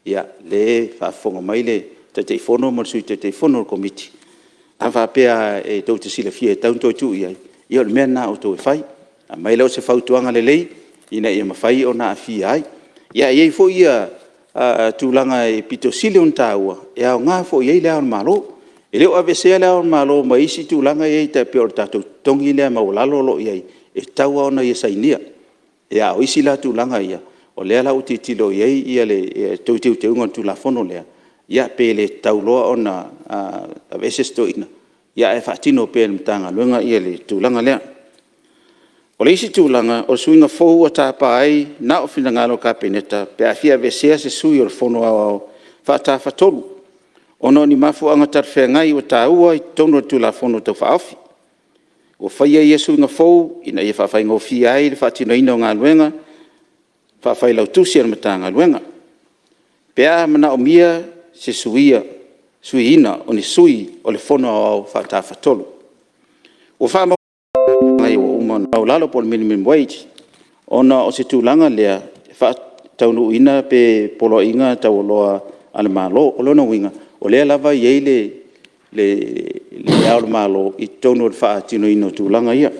Ia, o lea e faafofoga mai le Taitaifono ma le Sui Taitaifono o le Komiti, a faapea lava tou te silafia e tatau ona toe tuu i ai, ia o le mea lena a outou e fai. Aumai lea o se fautuaga lelei ina ia mafai ona aafia ai. Ae i ai foi tulaga e aupito sili ona taua, e aoga foi i ai Le Ao o le Malo. E le o aveesea Le Ao o le Malo ma isi tulaga ia e tai pei o le tatou totogi lea maualalo o lo o i ai, e tatau lava ona ia sainia. A o isi la tulaga ia, o lea la ua tilotilo i ai le toe teuteuga o le Tulafono lea, ia pe le tatau loa ona aveese si toeaina, ae faatino pea e le Matagaluega le tulaga lea. O le isi tulaga, o suiga fou ua tapa ai na o finagalo o le Kapeneta pe a fia aveesea se sui o le Fono Aoao faa-Tafatolu, ona o ni mafuaaga talafeagai ua taua i totonu o le Tulafono Tau Faaofi. Ua faia ia suiga fou ina ia faafaigofie ai le faatinoina o galuega faa-Failautusi o le Matagaluega, pe a manaomia se suiina o ni sui o le Fono Aoao faa-Tafatolu. Ua maualalo po o le minimum wage, ona o se tulaga lea e faataunuuina pe poloaiga taualoa a le Malo. O lona uiga, o lea lava e i ai Le Ao o le Malo i totonu o le faatinoina o tulaga ia.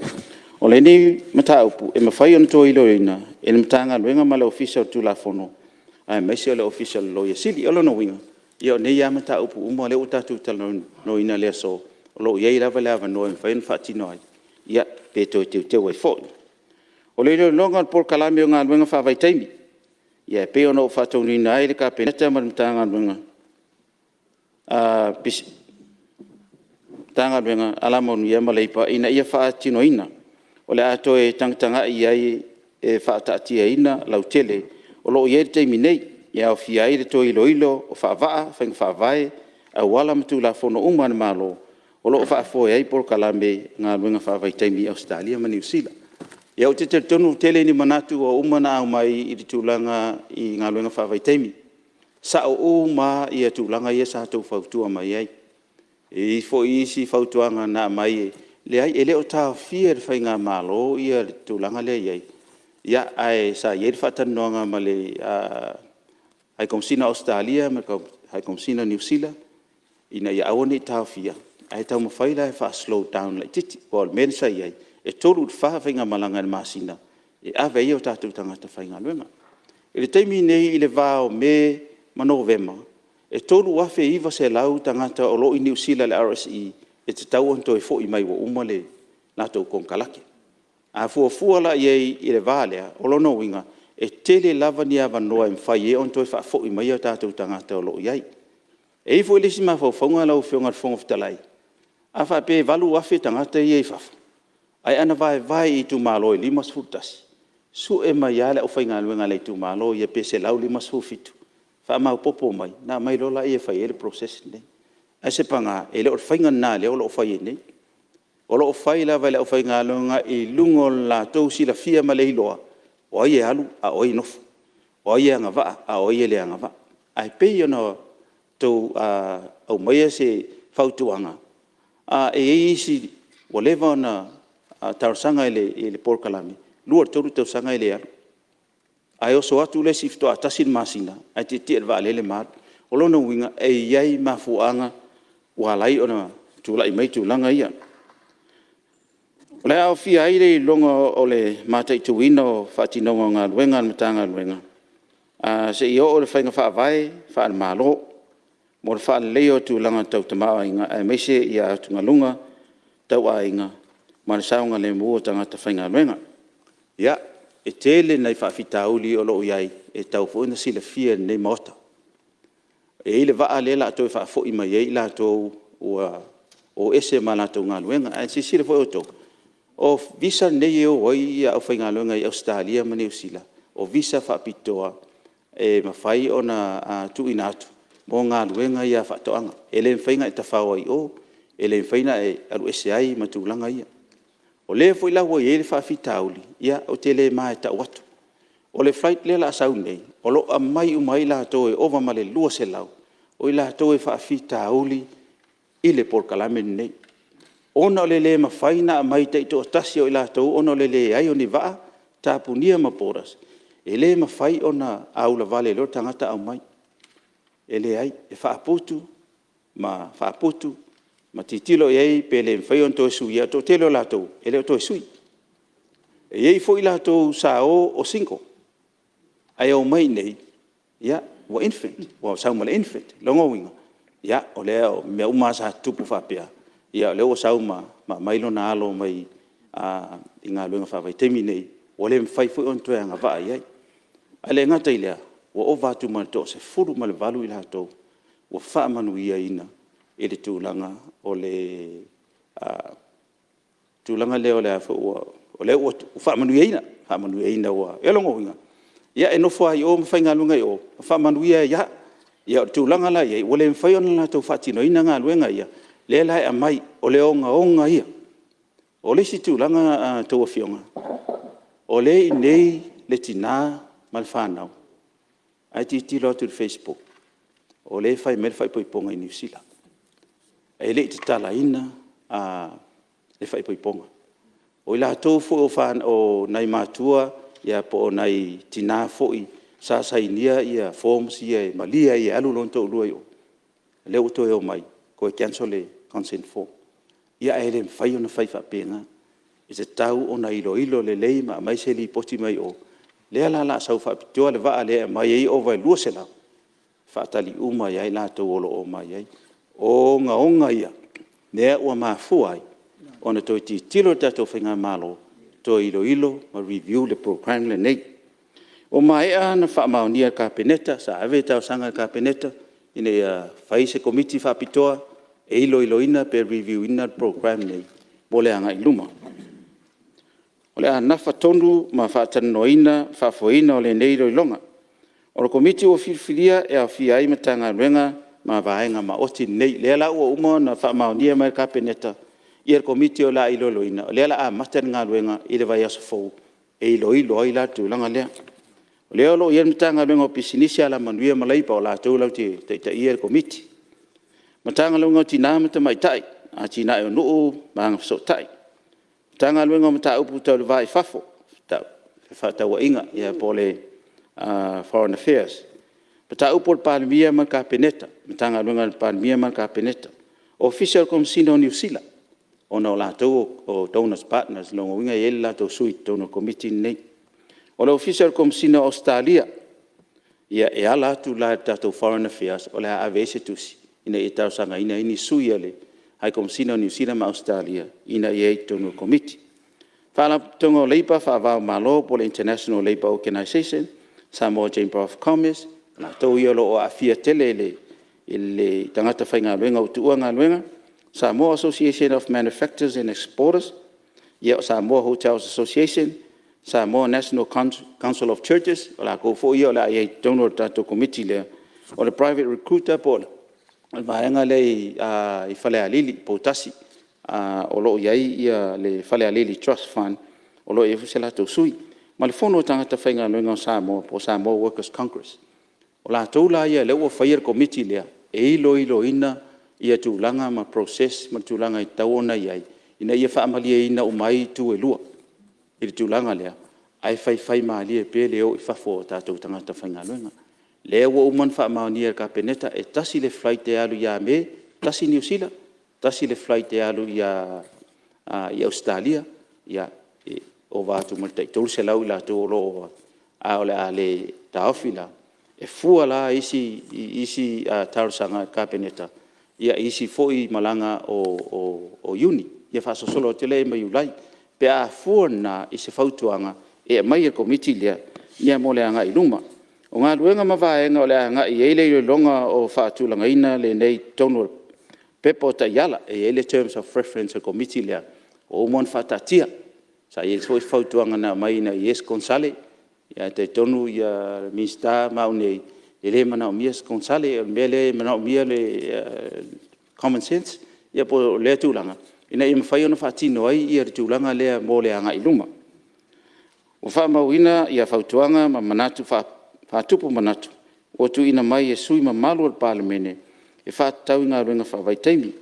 O lenei mataupu, e mafai ona toe iloiloina e le Matagaluega ma le Ofisa o Tulafono aemaise o le Ofisa o le Loia Sili. O lona uiga, ia o nei lava mataupu uma lea ua tatou talanoaina i le aso, o lo o i ai lava le avanoa e mafai ona faatino ai, ia, pe toe teuteu ai foi. O le iloiloga o le Polokalame o Galuega Faavaitaimi. Ia e pei ona ou faatonuina ai le Kapeneta ma le Matagaluega o Alamanuia ma Leipa ina ia faatinoina. O le a toe tagatagai i ai e faataatiaina lautele o lo o i ai i le taimi nei, e aofia ai le toe iloilo o faavaa, faiga faavae, auala ma Tulafono uma a le Malo o lo o faafoe ai polokalame o galuega faavaitaimi i Ausetalia ma Niu Sila. Ia ou te talitonu ua tele ni manatu ua uma ona aumai i le tulaga i galuega faavaitaimi. E sao uma lava tulaga ia sa outou fautua mai ai. E i ai foi isi fautuaga na aumai, e leai, e le o taofia e le faigamalo le tulaga lea e i ai, ae sa i ai le faatalanoaga ma le High Komesina o Ausetalia ma le High Komesina o Niu Sila ina ia aua ne i taofia, ae taumafai la e faa-slow down laitiiti. Aua o le mea lea sa i ai, e 3 i le 4 faigamalaga i le masina e ave ai o tatou tagata faigaluega. I le taimi lenei i le va o Me ma Novema, e 3,900 tagata o lo o i Niu Sila i le RSE e tatau ona toe foi mai ua uma le latou konekarate. A fuafua la i ai i le va lea, o lona uiga, e tele lava ni avanoa e mafai ai ona toe faafoi mai o tatou tagata o lo o i ai. E i ai foi le isi mafaufauga lau Afioga i le Fofoga Fetalai, a faapea e 8,000 tagata ia e i fafo, ae ana vaevae i itumalo e 51, sue mai lava le aufaigaluega a le itumalo ia pe 157, faamaopoopo mai ona aumai loa lea e fai ai le process lenei. Ae se paga, e le o le faiga lena o lea o lo o fai ai nei. O lo o fai lava e le aufaigaluega i luga o le latou silafia ma le iloa, o ai e alu a o ai e nofo, o ai e agavaa a o ai e le agavaa. Ae pei ona outou aumaia se fautuaga, e i ai isi ua leva ona talosaga i le polokalame, 2 i le 3 tausaga e le alu, ae oso atu le isi faatoa tasi le masina ae tietie i le vaalele ma alu. O lona uiga, e i ai mafuaaga ua ala ai ona tulai mai tulaga ia. O le a aofia ai le iloiloga o le mataituina o faatinoga o galuega a le Matagaluega seia oo i le faiga faavae faale-Malo mo le faaleleia o tulaga tau tamaoaiga aemaise atugaluga tau aiga ma le saogalemu o tagata faigaluega. Ia, e tele nai faafitauli o lo o i ai e tatau foi ona silafia e lenei Maota. E i ai le vaa lea o le a toe faafoi mai ai i latou ua o ese ma latou galuega. Ae silasila foi outou, o visa nei e o ai le aufaigaluega i Ausetalia ma Niu Sila, o visa faapitoa e mafai ona tuuina atu mo galuega ia a faatoaga. E le mafai ona e tafao ai i o, e le mafai ona e alu ese ai ma tulaga ia. O lea foi la ua i ai le faafitauli, ia ou te le ma e tau atu. O le flight lea o le a sau nei, o lo o aumai uma ai latou e ova ma le 200, o i latou e faafitauli i le polokalame lenei, ona o le le mafai ona aumai taitoatasi o i latou ona o le leai o ni vaa, tapunia ma borders, e le mafai ona a ulavale loa le tagata aumai. E leai, e faaputu ma faaputu ma tilotilo i ai pe le mafai ona toe suia, o le toatele o latou, e le o toe sui. E i ai foi latou sa o o single, ae omai i inei ua infant, ua sau ma le infant. O lona uiga, o mea uma lava sa tutupu faapea, o lea ua sau ma aumai lona alo mai i galuega faavaitaimi nei, ua le mafai foi ona toe agavaa i ai. Ae le gata i lea, ua ova atu ma le toa-18 i latou ua faamanuiaina i le tulaga o le tulaga lea o lea ua faamanuiaina, faamanuiaina. O lona uiga, e nofo lava i o ma faigaluega i o ma faamanuia ai lava. Ia o le tulaga la e i ai, ua le mafai ona latou faatinoina galuega ia, lea la e aumai, o le ogaoga ia. O le isi tulaga a outou Afioga, o lea e i inei le tina ma le fanau, ae tilotilo atu i le facebook, o lea e fai mai le faaipoipoga i Niu Sila, e le i tatalaina le faaipoipoga. O i latou foi o nai matua po o nai tina foi sa sainia forms ia e malie ai e alu lona toalua i o, lea ua toe omai toe cancel le consent form. Ia ae le mafai ona fai faapena. E tatau ona iloilo lelei ma aumai se lipoti mai o, lea la o le a sau faapitoa le vaa lea e aumai ai ova e 200, e faatali uma ai lava i latou o lo o omai ai. O ogaoga ia lea ua mafua ai ona toe tilotilo le tatou faigamalo e toe iloilo ma review le program lenei. Ua maea ona faamaonia e le Kapeneta, sa ave le talosaga i le Kapeneta ina ia fai se Komiti Faapitoa e iloiloina pe review ina le program lenei mo le agai i luma. O le a nafa tonu ma faatalanoaina le faafoeina o lenei iloiloga. O le Komiti ua filifilia e aofia ai Matagaluega ma Vaega Maoti nei. O lea la ua uma ona faamaonia mai e le Kapeneta le Komiti o le a iloiloina, o lea o le a amata le galuega i le vaiaso fou e iloilo ai la le tulaga lea. O lea o lo o i ai le Matagaluega o Pisinisi, Alamanuia ma Leipa, o latou latou te taitaiina le Komiti. Matagaluega o Tina ma Tamaitai, Atinae o Nuu ma Agafesootai, Matagaluega o Mataupu Tau le Va i Fafo, Fefaatauaiga po o le Foreign Affairs, Mataupu a le Palemia ma le Kapeneta, Matagaluega a le Palemia ma le Kapeneta, Ofisa o le Komesina o Niu Sila, ona o latou o donors partners, o lona uiga e i ai le latou sui i totonu o le Komiti lenei. O le Ofisa o le Komesina o Ausetalia, ia e ala atu la i le tatou Foreign Affairs o le a ave ai se tusi ina ia talosagaina ai ni sui o le High Komesina o Niu Sila ma Ausetalia ina ia i ai i totonu o le Komiti. Faalapotopotoga o Leipa Faava-o-Malo po o le International Labour Organisation, Samoa Chamber of Commerce, o latou ia o lo o aafia tele i tagata faigaluega ua tuua galuega, Samoa Association of Manufacturers and Exporters, ia o Samoa Hotel Association, Samoa National Council of Churches, o latou foi ia o le a i ai i totonu o le tatou Komiti lea. O le private recruiter po o le vaega lea i Falealili i Poutasi o lo o i ai le Falealili Trust Fund, o lo o i ai foi so latou sui. Ma le Fono a Tagata Faigaluega o Samoa po o le Samoa Workers Congress. O latou la ia o lea ua faia le Komiti lea e iloiloina tulaga ma process ma tulaga e tatau ona i ai ina ia faamalieina uma ai itu e lua i le tulaga lea, ae faifaimalie pea le o i fafo o tatou tagata faigaluega. O lea ua uma ona faamaonia e le Kapeneta, e tasi le flight e alu ia Me, tasi Niu Sila, tasi le flight e alu i Ausetalia. Ia, e ova atu ma le tai 300 i latou o lo o… ae o le a le taofi la, e fua la isi talosaga a le Kapeneta i isi foi malaga o Iuni, ia faasolosolo atu lea ma Iulai, pe a fua lena i se fautuaga e aumai e le Komiti lea mo le agai i luma. O galuega ma vaega o le a agai i ai le iloiloga o le faatulagaina lenei i totonu o pepa o taiala. E i ai le terms of reference a le Komiti lea ua uma ona faataatia. Sa i ai foi le fautuaga na aumai ina ia i ai se konesale, ae talitonu le Minisita ma au nei, e le manaomia se konesale. O le mea lea e manaomia o le common sense ia po o lea tulaga ina ia mafai ona faatino ai le tulaga lea mo le agai i luma. Ua faamauina fautuaga ma manatu faatupu manatu ua tuuina mai e sui usufono mamalu o le Palemene e faatatau i galuega faavaitaimi,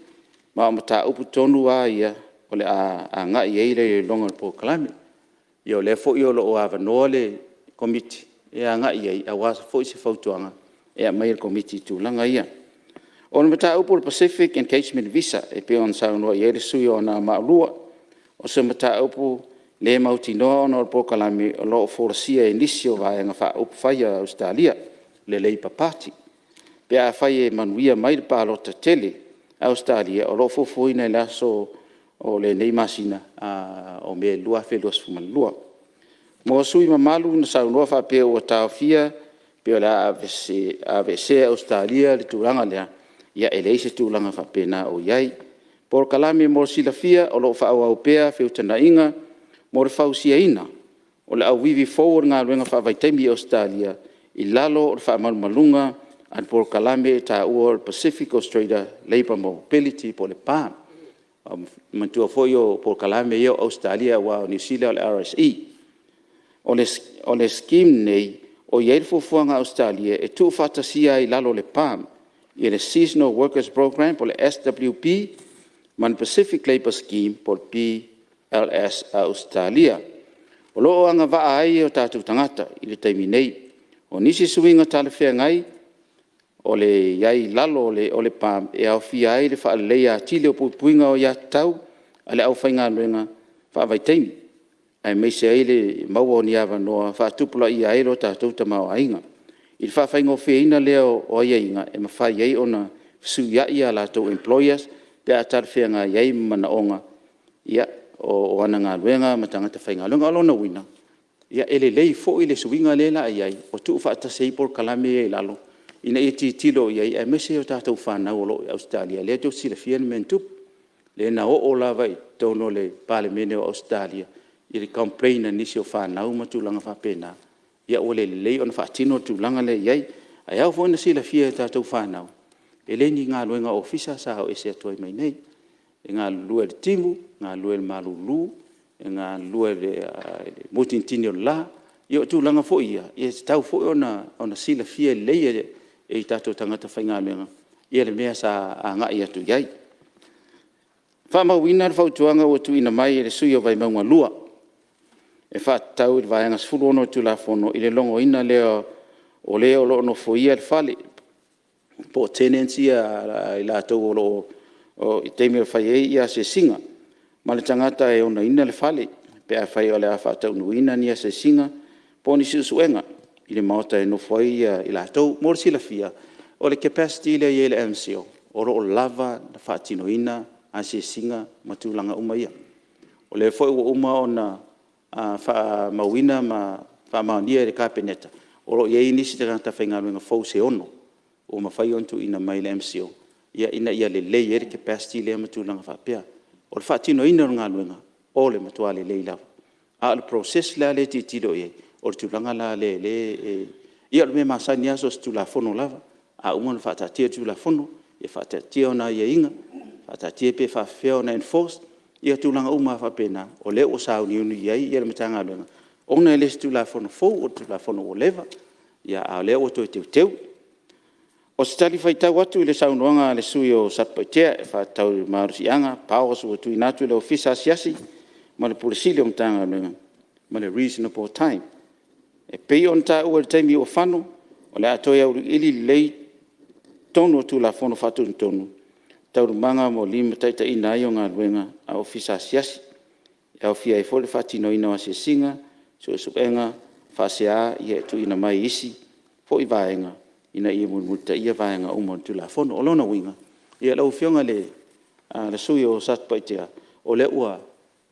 ma o mataupu tonu lava ia o le a agai i ai le iloiloga o le polokalame. Ia o lea foi o lo o avanoa le Komiti e agai i ai aua foi se fautuaga e aumai e le Komiti i tulaga ia. O le mataupu o le Pacific Engagement Visa e pei ona saunoa i ai le sui usufono mo Anoamaa 2, o se mataupu le mautinoa ona o le polokalame o lo o folasia e nisi o Vaega Faaupufai a Ausetalia, le Labour Party, pe afai e manuia mai le palota tele a Ausetalia o lo o fuafuaina i le aso o lenei masina o Me 2022. Mo sui usufono mamalu na saunoa faapea ua taofia pe o le a aveesea e Ausetalia le tulaga lea, ia e leai se tulaga faapena o i ai. Polokalame mo le silafia, o lo o faaauau pea feutagaiga mo le fausiaina o le auivi fou o le galuega faavaitaimi i Ausetalia i lalo o le faamalumaluga a le polokalame e taua o le Pacific Australia Labour Mobility po o le PAM. Manatua foi o polokalame ia o Ausetalia aua o Niu Sila o le RSE. O le scheme lenei, o i ai le fuafuaga a Ausetalia e tuufaatasia ai i lalo o le PAM le Seasonal Workers Programme po o le SWP ma le Pacific Labour Scheme po o le PLS a Ausetalia. O lo o agavaa ai o tatou tagata i le taimi nei. O nisi suiga talafeagai o le i ai i lalo o le PAM, e aofia ai le faaleleia atili o puipuiga o aiatatau a le aufaigaluega faavaitaimi, aemaise ai le maua o ni avanoa e faatupulaia ai lo tatou tamaoaiga, i le faafaigofieina lea o aiaiga e mafai ai ona fesuiai a latou employers pe a talafeagai ai ma manaoga o ana galuega ma tagata faigaluega. O lona uiga, e lelei foi le suiga lea o le a i ai, ua tuufaatasi ai polokalame ia i lalo ina ia tilotilo i ai, aemaise o tatou fanau o lo o i Ausetalia, lea tou te silafia le mea na tupu, lea na oo lava i totonu o le Palemene o Ausetalia le complain a nisi o fanau ma tulaga faapena, ua le lelei ona faatino le tulaga lea e i ai. Ae ao foi ona silafia e tatou fanau, e le ni galuega ofisa sa o ese atu ai ma inei, e galulue i le timu, galulue i le malulu, e galulue i le mutinitini o le la. Ia o tulaga foi ia, e tatau foi ona silafia lelei e tatou tagata faigaluega le mea sa agai atu i ai. Faamauina le fautuaga ua tuuina mai e le sui usufono o Vaimauga 2 e faatatau i le Vaega 16 o le Tulafono i le logoina lea o le o lo o nofoia le fale, po o tenants ia a i latou o lo o… i taimi e fai ai asiasiga ma le tagata e onaina le fale pe afai o le a faataunuuina ni asiasiga po o ni suesuega i le maota e nonofo ai i latou. Mo le silafia, o le capacity lea e i ai i le MCIL, o lo o lava le faatinoina asiasiga ma tulaga uma ia. O lea foi ua uma ona faamauina ma faamaonia e le Kapeneta, o lo o i ai nisi tagata faigaluega fou se 6 ua mafai ona tuuina mai i le MCIL ina ia lelei ai le capacity lea ma tulaga faapea. O le faatinoina o le galuega, o le matua lelei lava, a o le process la lea e tilotilo i ai, o le tulaga la lea e… Ia o le mea masani lava, so o se Tulafono lava, a uma ona faataatia le Tulafono, ia faataatia ona aiaiga, faataatia pe faapefea ona enforce, ia tulaga uma lava faapena, o lea ua sauniuni i ai le Matagaluega, ona e le o se Tulafono fou o le Tulafono ua leva, a o lea ua toe teuteu. O se talifuaitau atu i le saunoaga a le sui usufono mo Satupaitea e faatatau i malosiaga, powers ua tuuina atu i le Ofisa Asiasi ma le Ofisa Sili o Pulega o le Matagaluega ma le reasonable time. E pei ona taua i le taimi ua fano, o le a toe auiliili lelei totonu o Tulafono Faatonutonu taualumaga ua limataitaiina ai galuega a Ofisa Asiasi. E aofia ai foi le faatinoina o asiasiga, suesuega faasea e tuuina mai e isi foi vaega ina ia mulimulitaia vaega uma o le Tulafono. O lona uiga, lau Afioga i le sui usufono mo Satupaitea, o lea ua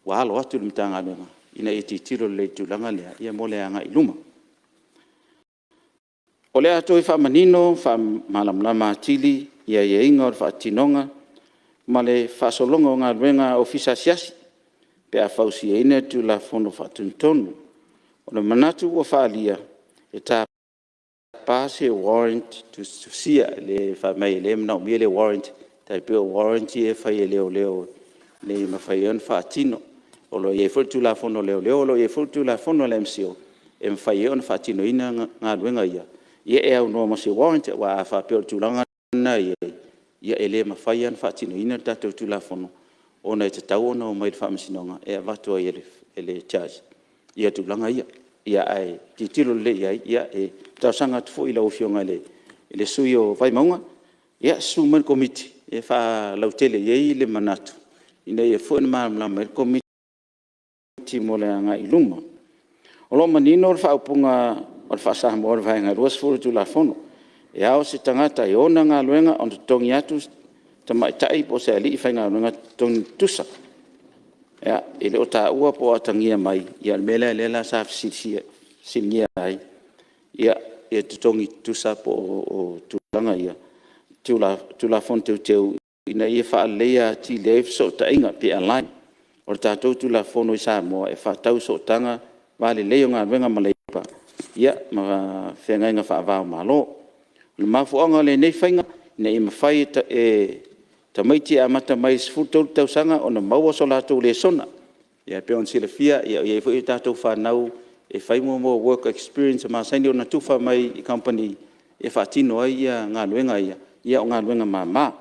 alo atu le Matagaluega ina ia tilotilo lelei i le tulaga lea mo le agai i luma. O le a toe faamanino, faamalamalama atili ia aiaiga o le faatinoga ma le faasologa o galuega a Ofisa Asiasi pe a fausiaina le Tulafono Faatonutonu. O le manatu ua faaalia, e tapa se warrant tusitusia, fai mai o lea e manaomia le warrant, e tai pei o warrant ia e fai e leoleo ina ia mafai ai ona faatino. O lo o i ai foi le Tulafono a Leoleo o lo o i ai foi le Tulafono a le MCIL e mafai ai ona faatinoina galuega ia, e aunoa ma se warrant. Aua a faapea o le tulaga lena e i ai, ia e le mafai lava ona faatinoina le tatou Tulafono, ona e tatau ona omai i le Faamasinoga e avatu ai e le Judge tulaga ia. Ae tilotilo lelei i ai. E talosaga atu foi i lau Afioga i le sui usufono mo Vaimauga, ia susu mai i le Komiti e faalautele i ai le manatu ina ia malamalama ai le Komiti mo le agai i luma. O lo o manino le faaupuga o le faa-Samoa o le Vaega 20 o le Tulafono, e ao i se tagata e ona galuega ona totogi atu se tamaitai po o se alii faigaluega se totogi tutusa. E le o taua po o atagia mai le mea lea la sa fesiligia ai ia totogi tutusa po o tulaga ia, Tulafono Teuteu ina ia faaleleia atili ai fesootaiga pe align o le tatou Tulafono i Samoa e faatatau i sootaga va lelei o galuega ma leipa ma feagaiga faava-o-Malo. O le mafuaaga o lenei faiga, ina ia mafai e tamaiti e amata mai i le 13 tausaga ona maua so latou lesona. E pei ona silafia e i ai foi a tatou fanau e fai mea o work experience e masani ona tufa mai i kamupani e faatino ai galuega ia, o galuega mama.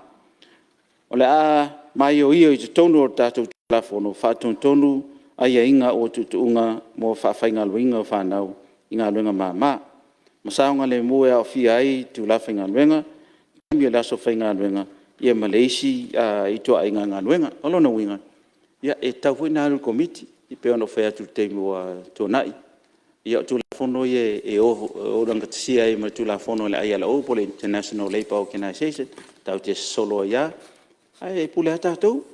O le a maioio i totonu o le tatou Tulafono Faatonutonu aiaiga o tuutuuga mo le faafaigaluegaina o fanau i galuega mama ma saogalemu e aofia ai itula faigaluega, taimi o le aso faigaluega, ia ma le isi ituaiga galuega. O lona uiga, e tatau foi ona alu i le Komiti. E pei ona ou fai atu i le taimi ua tuanai, ia o Tulafono ia e ogatasi ai ma le Tulafono a le ILO po o le International Labour Organisation, tatou te sosolo ai lava, ae pule lava tatou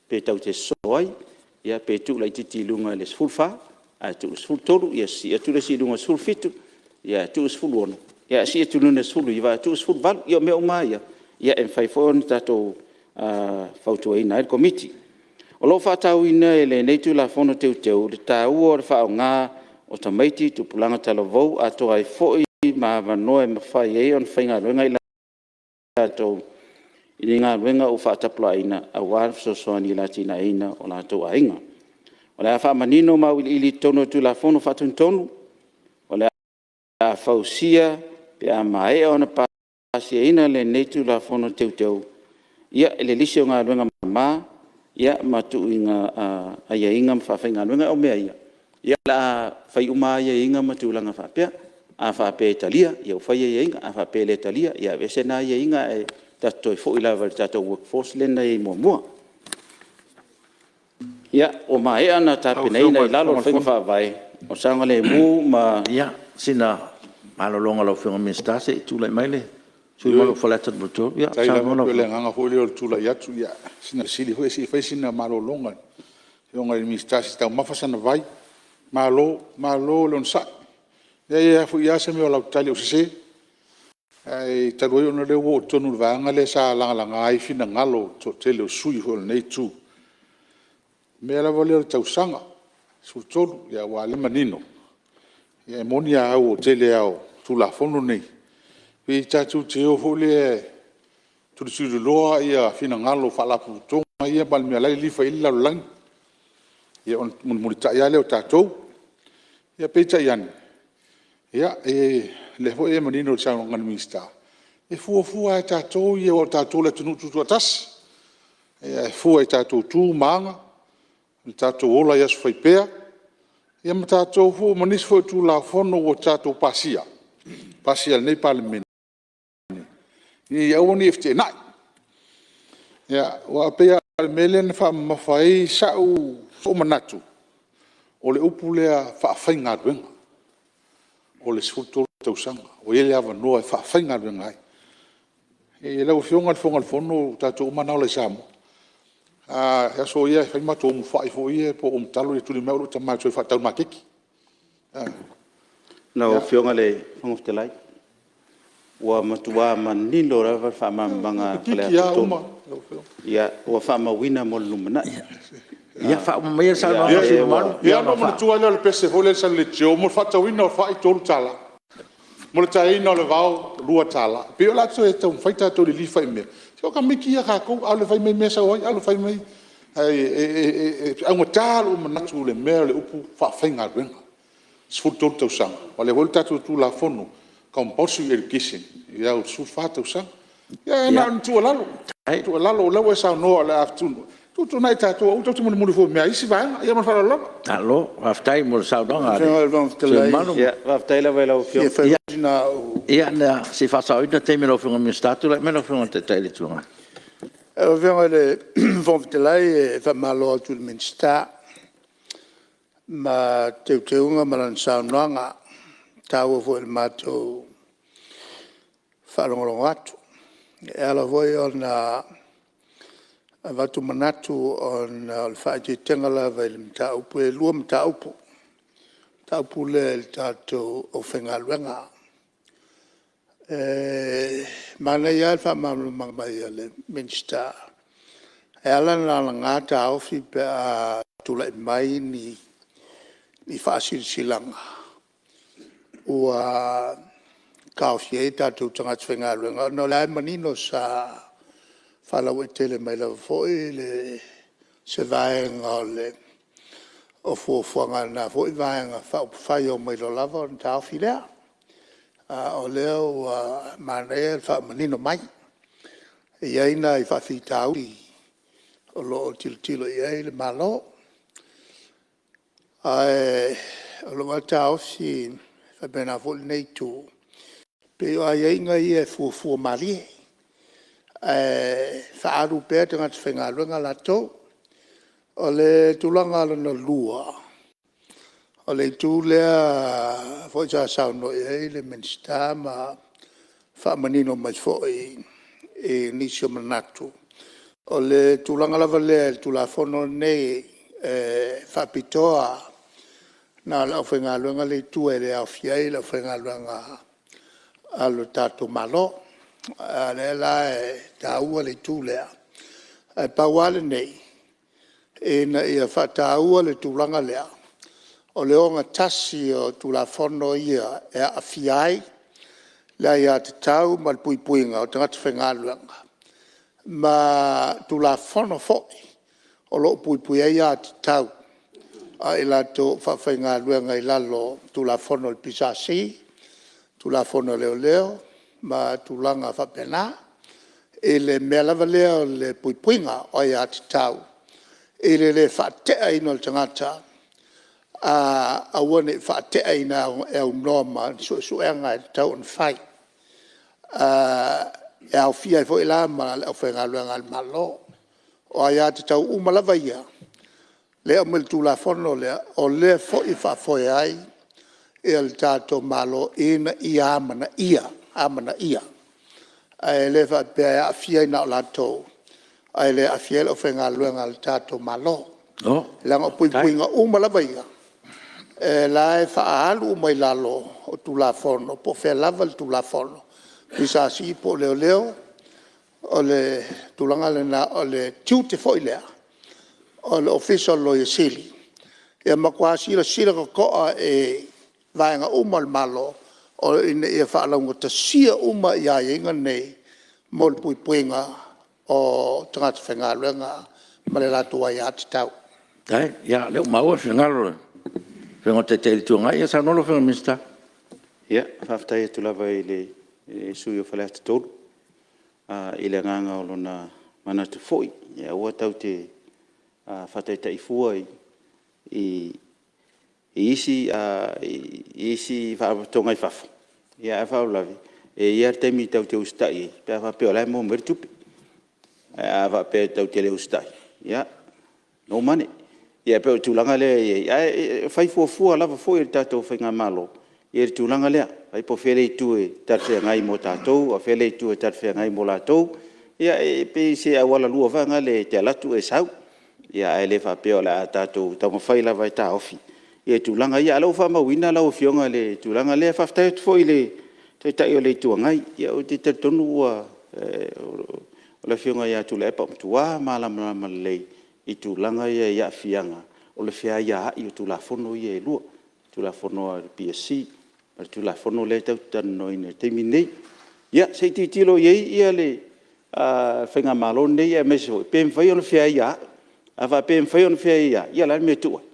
pe tatou te sosolo ai, pe tuu laitiiti i luga i le 14 ae tuu i le 13, ia sii atu le isi i luga i le 17, ae tuu le 16, ae sii atu i luga i le 19 ae tuu le 18. Ia o mea uma lava ia, e mafai foi ona tatou fautuaina ai le Komiti. O lo o faatauaina e lenei Tulafono Teuteu le taua o le faaaoga o tamaiti tupulaga talavou, atoa ai foi ma avanoa e mafai ai ona faigaluega i latou i ni galuega ua faatapulaaina aua le fesoasoani i le atiaeina o latou aiga. O le a faamanino ma auiliili i totonu o le Tulafono Faatonutonu o le a fausia pe a maea ona pasiaina lenei Tulafono Teuteu le lisi o galuega mama ma tuuina aiaiga ma faafaigaluega. O mea ia, o le a fai uma lava aiaiga ma tulaga faapea. A faapea e talia, ia ua fai aiaiga, a faapea e le talia, ia aveese na aiaiga ae tatou toe foi lava i le tatou workforce lea na i ai muamua. Ia, ua maea ona tapenaina i lalo o faiga faavae o saogalemu ma... Ia, sina malologa a lau Afioga i le Minisita se i tulai mai le sui usufono mamalu mo Faleata 3. Ia Faafetai lava. E pei o le agaga foi lea o le tulai atu, sina fesili foi ae se i fai sina malologa a le Afioga i le Minisita se i taumafa sana vai. Malo, malo le onosai. E leai e foi lava se mea o lau tali o sese. Ae talu ai ona o lea ua oo tonu i le vaega lea sa lagalaga ai finagalo o le toatele o sui usufono foi o lenei itu, o le mea lava lea o le tausaga 13, aua o lea e manino, e moni a au o le tele lava o Tulafono nei, e pei tatou te o foi lea e tulituliloa finagalo o Faalapotopotoga ia ma le mea o la e lilifa i ai le lalolagi, ia ona mulimulitai lava lea o tatou. Ia peitai ane, o lea foi e manino i le saunoaga a le Minisita, e fuafua lava e tatou ia aua o tatou o le atunuu tutoatasi. E fua i tatou tu ma aga, o tatou ola i aso fai pea, ia ma nisi foi o Tulafono ua tatou pasia e lenei Palemene, ina ia aua ne i feteenai. Aua pei lava o le mea lea na faamamafa ai sou manatu, O le upu lea faafaigaluega, o le 13 tausaga ua i ai le avanoa e faafaigaluega ai. Lau Afioga i le Fofoga o le Fono o tatou uma lava na ola i Samoa. O aso ia e fai ma matou umu fai foi ia po o umu talo, e tuli mai au e lou tama e sau e faatau i le maketi. Lau Afioga i le Fofoga Fetalai, ua matua manino lava le faamalamalamaga a Faleata 3. Ia, ua faamauina mo le lumanai. Ia faauma maia le saunoaga a le sui usufono mamalu. Ia ona ou manatua lea o le pese foi lea i Saleitu, mo le faatauina o fai e $3, mo le taina o le vao e $2. E pei o le a toe taumafai tatou e lilifa i mea, se o tamaiti ia a tatou, alu e fai mai mea e sau ai, alu e fai mai. Ae augata lou manatu i le mea o le upu faafaigaluega, 13 tausaga. Aua o lea foi ua i le tatou Tulafono Compulsory Education i le 14 tausaga. Ia na o ni tuualalo, tuualalo o lea ua e saunoa o le a fetuunai tatou aua tatou te mulimuli fua i mea a isi vaega. Ia ma le faaaloalo lava. Malo faafetai mo le saunoaga a le sui usufono mamalu. Ia se i faasaoina le taimi o lau Afioga i le Minisita. Tulai mai lau Afioga i le Taitai o le Itu Agai. Lau Afioga i le Fofoga Fetalai e faamalo atu i le Minisita ma teuteuga ma lana saunoaga, e taua foi i le matou faalogologo atu. E ala foi ona avatu manatu ona o le faaeteetega lava i le mataupu. E 2 mataupu, o le mataupu lea i le tatou aufaigaluega. E manaia lava le faamalamalamaga mai a le Minisita, e ala ona lagalaga taofi pe a tulai mai ni faasilasilaga ua taofia ai tatou tagata faigaluega, ona o lea lava e manino sa faalauaitele mai lava foi se vaega o fuafuaga a lena foi Vaega Faaupufai e omai loa lava ona taofi lea. A o lea ua manaia le faamanino mai, e i ai nai faafitauli o lo o tilotilo i ai le Malo. Ae o lou lava taofi e faapena foi lenei Itu, pei o aiaiga ia e fuafua malie ae faaalu pea tagata faigaluega latou. O le tulaga lona lua, o le itu lea foi sa saunoa i ai le Minisita ma faamanino mai foi i nisi o manatu, o le tulaga lava lea i le Tulafono lenei e faapitoa na o le aufaigaluega lea i tua e le aofia ai le aufaigaluega a lo tatou Malo. A o lea la e taua le itu lea, ae pau lava lenei, ina ia faataua le tulaga lea, o le ogatasi o Tulafono ia e aafia ai le aiatatau ma le puipuiga o tagata faigaluega ma Tulafono foi o lo o puipuia ai aiatatau a i latou faafaigaluega i lalo o Tulafono a le PSC, Tulafono a Leoleo ma tulaga faapena, i le mea lava lea o le puipuiga o aiatatau i le le faateaina o le tagata, aua ne i faateaina e aunoa ma ni suesuega e tatau ona fai, e aofia ai foi la ma le aufaigaluega a le Malo. O aiatatau uma lava ia lea e aumai i le Tulafono lea, o lea foi e faafoe ai le tatou Malo ina ia amanaia, amanaia. Ae le faapea e aafia ai na o latou ae le aafia ai le aufaigaluega a le tatou Malo. Leaga o puipuiga uma lava ia, o la e faaalu uma i lalo o Tulafono po o fea lava le Tulafono, PSC po o Leoleo, o le tulaga lena. O le tiute foi lea o le Ofisa o le Loia Sili ia matua silasila totoa i vaega uma o le Malo ina ia faalaugatasia uma aiaiga nei mo le puipuiga o tagata faigaluega ma le latou aiatatau. Faafetai. Ia o lea ua maua le finagalo o le Afioga i le Taitai o le Itu Agai. Ia saunoa lau Afioga i le Minisita. Faafetai atu lava i le sui usufono mo Faleata 3 i le agaga o lona manatu foi e aua tatou te faataitai fua i isi faalapotopotoga i fafo, ae o le faalavelave e i ai lava le taimi tatou te usitai i ai pe a faapea o la e maua mai ai le tupe. Ae a faapea tatou te le usitai, ia, no money. Ia pei o le tulaga lea e i ai, ae fai fuafua lava foi e le tatou faigamalo le tulaga lea, vaai po o fea le itu e talafeagai mo tatou a o fea le itu e talafeagai mo latou. Ia e pei o se auala lua foi lea e te alu atu e sau, ae le faapea o le a tatou taumafai lava e taofi tulaga ia. A o lea ua faamauina lau Afioga i le tulaga lea. Faafetai atu foi i le Taitai o le Itu Agai, ia ou te talitonu o le Afioga ia Tuilaepa ua matua malamalama lelei i tulaga ia i aafiaga o le feaiaai o Tulafono ia e lua, o le Tulafono a le PSC ma le Tulafono lea tatou te talanoaina i le taimi lenei. Ia se i tilotilo i ai le faigamalo lenei aemaise foi pe mafai ona feaiaai. A faapea e mafai ona feaiaai, ia o le a le mea e tuu ai?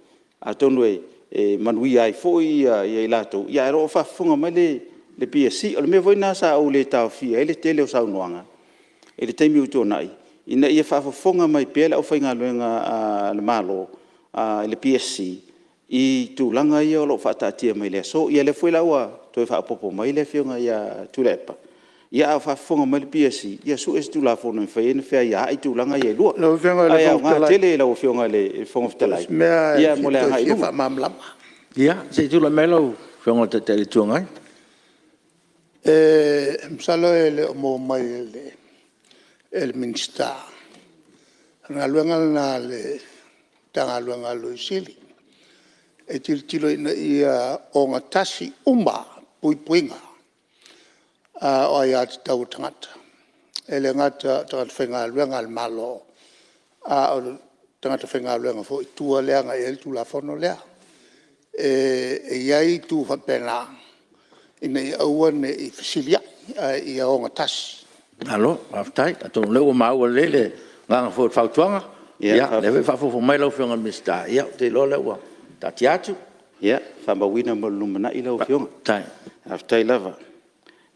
Atonu e manuia ai foi i latou, ae o lo o faafofoga mai le PSC. O le mea foi lena sa ou le taofia ai le tele o saunoaga i le taimi ua tuanai, ina ia faafofoga mai pea le aufaigaluega a le Malo i le PSC i tulaga ia o lo o faataatia mai i le aso. Ia o lea foi la ua toe faaopoopo mai le Afioga ia Tuilaepa, a o faafofoga mai le PSC, ia sue se Tulafono e mafai ai ona feaiaai tulaga ia e lua. Lau Afioga i le Ae Fofoga aoga Fetalai, tele lau Afioga i le Fofoga o Fetalai si mea mo le e agai i fia luma. faamalamalama. Ia, se i tulai mai lau Afioga i le Taitai o le Itu Agai. Masalo e le o maua mai e le Minisita, o le galuega lena a le Matagaluega a le Loia Sili, e tilotilo ina ia ogatasi uma puipuiga o aiatatau a tagata. E le gata o tagata faigaluega a le Malo, a o tagata faigaluega foi i tua lea e agai i ai le Tulafono lea. E i ai itu faapena ina ia aua ne i fesiliai ae ia ogatasi. Malo faafetai. Atonu o lea ua maua lelei le agaga foi o le fautuaga, o lea foi e faafogafoga mai lau Afioga i le Minisita, ia ou te iloa o lea ua taatia atu. Ia, faamauina mo le lumanai lau Afioga. Faafetai lava.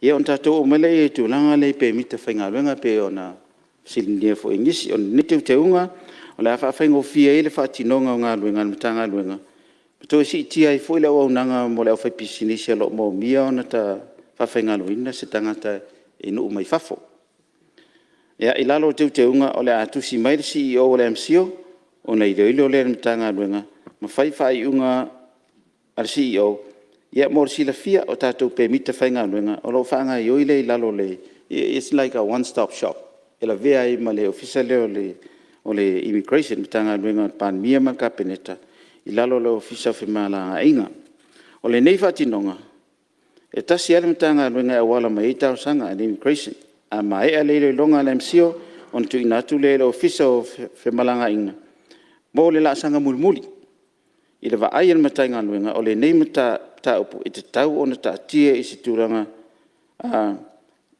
Ia ona tatou oo mai lea i le tulaga lea i pemita faigaluega pei ona fesiligia foi e nisi. O lenei teuteuga o le a faafaigofie ai le faatinoga o galuega a le Matagaluega, ma toe siitia ai foi le auaunaga mo le aufaipisinisi o lo o moomia ona faafaigaluegaina se tagata i nuu mai fafo. I lalo o teuteuga o le a tusi mai le CEO a le MCIL ona iloilo lea e le Matagaluega ma fai faaiuga a le CEO. Mo le silafia, o tatou pemita faigaluega, o lo o faagaoioi lea i lalo o le… its like a one stop shop, e lavea ai ma le Ofisa lea o le Immigration, le Matagaluega a le Palemia ma le Kapeneta i lalo o le Ofisa o Femalagaaiga. O lenei faatinoga, e tasi lava le Matagaluega e auala mai ai talosaga, le Immigration. A maea le iloiloga a le MCIL ona tuuina atu lea i le Ofisa o Femalagaaiga mo le laasaga mulimuli. I le vaai a le Matagaluega, o lenei mataupu e tatau ona taatia i se tulaga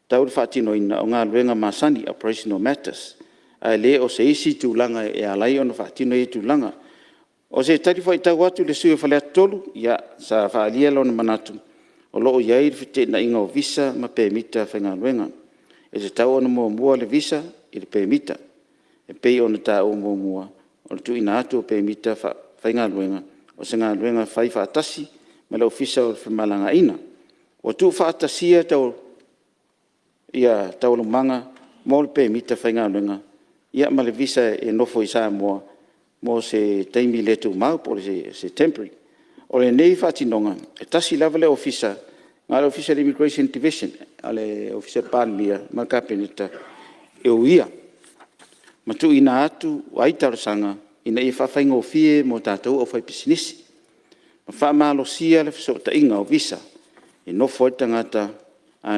tau le faatinoina o galuega masani, operational matters, ae le o se isi tulaga e ala ai ona faatino ia tulaga. O se talifuaitau atu i le sui usufono mo Faleata 3, ia, sa faaalia lona manatu o lo o i ai le feteenaiga o visa ma pemita faigaluega. E tatau ona muamua le visa i le pemita. E pei ona taua muamua, o le tuuina atu o pemita faigaluega, o se galuega fai faatasi ma le Ofisa o Femalagaaiga. Ua tuufaatasia taualumaga mo le pemita faigaluega ma le visa e nofo i Samoa mo se taimi le tumau po o se temporary. O lenei faatinoga, e tasi lava le Ofisa, na o le Ofisa o le Immigration Division a le Ofisa o le Palemia ma le Kapeneta e uia ma tuuina atu ai talosaga ina ia faafaigofie mo tatou aufaipisinisi ma faamalosia le fesootaiga o visa e nofo ai le tagata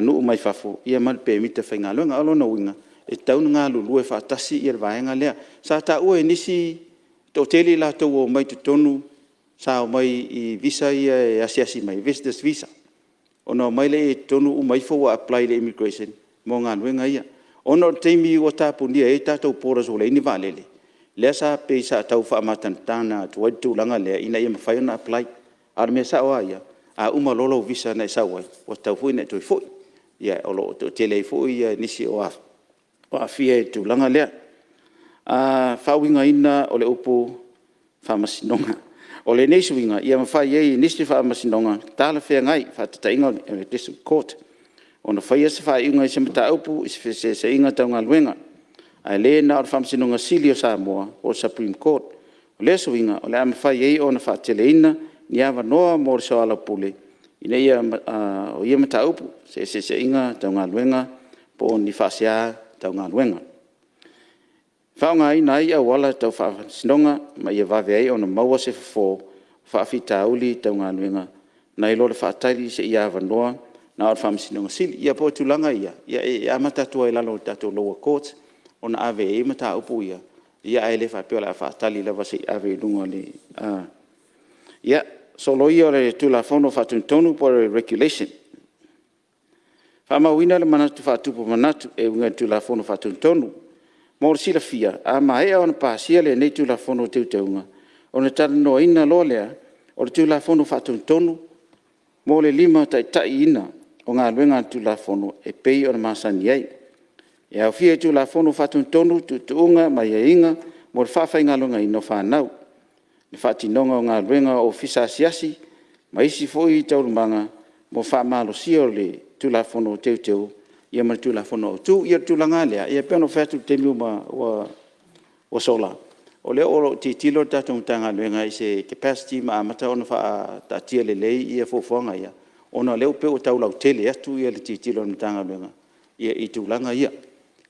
nuu mai fafo ma le pemita faigaluega. O lona uiga, e tatau ona galulue faatasi le vaega lea. Sa taua e nisi e toatele i latou ua omai i totonu sa omai i visa ia e asiasi mai, visitors visa, ona omai lea i totonu uma ifo ua apply i le immigration mo galuega ia. Ona o le taimi ua tapunia ai tatou borders ua leai ni vaalele, lea sa pei sa tau faamatagataga atu ai le tulaga lea ina ia mafai ona apply. A o le mea sao lava ia, a uma loa lou visa na e sau ai, ua tatau foi ona e toe foi. Ia, o lo o toatele ai foi nisi o aafia i le tulaga lea. Faauigaina o le upu faamasinoga. O lenei suiga, ia mafai ai e nisi faamasinoga talafeagai, faataitaiga o le District Court, ona faia se faaiuga i se mataupu i se feeseeseaiga tau galuega, ae le na o le Faamasinoga Sili o Samoa po o le Supreme Court. O lea suiga o le a mafai ai ona faateleina ni avanoa mo le soalaupule o ia mataupu, feeseeseaiga tau galuega po o ni faasea tau galuega. E faaaogaina ai auala tau faamasinoga ma ia vave ai ona maua se fofo o faafitauli tau galuega nai lo le faatali seia avanoa na o le Faamasinoga Sili. Ia po o tulaga ia, e amata atu lava i lalo o le tatou lower court ona ave i ai mataupu ia, ae le faapea o le a faatali lava se i ave i luga o le… Ia, soloia o le Tulafono Faatonutonu po o le Regulation. Faamauina le manatu faatupu manatu e uiga i le Tulafono Faatonutonu. Mo le silafia, a maea ona pasia lenei Tulafono o Teuteuga, ona talanoaina loa lea o le Tulafono Faatonutonu mo le limataitaiina o galuega a le Tulafono e pei ona masani ai. E aofia i Tulafono Faatonutonu tuutuuga ma aiaiga mo le faafaigaluegaina o fanau, le faatinoga o galuega ofisa asiasi ma isi foi taualumaga mo le faamalosia o le Tulafono Teuteu ma le Tulafono Autu. Ia o le tulaga lava lea, e pei ona ou fai atu i le taimi ua sola, o lea o lo o tilotilo le tatou Matagaluega i se capacity ma amata ona faataatia lelei fuafuaga ia, ona o lea e pei ua tau lautele atu le tilotilo a le Matagaluega i tulaga ia,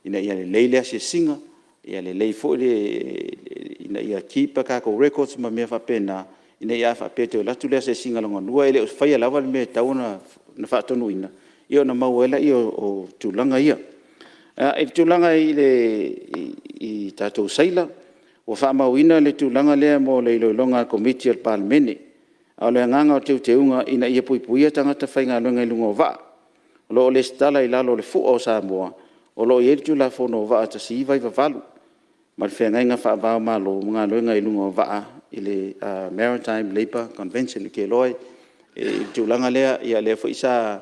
ina ia lelei le asiasiga, ia lelei foi le… ina ia keep a tatou records ma mea faapena, ina ia a faapea e toe alu atu le asiasiga lona lua e le o faia lava le mea e tatau ona faatonuina, ia ona maua ai lea o tulaga ia. I le tulaga i tatou seila, ua faamauina le tulaga lea mo le iloiloga a le Komiti a le Palemene. A o le agaga o le teuteuga ina ia puipuia tagata faigaluega i luga o vaa, o lo o resitala i lalo o le Fua o Samoa, o lo o i ai le Tulafono o Vaa 1998 ma le Feagaiga Faava-o-Malo ma Galuega i luga o Vaa i le Maritime Labour Convention. Ou te iloa i le tulaga lea, o lea foi sa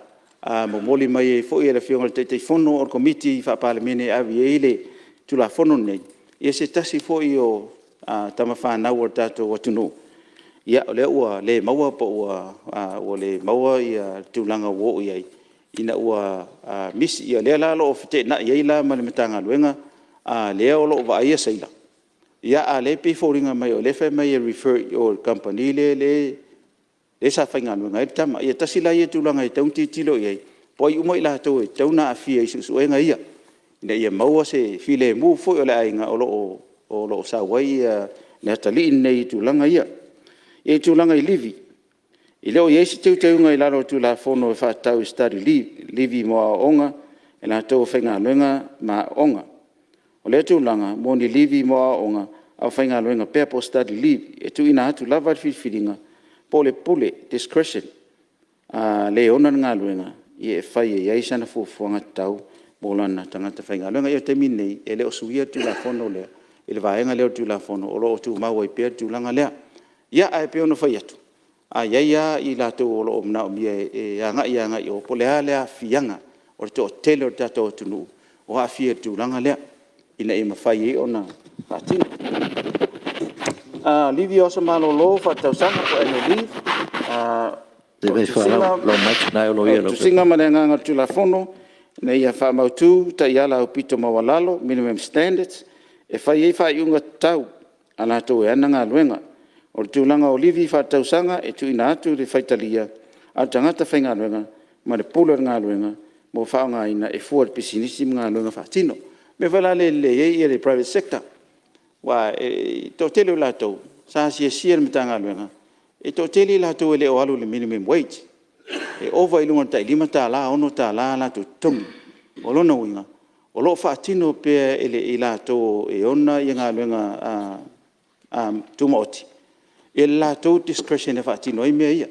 momoli mai ai foi e le Afioga i le Taitaifono o le Komiti Faa-Palemene e ave i ai le Tulafono lenei, ia se tasi foi o tama fanau a le tatou atunuu, o lea ua le maua po ua le maua le tulaga ua oo i ai ina ua misi. Ia o lea la o lo o feteenai ai la ma le Matagaluega lea o lo o vaaia seila, a o lea e pei e foliga mai o lea e fai mai e refer i o i le kamupani lea sa faigaluega ai le tama. Ia tasi la ia tulaga e tatau ona tilotilo i ai, po o ai uma i latou e tatau ona aafia i suesuega ia, ina ia maua se filemu foi o le aiga o lo o sau ai le atalii lenei i tulaga ia. I le tulaga i livi, e le o i ai se teuteuga i lalo o le Tulafono e faatatau i study leave, livi mo aoaoga a i latou e faigaluega ma aooga. O lea tulaga mo ni livi mo aoaoga a o faigaluega pea po o study leave. E tuuina atu lava i le filifiliga po o le pule, discretion a le e ona le galuega e fai i ai sana fuafuaga tatau mo lana tagata faigaluega. Ia o le taimi lenei, e le o suia le Tulafono lea i le vaega lea o le Tulafono, o lo o tumau ai pea le tulaga lea. Ia, ae pei ona fai atu, a i ai lava i latou o lo o manaomia e agai i o, po o le a le aafiaga o le toatele o le tatou atunuu o aafia i le tulaga lea, ina ia mafai ai ona faatino. Livi o aso malolo faale-tausaga po o annual leave. O le tusiga ma le agaga o le Tulafono, ina ia faamautu taiala aupito maualalo, minimum standards e fai ai faaiuga tatau a latou e ana galuega. O le tulaga o livi faale-tausaga e tuuina atu i le faitalia a le tagata faigaluega ma le pule o le galuega mo le faaaogaina e fua i le pisinisi ma galuega faatino. O le mea foi la lea e lelei ai le private sector, aua o le toatele o i latou sa asiasia e le Matagaluega, e toatele i latou e le o alu i le minimum wage, e ova i luga i le tai $5, $6 o latou totogi. O lona uiga, o lo o faatino pea e i latou e ona galuega tumaoti le latou discretion e faatino ai mea ia.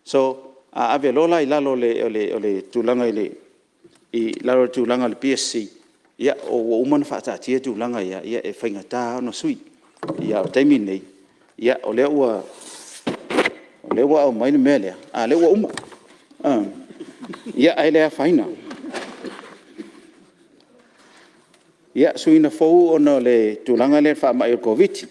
So, a ave loa la i lalo o le tulaga o le PSC, ia ua uma ona faataatia tulaga ia, e faigata lava ona sui. A o le taimi lenei, o lea ua aumai le mea lea, a o lea ua uma, ae le afaina. Ia, suiga fou ona o le tulaga lea i le faamai o le Koviti-19.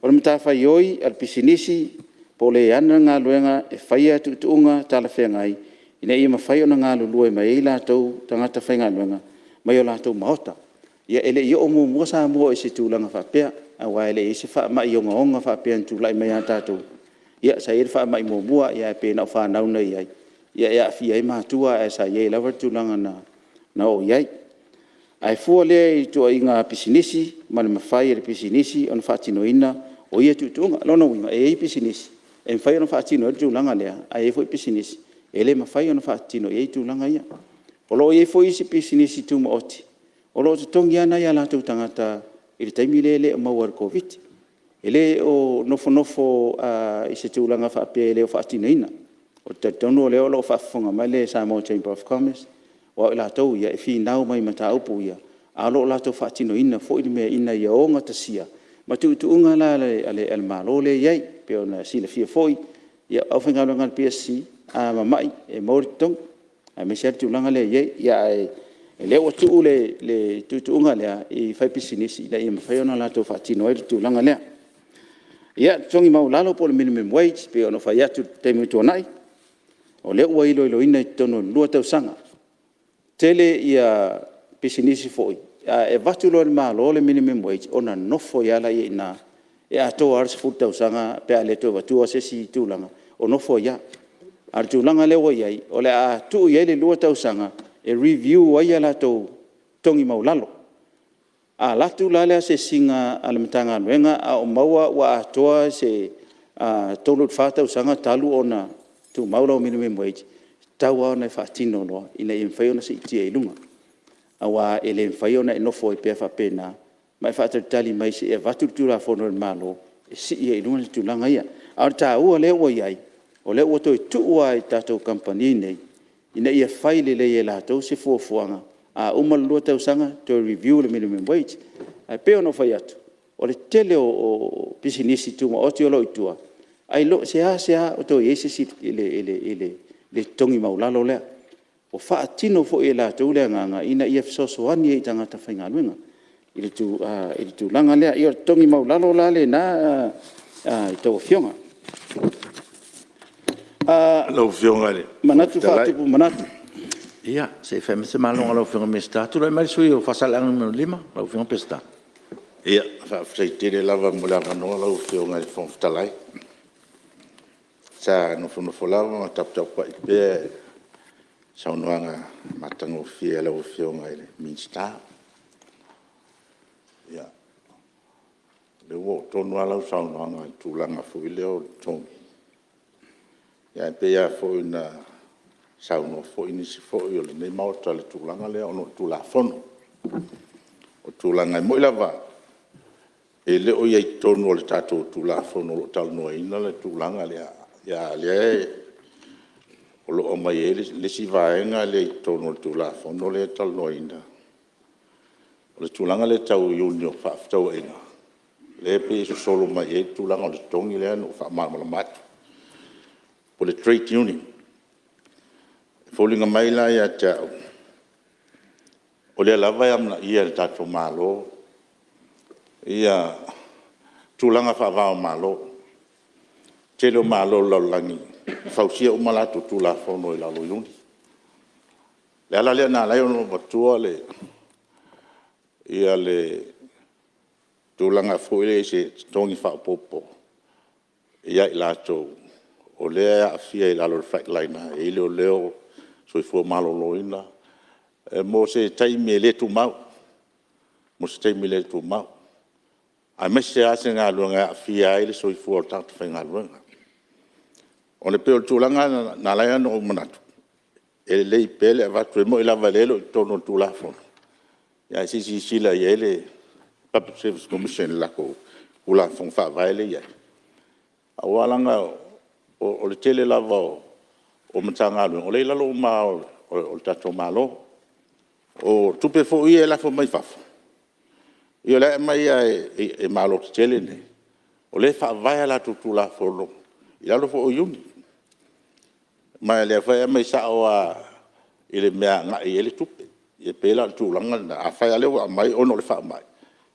O le matafaioi a le pisinisi po o le ana le galuega e faia tuutuuga talafeagai ina ia mafai ona galulue mai ai latou tagata faigaluega mai o latou maota. Ia e le i oo muamua Samoa i se tulaga faapea. aua e le i i ai se faamai ogaoga faapea na tulai mai ia tatou. Ia sa i ai le faamai muamua ae pei na o fanau na i ai, e aafia ai matua ae sa i ai lava le tulaga na oo i ai. Ae fua lea i ituaiga pisinisi ma le mafai e le pisinisi ona faatinoina o ia tuutuuga. O lona uiga, e i ai pisinisi e mafai ona faatino ai le tulaga lea, ae i ai foi pisinisi e le mafai ona faatino i ai tulaga ia. O lo o i ai foi isi pisinisi tumaoti o lo o totogi lava nai o latou tagata i le taimi lea e le o maua i le Koviti-19. E le o nofonofo i se tulaga faapea e le o faatinoina. Ou te talitonu o lea o lo o faafofoga mai le Samoa Chamber of Commerce, aua o i latou ia e finau mai i mataupu ia, ae o lo o latou faatinoina foi le mea ina ia ogatasia ma tuutuuga la a le Malo lea e i ai. E pei ona silafia foi, o le aufaigaluega a le PSC a mamai e maua le totogi, aemaise lava le tulaga lea e i ai. Ae o lea ua tuu le tuutuuga lea i faipisinisi ina ia mafai ona latou faatino ai le tulaga lea. Ia, totogi maualalo po o le minimum wage pei ona ou fai atu i le taimi ua tuanai, o lea ua iloiloina i totonu o le 2 tausaga. E tele pisinisi foi, e avatu loa e le Malo le minimum wage, ona nofo ai lava lea i ina e atoa lava le 10 tausaga pe a le toe avatua se isi tulaga, o nofo ai lava. A o le tulaga lea ua i ai, o le a tuu i ai le 2 tausaga e review ai a latou totogi maualalo. A alu atu la le asiasiga a le Matagaluega a o maua ua atoa se 3 i le 4 tausaga talu ona tumau lau minimum wage, e tatau lava ona e faatino loa ina ia mafai ona siitia i luga. Aua e le mafai ona e nofo ai pea faapena ma e faatalitali mai se i avatu le Tulafono a le Malo e sii ai i luga tulaga ia. A o le taua lea ua i ai, o lea ua toe tuu lava i tatou kamupani nei ina ia fai lelei e latou se fuafuaga, a uma le 2 tausaga toe review le minimum wage. Ae pei ona ou fai atu, o le tele o pisinisi tumaoti o lo o i tua, e seasea o toe i ai se isi i le totogi maualalo lea. Ua faatino foi e latou le agaga ina ia fesoasoani ai i tagata faigaluega i le tulaga lea. Ia o le totogi maualalo la lena a outou Afioga. Manatu faatupu manatu. Ia, se i fai mai se malologa a lau Afioga i le Minisita. Tulai mai le sui usufono mo Faasaleleaga 5 lau Afioga Peseta. Faafetai tele lava mo le avanoa lau Afioga i le Fofoga Fetalai. Sa nofonofo lava ma taputapuai pea i le saunoaga matagofie a lau Afioga i le Minisita. Ia, o lea ua oo tonu lava lau saunoaga i le tulaga foi lea o totogi, ae pei lava foi ona saunoa foi nisi foi o lenei Maota i le tulaga lea ona o le Tulafono. O le tulaga, e moni lava e le o i ai i totonu o le tatou Tulafono o lo o talanoaina le tulaga lea, a o lea o lo o aumai ai le isi vaega lea i totonu o le Tulafono lea e talanoaina, o le tulaga lea tau iuni o fefaatauaiga, lea e pei e sosolo mai ai le tulaga o le totogi lea na ou faamalamalama atu, o le Trade Union. E foliga mai la ia te au, o lea lava e amanaia e le tatou Malo tulaga faava o Malo. O le tele o Malo o le lalolagi e fausia uma a latou Tulafono i lalo o iuni. O le ala lea na ala ai ona ou avatua le tulaga foi lea i se totogi faaopoopo ia i latou o lea e aafia i lalo o le frontliner, e i ai leoleo, soifua maloloina, mo se taimi e le tumau, mo se taimi le tumau, aemaise lava se galuega e aafia ai le soifua o le tagata faigaluega. E pei o le tulaga lena na ala ai ona ou manatu, e lelei pea le avatu, e moni lava o lea e le o i totonu o le Tulafono, ae se i silasila i ai le Public Service Commission i le latou Tulafono Faavae lea e i ai, aua leaga o le tele lava o Matagaluega, o lea e i lalo uma lava o le tatou Malo. O tupe foi ia e lafo mai fafo, ia o la e aumai lava e Malo tetele nei, o lea e faavae a latou Tulafono i lalo foi o iuni. Ma o lea foi e aumai sao lava i le mea e agai i ai le tupe. E pei la o le tulaga lena, afai lava o lea ua aumai ona o le faamai, e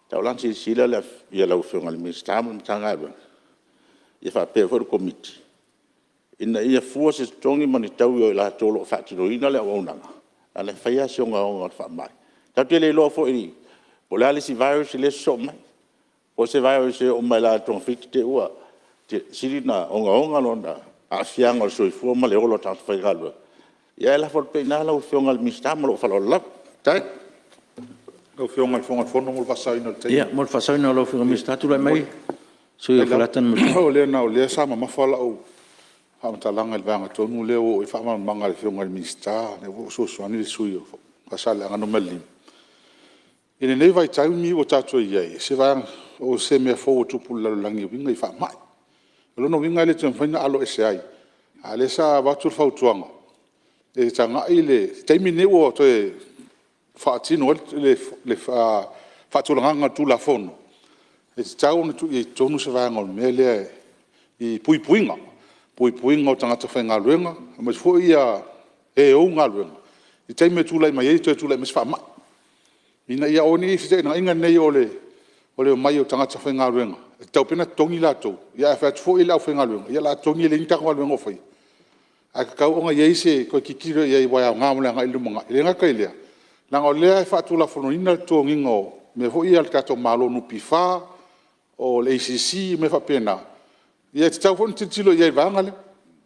tatau la ona silasila lau Afioga i le Minisita ma le Matagaluega ia faapea foi le Komiti, ina ia fua se totogi ma ni taui o i latou o lo o faatinoina le auaunaga, leaga e fai lava si ogaoga o le faamai. Tatou te le iloa foi po o le a le isi virus lea e sosoo mai. Po o se virus e oo mai lava i le togafiti te i ua sili ona ogaoga lona aafiaga o le soifua ma le ola o tagata faigaluega. Ia ae lafo atu pea i ina lau Afioga i le Minisita. Ma lou faaaloalo lava. Faafetai. Lau Afioga i le Fofoga o le Fono mo le faasaoina o le taimi. Ia mo le faasaoina o lau Afioga i le Minisita, tulai mai le sui usufono mo Faleata 4. Leaga o lea sa mamafa lau faamatalaga i le vaega tonu lea ua oo i ai le faamalamalamaga a le Afioga i le Minisita, o lea foi ua fesoasoani le sui usufono mo Faasaleleaga 5. I lenei vaitaimi ua tatou i ai, o se mea fou ua tupu i le lalolagi e uiga i faamai. O lona uiga e le toe mafai ona aloese ai, a o lea sa avatu le fautuaga, e tagai i le taimi lenei ua toe faatino ai le faatulagaga o le Tulafono, e tatau ona tuu i ai i totonu se vaega o le mea lea i puipuiga, puipuiga o tagata faigaluega aemaise foi e ou galuega i taimi e tulai mai ai toe tulai mai se faamai, ina ia aua ne i i ai se feteenaiga lenei o le omai o tagata faigaluega e tatau pea ona totogi latou, ae fai atu foi le aufaigaluega, ia o le a totogi e leai ni tatou galuega o faia. Ae tatau ona i ai se toe tilotilo i ai aua e aoga mo le agai i le lumanai. E le gata i lea, leaga o lea e faatulafonoina le totogiina o mea foi ia a le tatou Malo o le NPF, o le ACC ma mea faapena, ia e tatau foi ona tilotilo i ai i le vaega lea.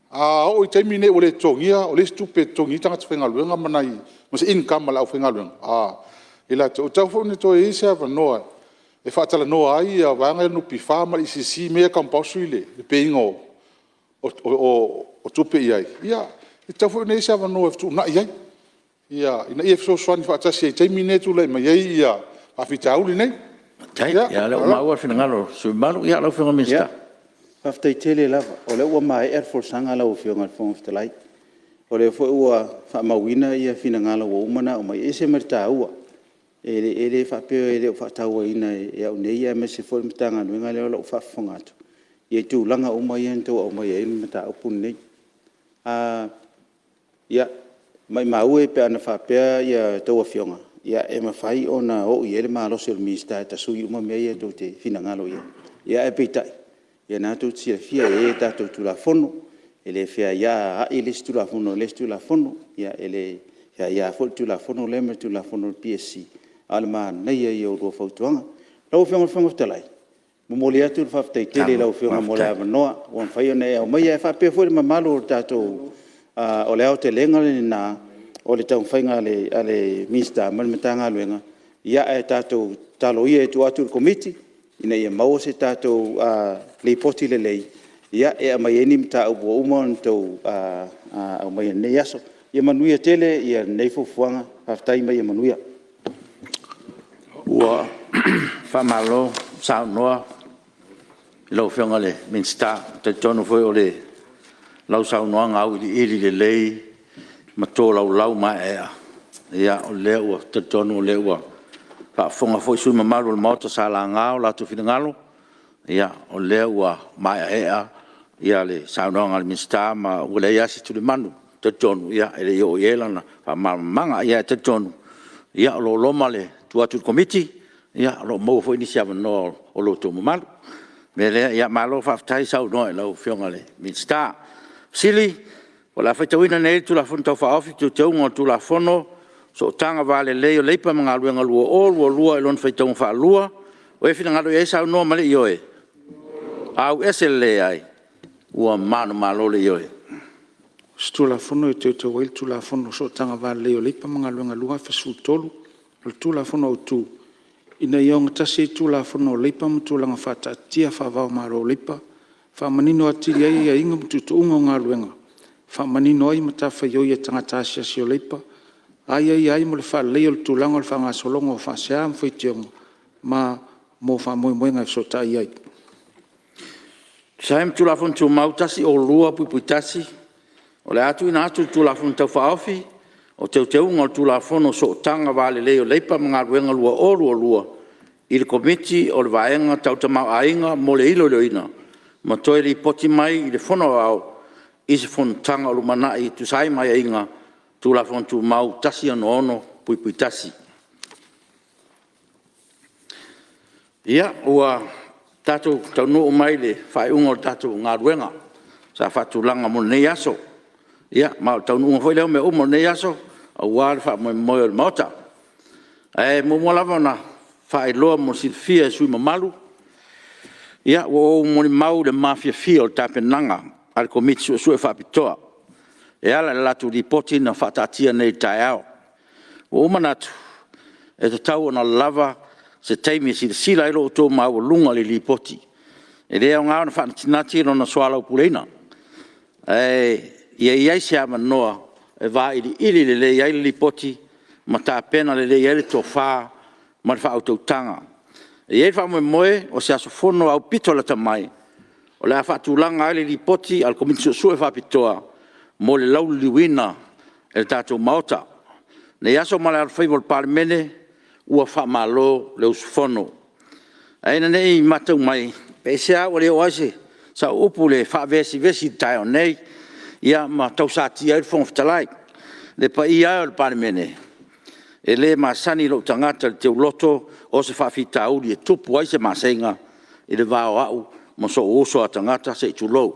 A oo i le taimi lenei ua le totogia, ua leai se tupe e totogi ai tagata faigaluega ma se income a le aufaigaluega i latou, e tatau foi ona toe i ai se avanoa e faatalanoa ai vaega ia o le NPF ma le ACC, mea ia e compulsory le pay ina o tupe i ai, ia e tatau foi ona i ai se avanoa e fetuunai ai, ina ia fesoasoani faatasi ai i taimi nei e tulai mai ai faafitauli nei. Faafetai. Ia o lea ua maua le finagalo o le sui usufono mamalu. Lau Afioga i le Minisita. Faafetai tele lava, o lea ua maea le folasaga lau Afioga i le Fofoga Fetalai. O lea foi ua faamauina finagalo ua uma ona aumai, e ese ma le taua. E le faapea e le o faatauaina e au nei aemaise foi o le Matagaluega lea o lo o faafofoga atu i tulaga uma ia na outou aumaia i ai le mataupu lenei. Ia, maumau e pe ana faapea a outou Afioga e mafai ona oo i ai le malosi o le Minisita e tasui uma mea ia tou te finagalo i ai, ae peitai, o lena tou te silafia e i ai a tatou Tulafono, e le feaiaai le isi Tulafono i le isi Tulafono, e le aia foi le Tulafono lea ma le Tulafono a le PSC, a o le manaia ia o a oulua fautuaga. Lau Afioga i le Fofoga Fetalai, e momoli atu le faafetai tele i lau Afioga mo le avanoa ua mafai ona e aumaia, e faapea foi le mamalu o le tatou… O le aotelega lena o le taumafaiga a le Minisita ma le Matagaluega, ae tatou tatalo ia e tuu atu i le Komiti ina ia maua se tatou Lipoti lelei e aumai ai ni mataupu ua uma ona outou aumaia i lenei aso. Ia manuia tele lenei fuafuaga. Faafetai ma ia manuia. Ua faamalo saunoa i lau Afioga i le Minisita. E talitonu foi o lau saunoaga auiliili lelei ma tolaulau maeaea, o lea ua talitonu o lea ua faafofoga foi sui usufono mamalu o le Maota sa laga o latou finagalo, o lea ua maeaea le saunoaga a le Minisita ma ua leai lava se tulimanu. E talitonu e le i oo i ai lana faamalamalamaga. Ae talitonu o lo o loma le tuu atu i le Komiti, o lo o maua foi nisi avanoa o lo outou mamalu. O le mea lea, malo faafetai saunoa i lau Afioga i le Minisita. O le a faitauina nei le Tulafono Tau Faaofi o Teuteuga o le Tulafono o Sootaga Va Lelei o Leipa ma Galuega 2022 i lona faitauga faalua. O ai e finagalo i ai saunoa ma le ioe? Ua manumalo le Ioe. O le Tulafono o Sootaga Va Lelei o Leipa ma Galuega 2013. O le Tulafono Autu, Ina ia ogatasi ai Tulafono o Leipa ma Tulaga Faataatitia Faava-o-Malo o Leipa, faamanino atili ai aiaiga ma tuutuuga o galuega, faamanino ai matafaioi a tagata asiasi o leipa, aiaia ai mo le faaleleia o le tulaga o le faagasologa o faasea ma faitioga ma mo faamoemoega e fesootai i ai. E tusa ai ma Tulafono Tumau 102(1), o le a tuuina atu le Tulafono Tau Faaofi o Teuteuga o le Tulafono o Sootaga Va Lelei o Leipa ma Galuega 2022 i le Komiti o le Vaega Tau le Tamaoaiga mo le iloiloina ma toe lipoti mai i le Fono Aoao i se Fonotaga o lumanai e tusa ai ma aiaiga o Tulafono Tumau 166(1). Ia, ua tatou taunuu mai i le faaiuga o le tatou galuega sa faatulaga mo lenei aso. Ia ma o le taunuuga foi lea o mea uma i lenei aso aua le faamoemoe o le Maota. Ae muamua lava ona faailoa mo le silafia e sui usufono mamalu Ia, ua ou molimau i le mafiafia o le tapenaga a le Komiti Suesue Faapitoa e ala i le latou Lipoti na faataatia nei i le taeao. Ua ou manatu, e tatau ona lava se taimi e silasila ai lo outou maualuga i le Lipoti. E le aoga ona faanatinati lona soalaupuleina, ae ia i ai se avanoa e vailiili lelei ai le Lipoti ma tapena lelei ai le tofa ma le faautautaga. E i ai le faamoemoe, o se aso Fono aupito lata mai o le a faatulaga ai le Lipoti a le Komiti Suesue Faapitoa mo le lauliliuina e le tatou Maota. I lenei aso ma le alofaiva o le Palemene, ua faamalo le usufono. Ae ina ne i matau mai, pe aisea ua le oo ai sau upu i le faavesivesi i le taeao nei, ia ma tau satia ai le Fofoga Fetalai. Le paia e o le Palemene, e le masani lou tagata i le teuloto o se faafitauli e tupu ai se maseiga i le va o au ma sou uso a tagata se i tulou.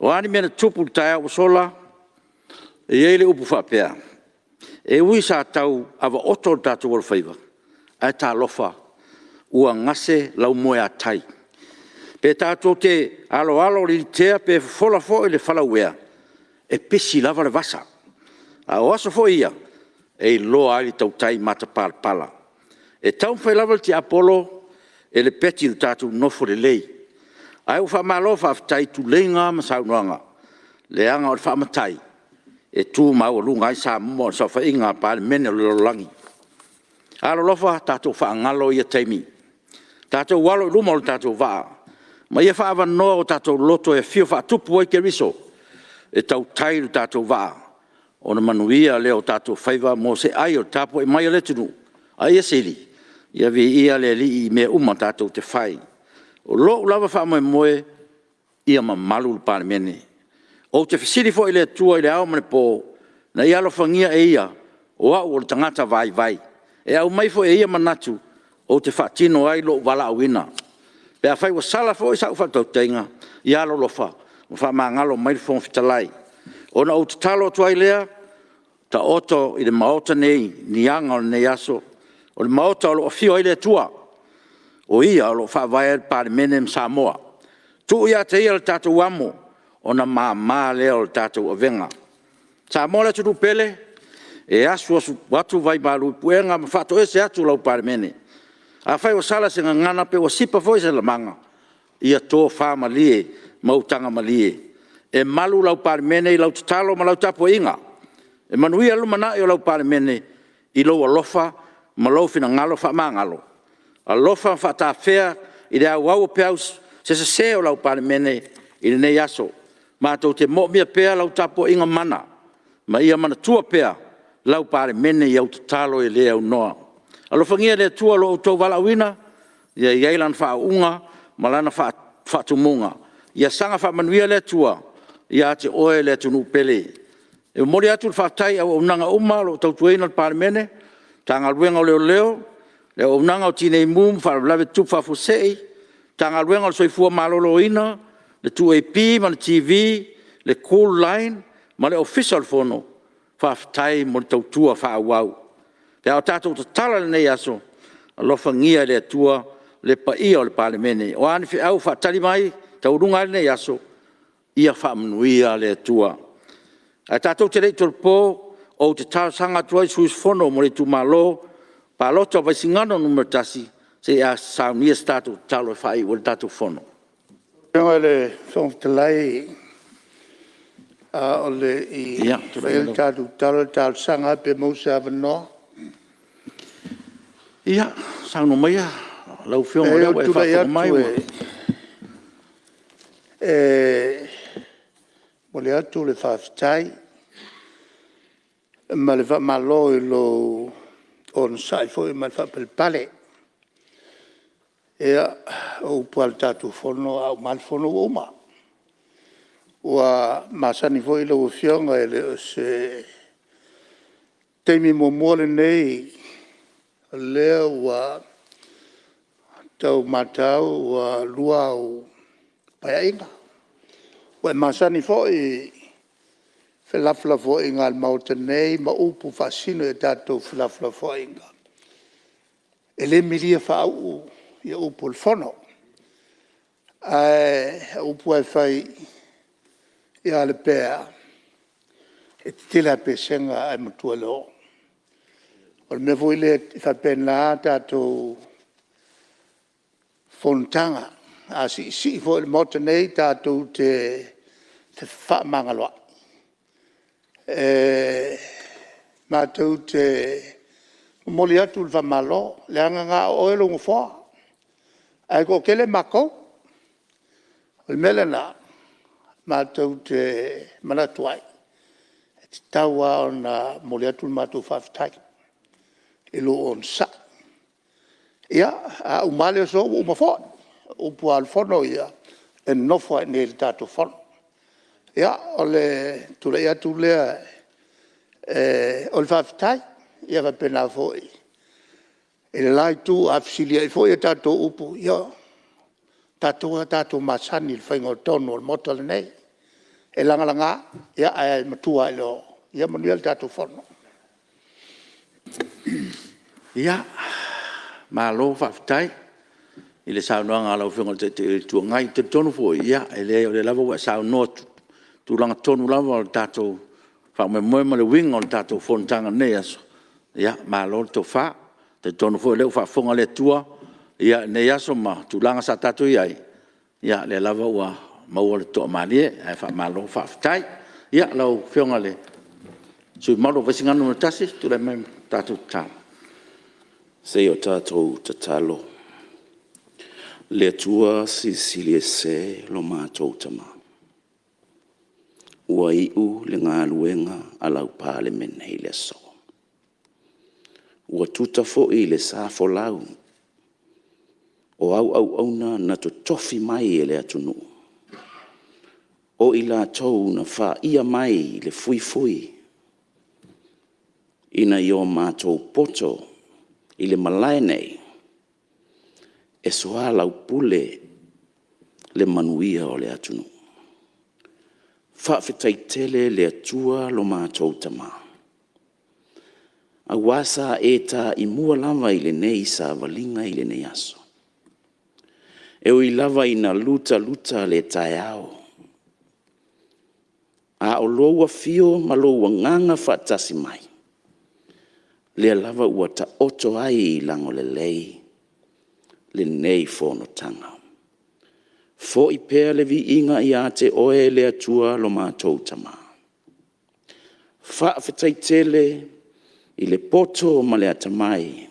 O a ni mea na tutupu i le taeao ua sola, e i ai le upu faapea, e ui sa tau avaoto lo tatou alofaiva, ae talofa, ua gase laumoeatai. Pe tatou te aloalo i le ilitea pe fofola foi le falauea, e pisi lava le vasa. A o aso foi ia, e iloa ai le tautai matapalapala. E taumafai lava le tiapolo e lepeti lo tatou nofo lelei. Ae ua faamalo faafetai i tuleiga ma saunoaga, leaga o le faamatai e tu maualuga ai Samoa i le saofaiga a Palemene o le lalolagi. Alolofa tatou faagalo ia taimi, tatou alo i luma lo tatou vaa, ma ia faaavanoa o tatou loto e afio faatupu ai Keriso e tautai lo tatou vaa, ona manuia lea o tatou faiva mo se ai o le tapuai mai a le atunuu. A ia sili, ia viia le Alii i mea uma tatou te fai. O lou lava faamoemoe, ia mamalu le Palemene. Ou te fesili foi i le Atua i le ao ma le po, ina ia alofagia e Ia, o au o le tagata vaivai. E aumai foi e Ia manatu ou te faatino ai lou valaauina. Pe afai ua sala foi sau faatautaiga, ia alolofa ma faamagalo mai le Fofoga Fetalai. Ona ou tatalo atu ai lea, taoto i le Maota nei ni aga o lenei aso, o le Maota o lo o afio ai le Atua, o Ia o lo o faavae ai le Palemene ma Samoa. Tuu ia te Ia le tatou amo, ona mama lea o le tatou avega. Samoa le atunuu pele, e asu atu vai malu i puega ma faatoese atu lau Palemene. Afai ua sala se gagana pe ua sipa foi se lamaga, ia tofa malie ma utaga malie. E malu lau Palemene i lau tatalo ma lau tapuaiga. E manuia le lumanai o lau Palemene i lou alofa ma lou finagalo faamagalo. Alofa faatafea i le auau o peau se sese o lau Palemene i lenei aso. Matou te moomia pea lau tapuaiga mana, ma ia manatua pea lau Palemene i au tatalo e le aunoa. Alofagia e le Atua lo outou valaauina, ia i ai Lana faauuga ma Lana faatumuga. Ia saga faamanuia le Atua ia te oe le atunuu pele. E momoli atu le faafetai i auaunaga uma o lo o tautuaina le Palemene, Matagaluega o Leoleo, le auaunaga o Tinei Mu ma Faalavelave Tutupu Faafuasei, Matagaluega o le Soifua Maloloina, le 2AP ma le TV, le Kooline ma le Ofisa o le Fono, faafetai mo le tautua faaauau. Pe a o tatou tatala i lenei aso, alofagia e le Atua le paia o le Palemene. O a ni feau o faatali mai e taualuga ai lenei aso, ia faamanuia le Atua. Ae tatou te le i tolopo, ou te talosaga atu ai i le sui usufono mo le itumalo palota o Vaisigano Nu.1, se i saunia se tatou tatalo e faaiu ai le tatou Fono. Lau Afioga i le Fofoga Fetalai, a o le i faia le tatou tatalo, o le talosaga lava pe maua se avanoa. Ia, saunoa maia lau Afioga o lea ua e Ou te tulai faafofoga mai atu ua... e momoli atu le faafetai ma le faamalo i lou onosai foi ma le faapalepale. Ia, o upu lava o le tatou Fono a uma lava le Fono ua uma. Ua masani foi lau Afioga, e le o se taimi muamua lenei o lea ua tau matau ua 2 au Paeaiga. Ua e masani foi i felafolafoaiga a le Maota nei ma upu faasino i a tatou felafolafoaiga, e le milia faauu upu o le Fono. Ae o upu lava e fai ia Lepea, e tetele lava i Pesega ae matua i le oo. O le mea foi lea, e faapena a tatou fonotaga. A siisii foi le Maota nei tatou te fefaamagaloai. E matou te momoli atu le faamalo, leaga na o oe lou nofoa, ae toatele matou. O le mea lena matou te manatu ai, e tatau lava ona momoli atu le matou faafetai i lou onosai. Ia, a uma lava le aso ua uma foi. O upu lava o le Fono ia, e nonofo lava i inei i le tatou Fono. Ia, o le tulai atu lea o le faafetai. Ia faapena foi i le la Itu, a fesiliai foi a tatou upu, ia o tatou lava tatou te masani i le faiga o tonu a le Maota lenei. E lagalaga, ae matua lava i le oo. Ia manuia le tatou Fono. Ia, malo faafetai i le saunoaga a lau Afioga i le Taitai o le Itu Agai. E talitonu foi, e leai o lea lava ua e saunoa i tulaga tonu lava o le tatou faamoemoe ma le uiga o le tatou fonotaga i lenei aso. Malo le tofa. E talitonu foi o lea ua faafofoga le Atua i lenei aso ma tulaga sa tatou i ai, o lea lava ua maua le toamalie, ae faamalo faafetai. Ia, lau Afioga i le sui usufono mamalu mo Vaisigano 1, tulai mai mo le tatou tatalo. Se i o tatou tatalo. Le Atua Silisili Ese lo matou Tama, ua iu le galuega a lau Palemene i le aso. Ua tuta foi le sa folau o au auauna na totofi mai e le atunuu, o i latou na faia mai le fuifui ina ia o matou poto i le malae nei e soalaupule le manuia o le atunuu. Faafetai tele i le Atua lo matou Tama, aua sa e taimua lava i lenei savaliga i lenei aso. E ui lava ina lutaluta le taeao, a o lou afio ma lou Agaga faatasi mai, lea lava ua taoto ai i lago lelei lenei fonotaga. Foi pea le viiga ia te Oe le Atua lo matou Tama. Faafetai tele i le poto ma le atamai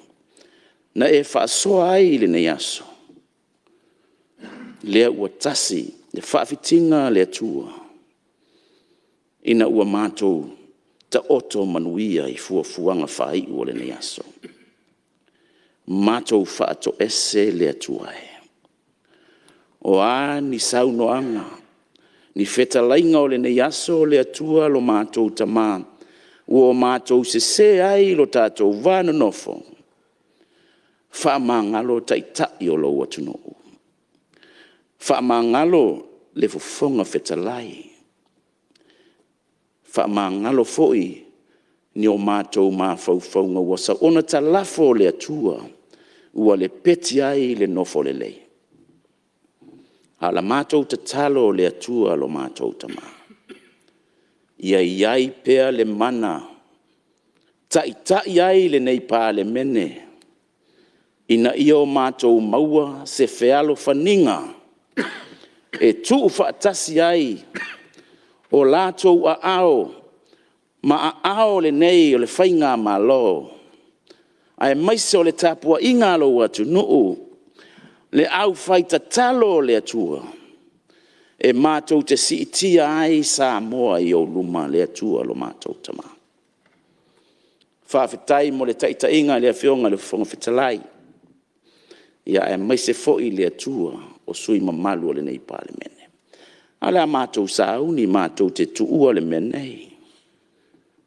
na e faasoa ai i lenei aso, lea ua tasi le faafitiga a le Atua ina ua matou taoto manuia i fuafuaga faaiu o lenei aso. Matou faatoese le Atua e, o a ni saunoaga, ni fetalaiga o lenei aso le Atua lo matou Tama, ua matou sese ai lo tatou va nonofo, faamagalo Taitai o lou atunuu, faamagalo le Fofoga Fetalai, faamagalo foi ni o matou mafaufauga ua soona talafo le Atua ua lepeti ai le nofo lelei. A o le matou tatalo le Atua lo matou Tama, ia i ai pea le mana taitai ai lenei Palemene ina ia o matou maua se fealofaniga e tuufaatasi ai o latou aao ma aao lenei o le faigamalo, aemaise o le tapuaiga a lou atunuu, le aufaitatalo a le Atua, e matou te siitia ai Samoa i ou luma le Atua lo matou Tama. Faafetai mo le taitaiga i le Afioga i le Fofoga Fetalai, aemaise foi le Atua o sui usufono mamalu o lenei Palemene. Ae o le a matou sauni matou te tuua le mea nei,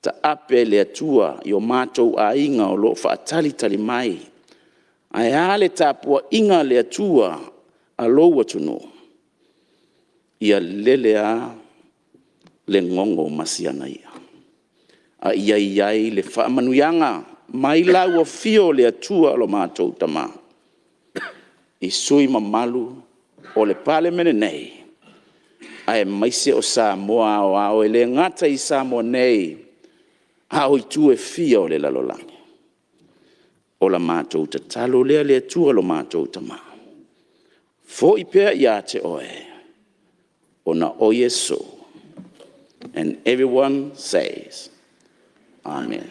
taape le Atua i o matou aiga o lo o faatalitali mai, ae a le tapuaiga a le Atua a lou atunuu? Ia lele lava le gogo ma si ana i'a, a ia i ai le faamanuiaga mai lau afio le Atua lo matou Tama i sui usufono mamalu o le Palemene nei, aemaise o Samoa aoao, e le gata i Samoa nei, a o itu e fia o le lalolagi. O la matou tatalo lea le Atua lo matou Tama, foi pea ia te Oe, ona o Iesu. And everyone says, Amen.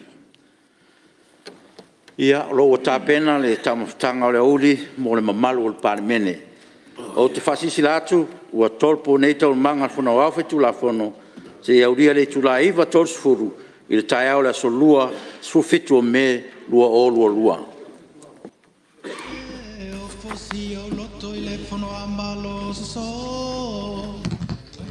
Ia, o lo o ua tapena le taumafataga o le aoauli mo le mamalu o le Palemene. Ou te faasilasila atu ua tolopo nei Taualumaga a le Fono Aoao Faitulafono seia aulia le itula e 9:30 i le taeao o le aso Lua, 17 o Me 2022. Fosia ou loto i le fono a Malo soso Fai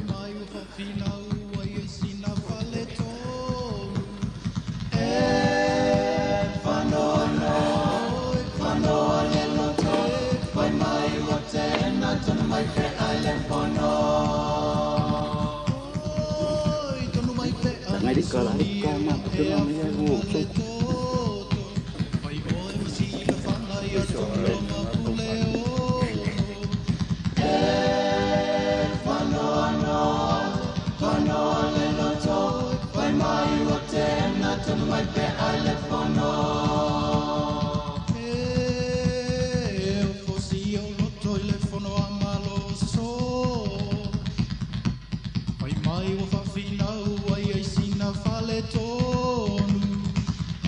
mai ua faafinau ai ai sina faaletonu.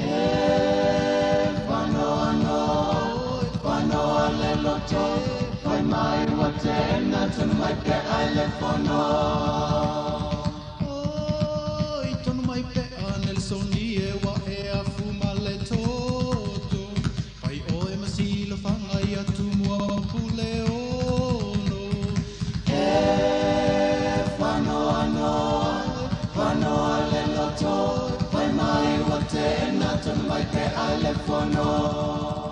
E fanoa le loto, fai mai ua tena tonu mai pea i le fono. Oi tonu mai pea Nelisoni e ua e afu ma le toto. Fai oe ma silafaga ia Tumua ma Puleono. E faanoanoa le loto, fai mai ua tena tonu mai pea i le fono.